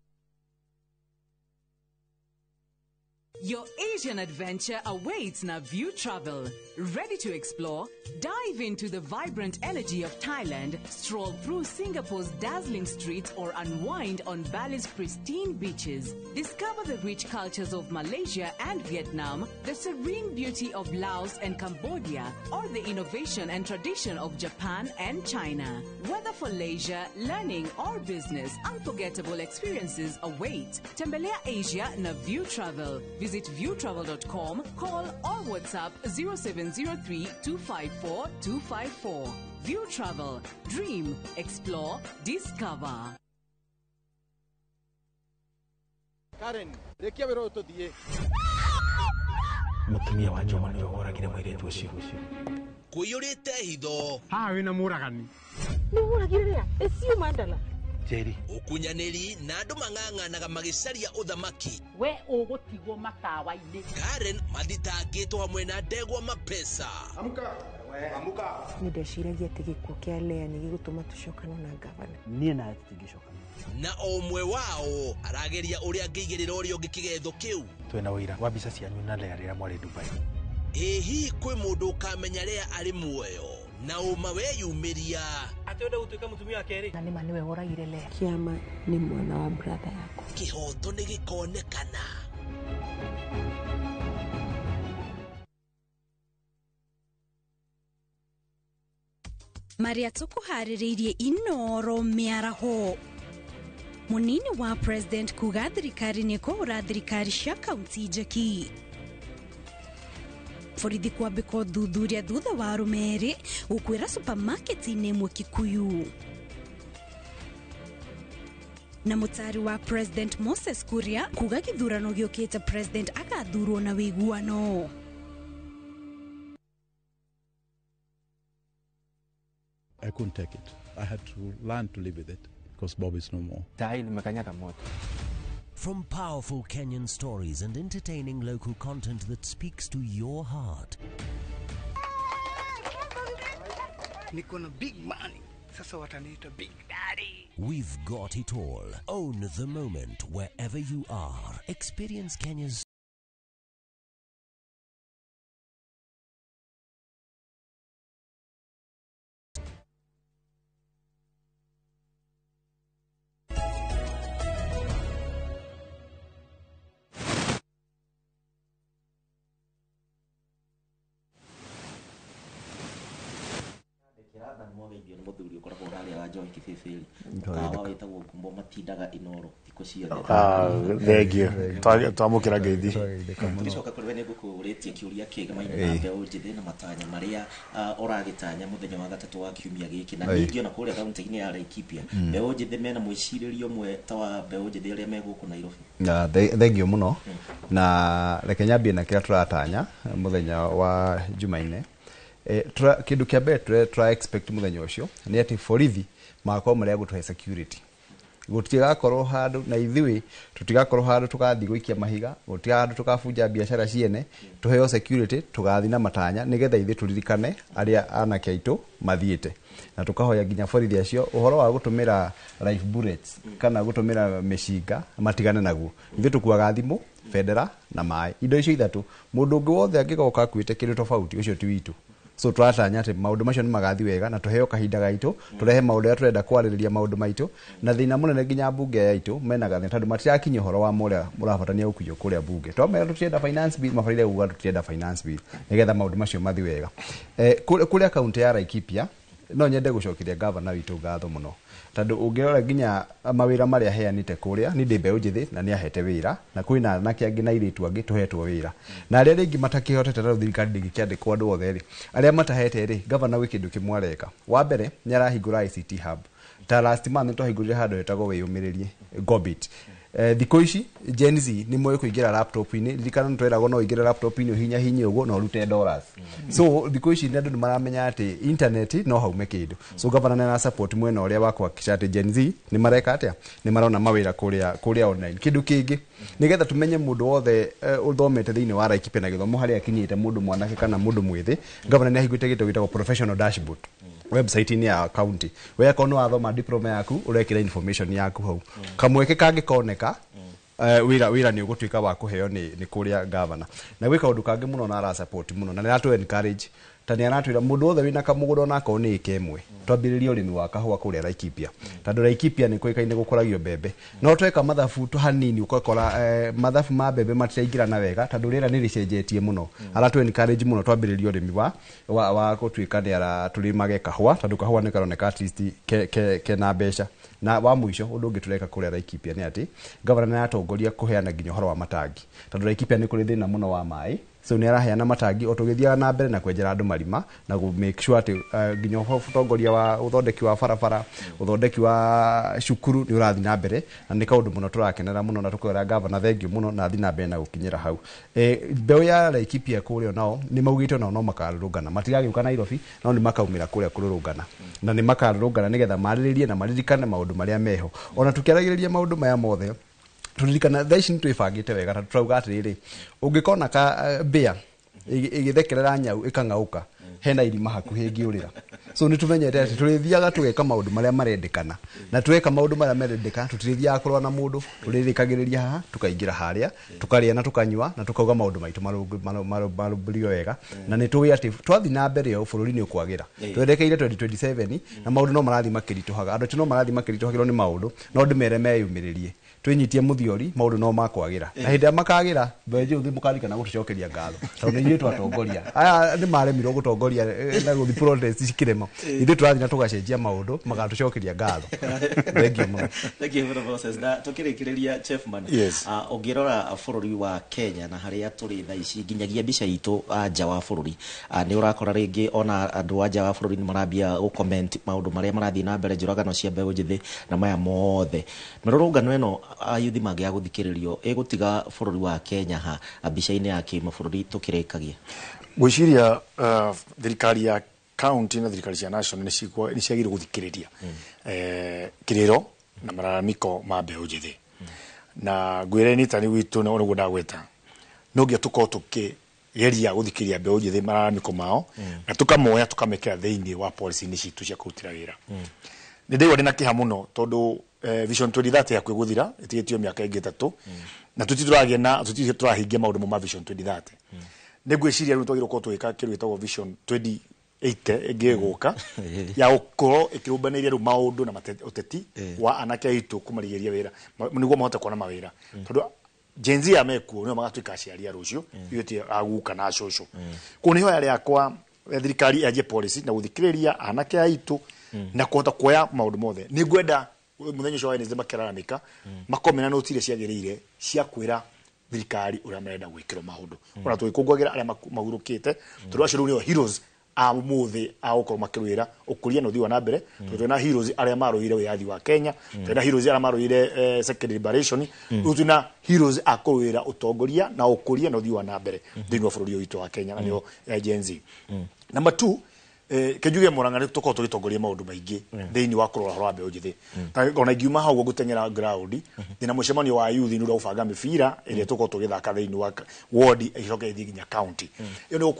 Your Asian adventure awaits na View Travel. Ready to explore? Dive into the vibrant energy of Thailand, stroll through Singapore's dazzling streets, or unwind on Bali's pristine beaches. Discover the rich cultures of Malaysia and Vietnam, the serene beauty of Laos and Cambodia, or the innovation and tradition of Japan and China. Whether for leisure, learning, or business, unforgettable experiences await. Tembelea Asia na View Travel. Visit viewtravel.com, call or WhatsApp 0703 254 254. View Travel. Dream, explore, discover. Karen, rekia wĩra ũyũ tũthiĩ. Mũtumia wa Njoma nĩwe woragire mũirĩtu ũcio. Kũiyũrĩte hitho. Haha wĩna mũragani. Nĩ woragire rĩa? Ĩcio Mandala. Njeri. Ũkunyanĩri na andũ mang'ang'anaga magĩcaria ũthamaki. We ũgũtigwo matawa-inĩ. Karen mathitangĩtwo hamwe na ndegwa mapesa. Amka. Amka. Nĩ ndeciragia atĩ gĩkuũ kĩa Lea nĩ gĩgũtũma tũcokane na ngavana. Niĩ nawe tũtingĩcokana. Na o ũmwe wao arageria ũrĩa angĩigĩrĩra ũrĩa ũngĩ kĩgetho kĩu. Twĩna ũira wa mbica cianyu na Lea rĩrĩa mwarĩ Dubai. Ĩ hihi kwĩ mũndũ ũkamenya Lea arĩ muoyo na ũma weyumĩria. Atĩ ũrenda gũtuĩka mũtumia wa kerĩ? Na nĩma nĩwe woragire Lea. Kĩama nĩ mwana wa brother yakwa. Kĩhoto nĩ gĩkonekana. Maria tũkũharĩrĩirie Inoro mĩaraho. Munini wa president kuga thirikari nĩ kũhũra thirikari cia kaunti njeki. Borithi kwambĩka ũthuthuria thutha wa arũme erĩ gũkuĩra supermarket-inĩ ĩmwe Kikuyu. Na mũtari wa president Moses Kuria kuga gĩthurano gĩũkĩte president agathurwo na wĩiguano. I couldn't take it. I had to learn to live with it because Bob is no more. From powerful Kenyan stories and entertaining local content that speaks to your heart. Niko na big money. Sasa wataniita Big Daddy. We've got it all. Own the moment wherever you are. Experience Kenya's Thengio twamũkĩra ngeithi. Tũgĩcoka kũrĩ we nĩ ngũkũrĩtie kĩũria kĩgemaine na mbeũ njĩthĩ na matanya marĩa ũragĩtanya mũthenya wa gatatũ wa kiumia gĩkĩ, na ningĩ ona kũrĩa kaunti-inĩ ya Laikipia mbeũ njĩthĩ mena mwĩcirĩrio ũmwe ta wa mbeũ njĩthĩ arĩa me gũkũ Nairobi. Thengio mũno, na reke nyambie na kĩrĩa tũratanya mũthenya wa Jumaine. Kĩndũ kĩa mbere tũra expect mũthenya ũcio nĩ atĩ borithi magakorwo marĩ a gũtũhe security. Gũtigakorwo handũ na ithuĩ tũtigakorwo handũ tũgathiĩ gũikia mahiga, gũtiga handũ tũkabunja biacara ciene, tũheo security tũgathiĩ na matanya nĩgetha ithuĩ tũririkane arĩa anake aitũ mathiĩte. Na tũkahoya nginya borithi acio ũhoro wa gũtũmĩra live bullets kana gũtũmĩra mĩcinga matigane naguo. Ithuĩ tũkuaga thimũ, bendera na maĩ, indo icio ithatũ. Mũndũ ũngĩ wothe angĩgoka akuĩte kĩndũ tofauti ũcio ti witũ. So tũratanya atĩ maũndũ macio nĩ magathiĩ wega na tũheo kahinda gaitũ tũrehe maũndũ arĩa tũrenda kwarĩrĩria maũndũ maitũ, na thĩna mũnene nginya mbunge yaitũ mena gathĩna tondũ matirakinyia ũhoro wa ũrĩa mũrabatania gũkinyio kũrĩa mbunge. Twamera tũtirenda finance bill, mabataire kuga tũtirenda finance bill nĩgetha maũndũ macio mathiĩ wega. Kũrĩa kaunti ya Laikipia no nyende gũcokeria gavana witũ ngatho mũno tondũ ũngĩrora nginya mawĩra marĩa aheanĩte kũrĩa, niĩ ndĩ mbeũ njĩthĩ na nĩ ahete wĩra, na kwĩna anake angĩ na airĩtu angĩ tũhetwo wĩra, na arĩa rĩngĩ matakĩhotete tondũ thirikari ndĩngĩkĩandĩkwo andũ othe rĩ, arĩa matahete rĩ, gavana gwĩ kĩndũ kĩmwe areka. Wa mbere nĩ arahingũra ICT hub. Ta last month nĩtwahingũrire handũ hetagwo wĩyũmĩrĩrie Gobit. Thikũ ici Gen Z nĩ moĩ kũingĩra laptop-inĩ, ririkana nĩtweragwo no ũingĩre laptop-inĩ ũhinyahinye ũguo na ũrute dollars. So thikũ ici andũ nĩ maramenya atĩ internet no haume kĩndũ. So gavana nĩ ara support mwena ũrĩa wa kuhakikisha atĩ Gen Z nĩ mareka atĩa, nĩ marona mawĩra kũrĩa online. Kĩndũ kĩngĩ nĩgetha tũmenye mũndũ wothe ũthomete thĩinĩ wa Laikipia na gĩthomo harĩa akinyĩte, mũndũ mwanake kana mũndũ mwĩthĩ, gavana nĩ ahingũrĩte kĩndũ gĩtagwo professional dashboard website-inĩ ya county. We akorwo nĩ wathoma diploma yaku ũrekĩra information yaku hau, kamweke kangĩkoneka Wira nĩ ũgũtuĩka wa kũheo nĩ kũrĩa governor na gwĩ kaũndũ kangĩ mũno na ara support mũno na nĩ aratũ encourage ta nĩ aratwĩra mũndũ wothe wĩna kamũgũnda onako nĩ ĩka ĩmwe twambĩrĩrie ũrĩmi wa kahũa kũrĩa Laikipia tondũ Laikipia nĩ kũĩkaine gũkũragio mbembe no tweka mathabu tu hanini ũgakora mathabu ma mbembe matiraingĩrana wega tondũ rĩera nĩ rĩcenjetie mũno. Aratũ encourage mũno twambĩrĩrie ũrĩmi wa gũtuĩka nĩ aratũrĩmage kahũa tondũ kahũa nĩ karoneka at least kena mbeca. Na wa mũico ũndũ ũngĩ tũreka kũrĩa Laikipia nĩ atĩ governor nĩ aratongoria kũheana nginya ũhoro wa matangi tondũ Laikipia nĩ kũrĩ thĩna mũno wa maĩ, so nĩ araheana matangi o tũgĩthiaga na mbere na kwenjera andũ marima na gũ make sure atĩ nginya ũtongoria wa ũthondeki wa barabara, ũthondeki wa cukuru nĩ ũrathiĩ na mbere na nĩ kaũndũ mũno tũrakenera mũno na tũkwĩra governor thengiũ mũno na athiĩ na mbere na gũkinyĩra hau. Mbeũ ya Laikipia kũrĩa nao nĩ maugĩte nao no makarũrũngana, matiragĩũka Nairobi no nĩ makaumĩra kũrĩa kũrũrũngana na nĩ makarũrũngana nĩgetha marĩrĩrie na maririkane maũndũ marĩa meho. Ona tũkĩaragĩrĩria maũndũ maya mothe turirikana thaa ici nĩ twĩbangĩte wega tondũ turauga atĩrĩrĩ ũngĩkona ka mbĩa ĩgĩthekerera nyau ĩkang'aũka hena irima hakuhĩ ĩngĩũrĩra. So nĩ tũmenyete atĩ tũrĩthiaga tũgeka maũndũ marĩa marendekana na tweka maũndũ marĩa marendekana tũtirĩthiaga kũrũa na mũndũ, tũrĩrĩkagĩrĩria haha tũkaingĩra harĩa tũkarĩa na tũkanyua na tũkauga maũndũ maitũ marũmbũrio wega na nĩ tũĩ atĩ twathiĩ na mbere ũũ bũrũri nĩ ũkwagĩra. Twerekeire 2027 na maũndũ no marathiĩ makĩritũhaga, andũ aitũ no marathiĩ makĩritũhagĩrwo nĩ maũndũ no ndĩmere meyumĩrĩrie twinyitie muthiori maundu no makwagira na hindi makagira mbeũ njĩthĩ mukarikana gutucokeria ngatho tondu ithuĩ twatongoria aya ni maremirwo gutongoria na guthi protest cikirema ithuĩ tũrathiĩ na tugacenjia maundu magatucokeria ngatho. Thank you muno. Thank you for process na tukirikireria Chefman. Ungirora bũrũri wa Kenya na haria tũrĩ thaa ici nginyagia mbica itũ nja wa bũrũri nĩ ũrakora rĩngĩ ona andũ a nja wa bũrũri nĩ marambia gũ comment maũndũ marĩa marathiĩ na mbere njũragano cia mbeũ njĩthĩ na maya mothe mĩrũrũngano ĩno ayuthi mangĩaga gũthikĩrĩrio ĩgũtiga bũrũri wa Kenya ha mbica-inĩ ya kĩmabũrũri tũkĩrĩkagia. Ngwĩciria thirikari ya county na thirikari cia national nĩ ciagĩrĩirwo gũthikĩrĩria kĩrĩro na malalamiko ma mbeũ njĩthĩ na ngwĩre nĩ tani witũ na ũguo ndagwĩta no nginya tũkorwo tũkĩgeria gũthikĩrĩria mbeũ njĩthĩ malalamiko mao na tũkamoya tũkamekĩra thĩinĩ wa policy-inĩ citũ cia kũrutĩra wĩra. Nĩ ndaigua ndĩna kĩeha mũno tondũ Vision 2030 yakuhĩ gũthira ĩtigĩtio mĩaka ĩngĩ ĩtatũ na tũtitũragĩa na tũtitũrahingia maũndũ ma Vision 2030. Nĩ ngwĩciria rĩu twagĩrĩirwo gũkorwo tũgĩka kĩndũ gĩtagwo Vision 2080 ĩngĩ ĩgũka ya gũkorwo ĩkĩrũmbanĩirie rĩu maũndũ na ũteti wa anake aitũ kũmarigĩrĩria wĩra nĩguo mahote kuona mawĩra tondũ Gen Z amekuo nĩo magatuĩka aciari a rũciũ ithuĩ ti aguka na acũcũ. Kũu nĩ ihoya rĩakwa thirikari yanjie policy na gũthikĩrĩria anake aitũ na kũhota kuoya maũndũ mothe. Nĩ ngwenda mũthenya ũcio wa Wednesday makĩraramĩka makomena noti iria ciagĩrĩire cia kwĩra thirikari ũrĩa marenda gwĩkĩrwo maũndũ ona tũgĩkũngũagĩra arĩa mahurũkĩte tondũ acio rĩu nĩo heroes a ũmũthĩ a gũkorwo makĩrũĩra ũkũria na ũthii wa na mbere tondũ twĩna heroes arĩa marũĩire wĩyathi wa Kenya, twĩna heroes arĩa marũĩire second liberation, rĩu twĩna heroes a kũrũĩra ũtongoria na ũkũria na ũthii wa na mbere thĩinĩ wa bũrũri ũyũ witũ wa Kenya na nĩo Gen Z. Number 2, kenjuge Murang'a nĩ tũkorwo tũgĩtongoria maũndũ maingĩ thĩinĩ wa kũrora ũhoro wa mbeũ njĩthĩ. Ona ingiuma hau ngũteng'era ground ndĩna mũcemanio wa youth nĩ ũrĩa ũbanga mĩbira ĩrĩa tũkorwo tũgĩthaka thĩinĩ wa ward ĩcoke ĩthiĩ nginya county. Ĩyo nĩ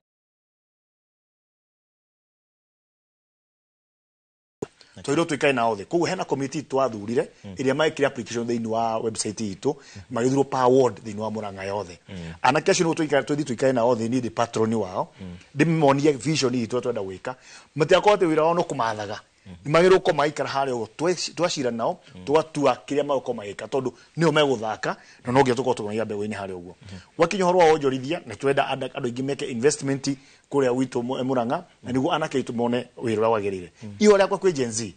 twagĩrĩirwo tũikare nao thĩ. Koguo hena committee twathurire ĩrĩa mekire application thĩinĩ wa website itũ magĩthurwo per ward thĩinĩ wa Murang'a yothe. Anake acio nĩguo tũthiĩ tũikare nao thĩ, niĩ ndĩ patron wao ndĩmonie vision itũ twenda gwĩka. Matigakorwo atĩ wĩra wao no kũmathaga, nĩ magĩrĩirwo gũkorwo magĩikara harĩa ũguo twacira nao tũgatua kĩrĩa magũkorwo magĩka tondũ nĩo megũthaka na no nginya tũkorwo tũkĩmaiga mbegũ-inĩ harĩa ũguo. Gwakinya ũhoro wa wonjorithia nĩ twenda andũ aingĩ meke investment kũrĩa gwitũ Murang'a na nĩguo anake aitũ mone wĩra ũrĩa wagĩrĩire. Ihoya rĩakwa kwĩ Gen Z,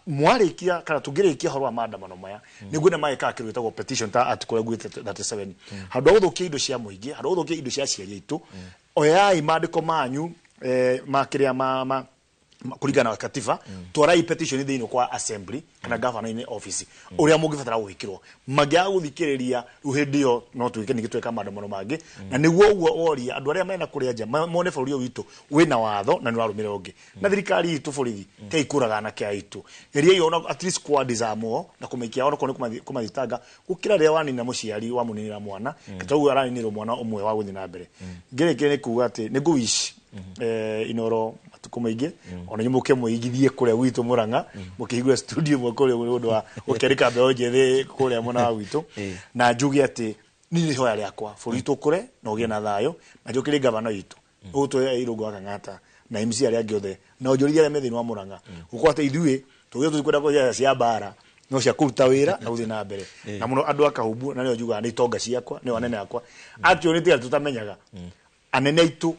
mwarĩkia kana tũngĩrĩkia ũhoro wa maandamano maya nĩ ngwenda magĩkaga kĩndũ gĩtagwo petition ta article ĩrĩa 37 handũ ha gũthũkia indo cia mũingĩ, handũ ha gũthũkia indo cia aciari aitũ, oyai maandĩko manyu ma kĩrĩa ma kũringana na katiba twarai petition thĩinĩ kwa assembly kana governor-inĩ office ũrĩa mũngĩbatara gwĩkĩrwo. Mangĩaga gũthikĩrĩria rĩu hĩndĩ ĩyo no tuĩke ningĩ tweka maandamano mangĩ na nĩguo ũguo woria andũ arĩa mena kũrĩa nja mone bũrũri ũyũ witũ wĩna watho na nĩ ũrarũmĩrĩra ũngĩ na thirikari itũ borithi te ikũraga anake aitũ geriai ona at least kwa disarm na kũmaikia ona korwo nĩ kũmathitanga gũkĩra rĩrĩa wanina mũciari wamũninĩra mwana ta ũguo araninĩrwo mwana ũmwe wa gũthiĩ na mbere. Ngĩrĩkia nĩ kuga atĩ nĩ ngũ wish Inoro Matukũ maingĩ ona inyuĩ mũke mwĩigithie kũrĩa gwitũ Murang'a, mũkĩhingũre studio ĩmwe kũrĩa nĩ ũndũ wa gũkĩandĩka mbeũ njĩthĩ kũrĩa mwena wa gwitũ. Na njuge atĩ niĩ nĩ ihoya rĩakwa bũrũri witũ ũkũre na ũgĩe na thayũ, na njũkĩrie gavana witũ ũgũtũhe Irũngũ wa Kang'ata na MC arĩa angĩ othe na onjorithia arĩa me thĩinĩ wa Murang'a, gũkorwo atĩ ithuĩ tũgĩe tũtikwenda kũgĩa cia mbara no cia kũruta wĩra na gũthiĩ na mbere, na mũno andũ a Kahumbu, na nĩo njugaga nĩ itonga ciakwa, nĩo anene akwa. Actually nĩ tiga tũtamenyaga anene aitũ,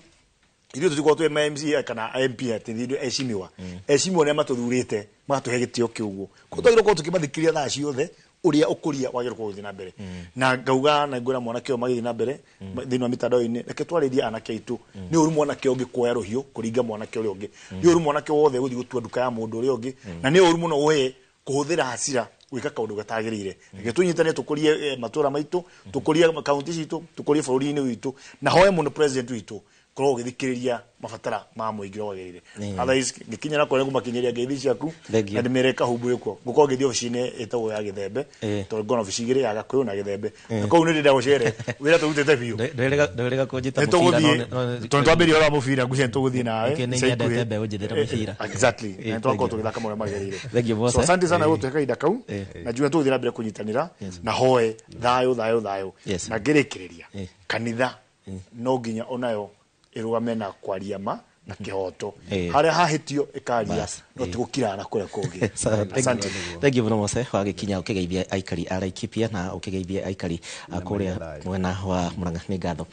ithuĩ tũtikorwo twĩ ma MCA kana MP atĩ ithuĩ ecimiwa ecimiwa nĩ matũthurĩte magatũhe gĩtĩo kĩu ũguo, koguo twagĩrĩirwo gũkorwo tũkĩmathikĩrĩria thaa ciothe ũrĩa ũkũria wagĩrĩirwo gũkorwo ũgĩthiĩ na mbere. Na ngauga na ngwĩra mwanake ũyũ magĩthiĩ na mbere thĩinĩ wa mitandao-inĩ, reke twarĩrie anake aitũ. Nĩ ũru mwanake ũngĩ kuoya rũhiũ kũringa mwanake ũrĩa ũngĩ, nĩ ũru mwanake wothe gũthiĩ gũtua nduka ya mũndũ ũrĩa ũngĩ, na nĩ ũru mũno we kũhũthĩra hasira gwĩka kaũndũ gatagĩrĩire. Reke tũnyitane tũkũrie matũra maitũ, tũkũrie kaunti citũ, tũkũrie bũrũri-inĩ witũ, na hoe mũno president witũ korwo ũgĩthikĩrĩria mabatara ma mũingĩ ũrĩa wagĩrĩire. Otherwise ngĩkinya na kũrĩa ngũmakinyĩria ngeithi ciaku Thank you. na ndĩmere Kahumbu ĩkuo ngũkorwo ngĩthiĩ obici-inĩ ĩtagwo ya Gĩthembe, tondũ ngona obici igĩrĩ, ya Gakũyũ na Gĩthembe, na kũu nĩ ndĩrenda gũcere wĩra tũrutĩte biũ. Ndwĩrĩga kũnjĩta Nĩ mũbira. tũgũthiĩ tondũ twambĩrĩria ũhoro wa mũbira, ngwĩciria nĩ tũgũthiĩ nawe Nĩkĩo nĩ ica nyendete ikuhĩ. mbeũ njĩthĩ na mũbira. Exactly. Na twakorwo Thank you. tũgĩthaka marĩa magĩrĩire. Thank you, Mose. So asante sana gũtũhe kahinda kau, na njuge tũgũthiĩ na mbere kũnyitanĩra na hoe thayũ thayũ thayũ. Na ngĩrĩkĩrĩria, kanitha no nginya onayo ĩrũgame na kwaria ma na kĩhoto, harĩa hahĩtio ĩkaria, no ti gũkirana na kũrĩa kũngĩ. Sawa, thank you. Asante. Thank you mũno Mose wagĩkinya ũkĩgeithia aikari a Laikipia na ũkĩgeithia aikari a kũrĩa mwena wa Murang'a, nĩ ngatho.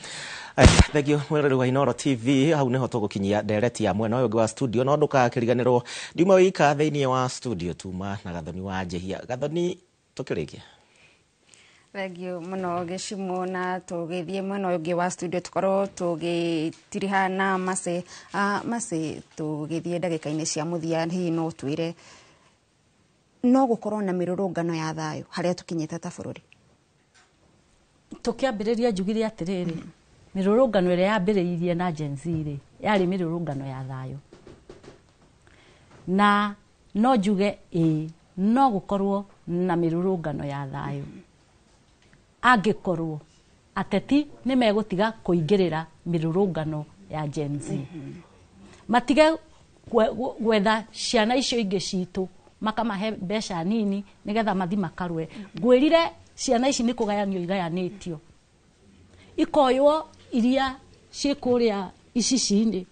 Thank you mwĩroreri wa Inooro TV, hau nĩho tũgũkinyia ndereti ya mwena ũyũ ũngĩ wa studio, no ndũgakĩriganĩrwo ndiuma wika thĩinĩ wa studio, tuma na Gathoni wa Njehia. Gathoni, tũkĩrĩkia. Thengiũ mũno Gĩcimo, na tũgĩthiĩ mwena ũyũ ũngĩ wa studio tũkorwo tũgĩtiriha na Mercy. Mercy, tũgĩthiĩ ndagĩka-inĩ cia mũthia, hihi no twĩre no gũkorwo na mĩrũrũngano ya thayũ harĩa tũkinyĩte ta bũrũri? Tũkĩambĩrĩria njugire atĩrĩrĩ, mĩrũrũngano ĩrĩa yambĩrĩirie na Gen Z rĩ, yarĩ mĩrũrũngano ya thayũ, na no njuge ĩĩ, no gũkorwo na mĩrũrũngano ya thayũ angĩkorwo ateti nĩ megũtiga kũingĩrĩra mĩrũrũngano ya Gen Z, matige gwetha ciana icio ingĩ citũ makamahe mbeca nini nĩgetha mathi makarũe. Ngwĩrire ciana ici nĩ kũgayanio igayanĩtio, ikoywo iria ciĩ kũrĩa icici-inĩ,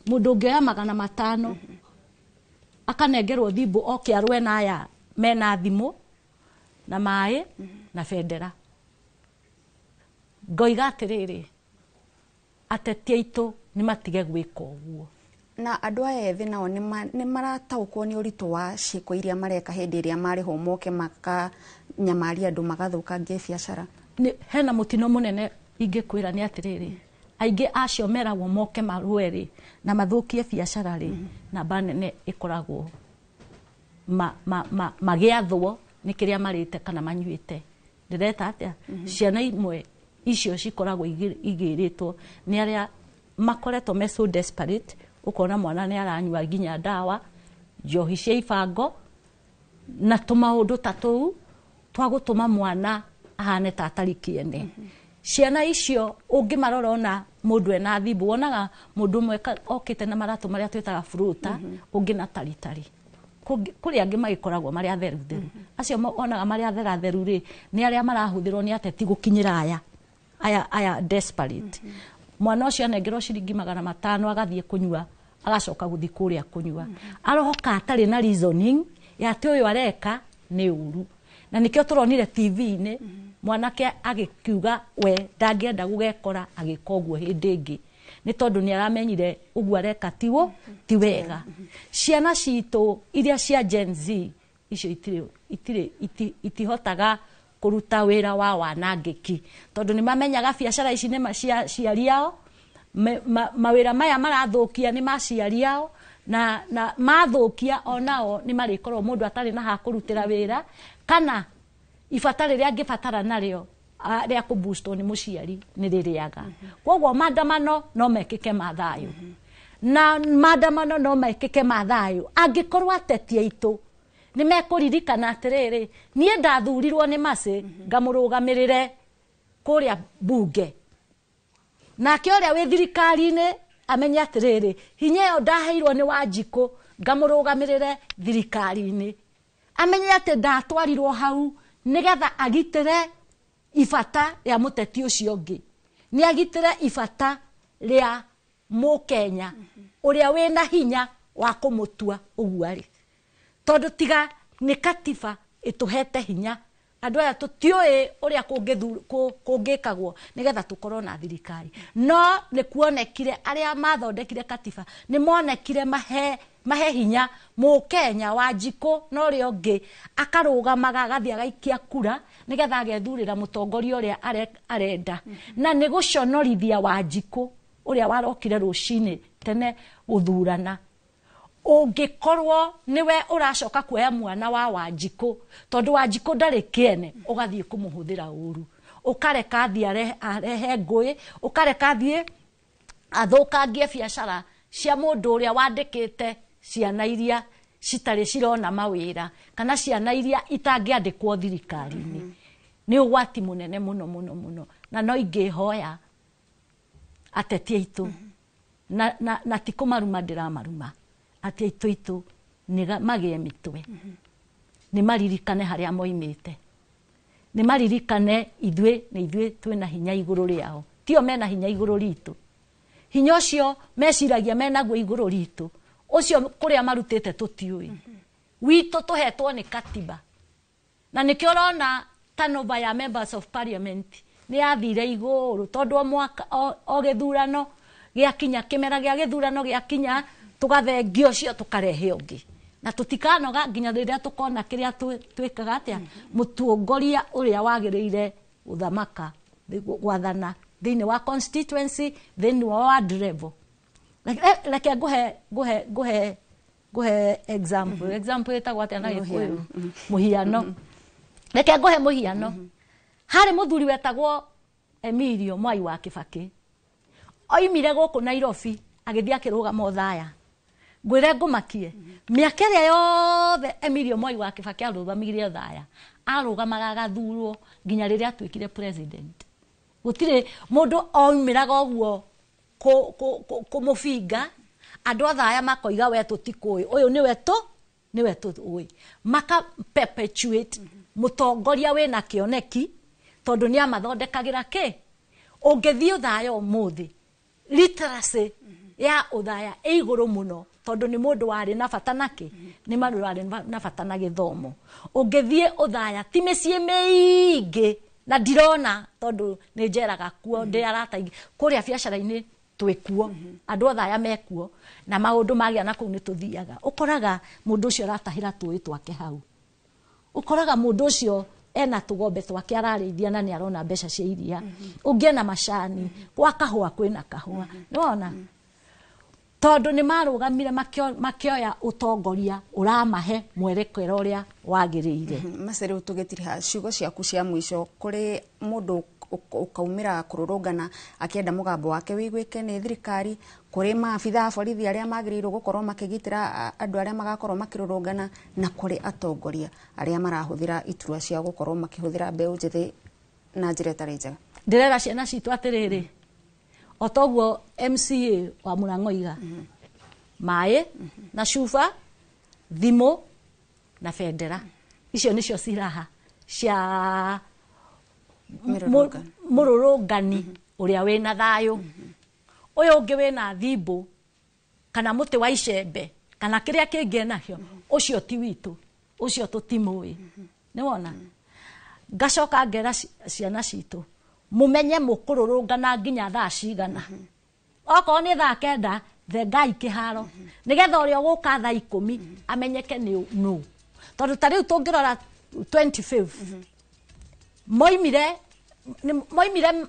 mũndũ ũngĩoya 500 akanengerwo thimũ oke arũe na aya mena thimũ na maĩ na bendera. Ngoiga atĩrĩrĩ, ateti aitũ nĩ matige gwĩka ũguo. Na andũ aya ethĩ nao nĩ marataũkwo nĩ ũritũ wa ciĩko iria mareka hĩndĩ ĩrĩa marĩhwo moke makanyamaria andũ magathũkangia biacara? Hena mũtino mũnene ingĩkwĩra nĩ atĩrĩrĩ, aingĩ acio meragwo moke marũe rĩ na mathũkie biacara rĩ, namba nene ĩkoragwo magĩathwo nĩ kĩrĩa marĩte kana manyuĩte. Ndĩreta atĩa? Ciana imwe icio cikoragwo igĩrĩtwo nĩ arĩa makoretwo me so desperate, ũkona mwana nĩ aranyua nginya ndawa, njohi cia ibango na tũmaũndũ ta tũu twa gũtũma mwana ahane ta atarĩ kĩene. Ciana icio ũngĩmarora ona mũndũ ena thimũ, wonaga mũndũ ũmwe okĩte na maratũ marĩa twĩtaga fruta, ũngĩ na taritari. Kũrĩ angĩ magĩkoragwo marĩ atheru theru. Acio onaga marĩ athera theru rĩ, nĩ arĩa marahũthĩrwo nĩ ateti gũkinyĩra aya desperate. Mwana ũcio anengerwo ciringi 500 agathiĩ kũnyua, agacoka gũthiĩ kũrĩa kũnyua. Arohoka atarĩ na reasoning ya atĩ ũyũ areka nĩ ũru. Na nĩkĩo tũronire TV-inĩ mwanake agĩkiuga we ndangĩenda gũgekora agĩka ũguo hĩndĩ ĩngĩ, nĩ tondũ nĩ aramenyire ũguo areka tiwo ti wega. Ciana citũ iria cia Gen Z icio itihotaga kũruta wĩra wa wanangĩki, tondũ nĩ mamenyaga biacara ici nĩ cia aciari ao, mawĩra maya marathũkia nĩ ma aciari ao, na mathũkia onao nĩ marĩkorwo mũndũ atarĩ na ha kũrutĩra wĩra, kana ibata rĩrĩa angĩbatara narĩo rĩa kũboostwo nĩ mũciari nĩ rĩrĩaga. Koguo maandamano no mekĩke ma thayũ, na maandamano no mekĩke ma thayũ angĩkorwo ateti aitũ nĩ mekũririkana atĩrĩrĩ, niĩ ndathurirwo nĩ Mercy ngamũrũgamĩrĩre kũrĩa bunge, nake ũrĩa wĩ thirikari-inĩ Amenye atĩrĩrĩ, hinya ĩyo ndaheirwo nĩ Wanjikũ ngamũrũgamĩrĩre thirikari-inĩ. Amenye atĩ ndatwarirwo hau nĩgetha agitĩre ibata rĩa mũteti ũcio ũngĩ. Nĩ agitĩre ibata rĩa Mũkenya ũrĩa wĩna hinya wa kũmũtua ũguo arĩ. Tondũ tiga nĩ katiba ĩtũhete hinya, andũ aya tũtiũĩ ũrĩa kũngĩkagwo nĩgetha tũkorwo na thirikari. No nĩ kuonekire arĩa mathondekire katiba nĩ monekire mahe hinya Mũkenya Wanjikũ na ũrĩa ũngĩ akarũgamaga agathiĩ agaikia kura nĩgetha agethurĩra mũtongoria ũrĩa arenda. Na nĩ gũconorithia Wanjikũ ũrĩa warokire rũcinĩ tene gũthurana. Ũngĩkorwo nĩwe ũracoka kuoya mwana wa Wanjikũ, tondũ Wanjikũ ndarĩ kĩene, ũgathiĩ kũmũhũthĩra ũru, ũkareka athiĩ arehe ngũĩ, ũkareka athiĩ athũkangie biacara cia mũndũ ũrĩa wandĩkĩte ciana iria citarĩ cirona mawĩra kana ciana iria itangĩandĩkwo thirikari-inĩ. Nĩ ũgwati mũnene mũno mũno mũno, na no ingĩhoya ateti aitũ na ti kũmaruma ndĩramaruma, atĩ aitũ itũ nĩ magĩe mĩtwe, nĩ maririkane harĩa moimĩte, nĩ maririkane ithuĩ nĩ ithuĩ twĩna hinya igũrũ rĩao, tio mena hinya igũrũ ritũ. Hinya ũcio meciragia menaguo igũrũ ritũ, ũcio kũrĩa marutĩte tũtiũĩ. Witũ tũhetwo nĩ katiba, na nĩkĩo ũrona turnover ya members of parliament nĩ yathire igũrũ, tondũ o mwaka o gĩthurano gĩakinya, kĩmera gĩa gĩthurano gĩakinya, tũgathengio ũcio tũkarehe ũngĩ, na tũtikanoga nginya rĩrĩa tũkona kĩrĩa twĩkaga atĩa, mũtongoria ũrĩa wagĩrĩire gũthamaka gwathana thĩinĩ wa constituency, thĩinĩ wa ward level. Reke ngũhe example. Example ĩtagwo atĩa na Gĩkũyũ? Mũhiano. Reke ngũhe mũhiano. Harĩ mũthuri wetagwo Emilio Mwai wa Kibaki, oimire gũkũ Nairobi agĩthiĩ akĩrũgama Othaya. Ngwĩre ngũmakie, mĩaka ĩrĩa yothe Emilio Mwai wa Kibaki arũgamire Othaya, arũgamaga agathurwo nginya rĩrĩa atuĩkire president. Gũtirĩ mũndũ oimĩraga ũguo kũmũbinga, andũ Othaya makoiga we tũtikũĩ, ũyũ nĩwe tũĩ. Maka perpetuate mũtongoria wĩna kĩoneki, tondũ nĩ amathondekagĩra kĩ. Ũngĩthiĩ Othaya ũmũthĩ, literacy ya Othaya ĩ igũrũ mũno, tondũ nĩ mũndũ warĩ na bata nakĩ, nĩ mũndũ warĩ na bata na gĩthomo. Ũngĩthiĩ Othaya ti mĩciĩ mĩingĩ, na ndirona tondũ nĩ njeraga kuo, ndĩ arata aingĩ kũrĩa biacara-inĩ twĩkuo, andũ Othaya mekuo, na maũndũ magĩa na kũu nĩ tũthiaga. Ũkoraga mũndũ ũcio aratahĩra tũĩ twake hau, ũkoraga mũndũ ũcio ena tũgombe twake ararĩithia na nĩ arona mbeca cia iria, ũngĩ ena macani, gwa kahũa kwĩna kahũa, nĩwona? Tondũ nĩ marũgamire makĩoya ũtongoria ũramahe mwerekero ũrĩa wagĩrĩire. Mercy, rĩu tũgĩtiriha ciugo ciaku cia mũico kũrĩ mũndũ ũkaumĩra kũrũrũngana akĩenda mũgambo wake wĩiguĩke nĩ thirikari, kũrĩ maabitha a borithi arĩa magĩrĩirwo gũkorwo makĩgitĩra andũ arĩa magakorwo makĩrũrũngana, na kũrĩ atongoria arĩa marahũthĩra iturwa cia gũkorwo makĩhũthĩra mbeũ njĩthĩ na njĩra ĩtarĩ njega. Ndĩrera ciana citũ atĩrĩrĩ, o toguo MCA wa Mũrang'o oiga, maĩ na cuba, thimũ na bendera, icio nĩcio silaha cia mũrũrũngani ũrĩa wĩna thayũ. Ũyũ ũngĩ wĩna thimbũ kana mũtĩ wa icembe kana kĩrĩa kĩngĩ enakĩo, ũcio ti witũ, ũcio tũtimũĩ. Nĩwona? Ngacoka ngera ciana citũ, mũmenye mũkũrũrũngana nginya thaa cigana. Okorwo nĩ thaa 9, thengai kĩharo, nĩgetha ũrĩa ũgũka thaa 10 amenyeke nĩ nũ. Tondũ ta rĩu tũngĩrora 25 moimire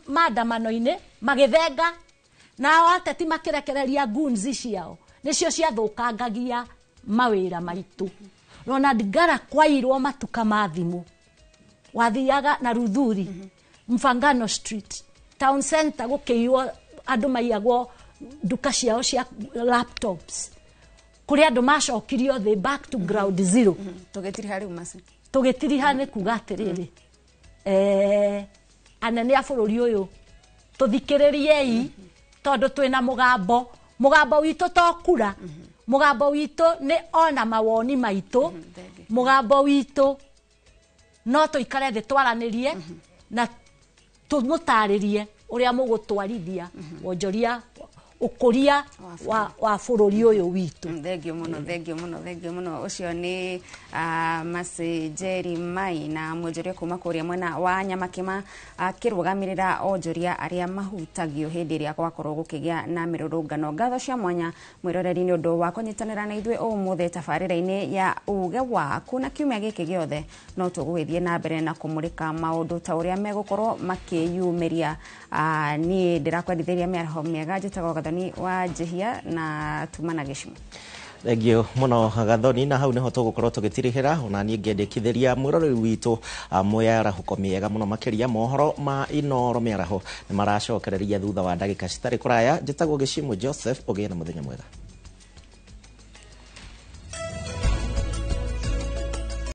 maandamano-inĩ magĩthenga, nao ateti makĩrekereria goons ciao, nĩcio ciathũkangagia mawĩra maitũ. Ronald Ngara kwairwo matuka ma thimũ, wathiaga na Ruthuri, Mfangano Street, town center, gũkĩiywo andũ maiyagwo nduka ciao cia laptops, kũrĩa andũ macokirio thĩ back to ground zero. Tũgĩtiriha rĩu Mercy. Tũgĩtiriha nĩ kuga atĩrĩrĩ, anene a bũrũri ũyũ tũthikĩrĩriei, tondũ twĩna mũgambo Mũgambo witũ to kura, mũgambo witũ nĩ ona mawoni maitũ, mũgambo witũ no tũikare thĩ twaranĩrie na tũmũtarĩrie ũrĩa mũgũtwarithia wonjoria, ũkũria wa bũrũri ũyũ witũ. Thengio mũno, thengio mũno, thengio mũno. Ũcio nĩ Mercy Jerry Mai na mwonjoria kuma kũrĩa mwena wa Nyamakima, akĩrũgamĩrĩra onjoria arĩa mahutagio hĩndĩ ĩrĩa gwakorwo gũkĩgĩa na mĩrũrũngano. Ngatho cia mwanya mwĩroreri nĩ ũndũ wa kũnyitanĩra na ithuĩ ũmũthĩ tabarĩra-inĩ ya Uge Waku, na kiumia gĩkĩ gĩothe no tũgũgĩthiĩ na mbere na kũmũrĩka maũndũ ta ũrĩa megũkorwo makĩyumĩria. Niĩ ndĩrakwendithĩria mĩaraho mĩega. Njĩtagwo Gathoni wa Njĩhia na tuma na gĩcimo. Thengio mũno Gathoni, na hau nĩho tũgũkorwo tũgĩtirihĩra. Ona niĩ ngĩendekithĩria mwĩroreri witũ mwĩarahũko mĩega mũno makĩria. Mohoro ma Inoro mĩaraho nĩ maracokereria thutha wa ndagĩka citarĩ kũraya. Njĩtagwo Gĩcimo Joseph, ũgĩe na mũthenya mwega.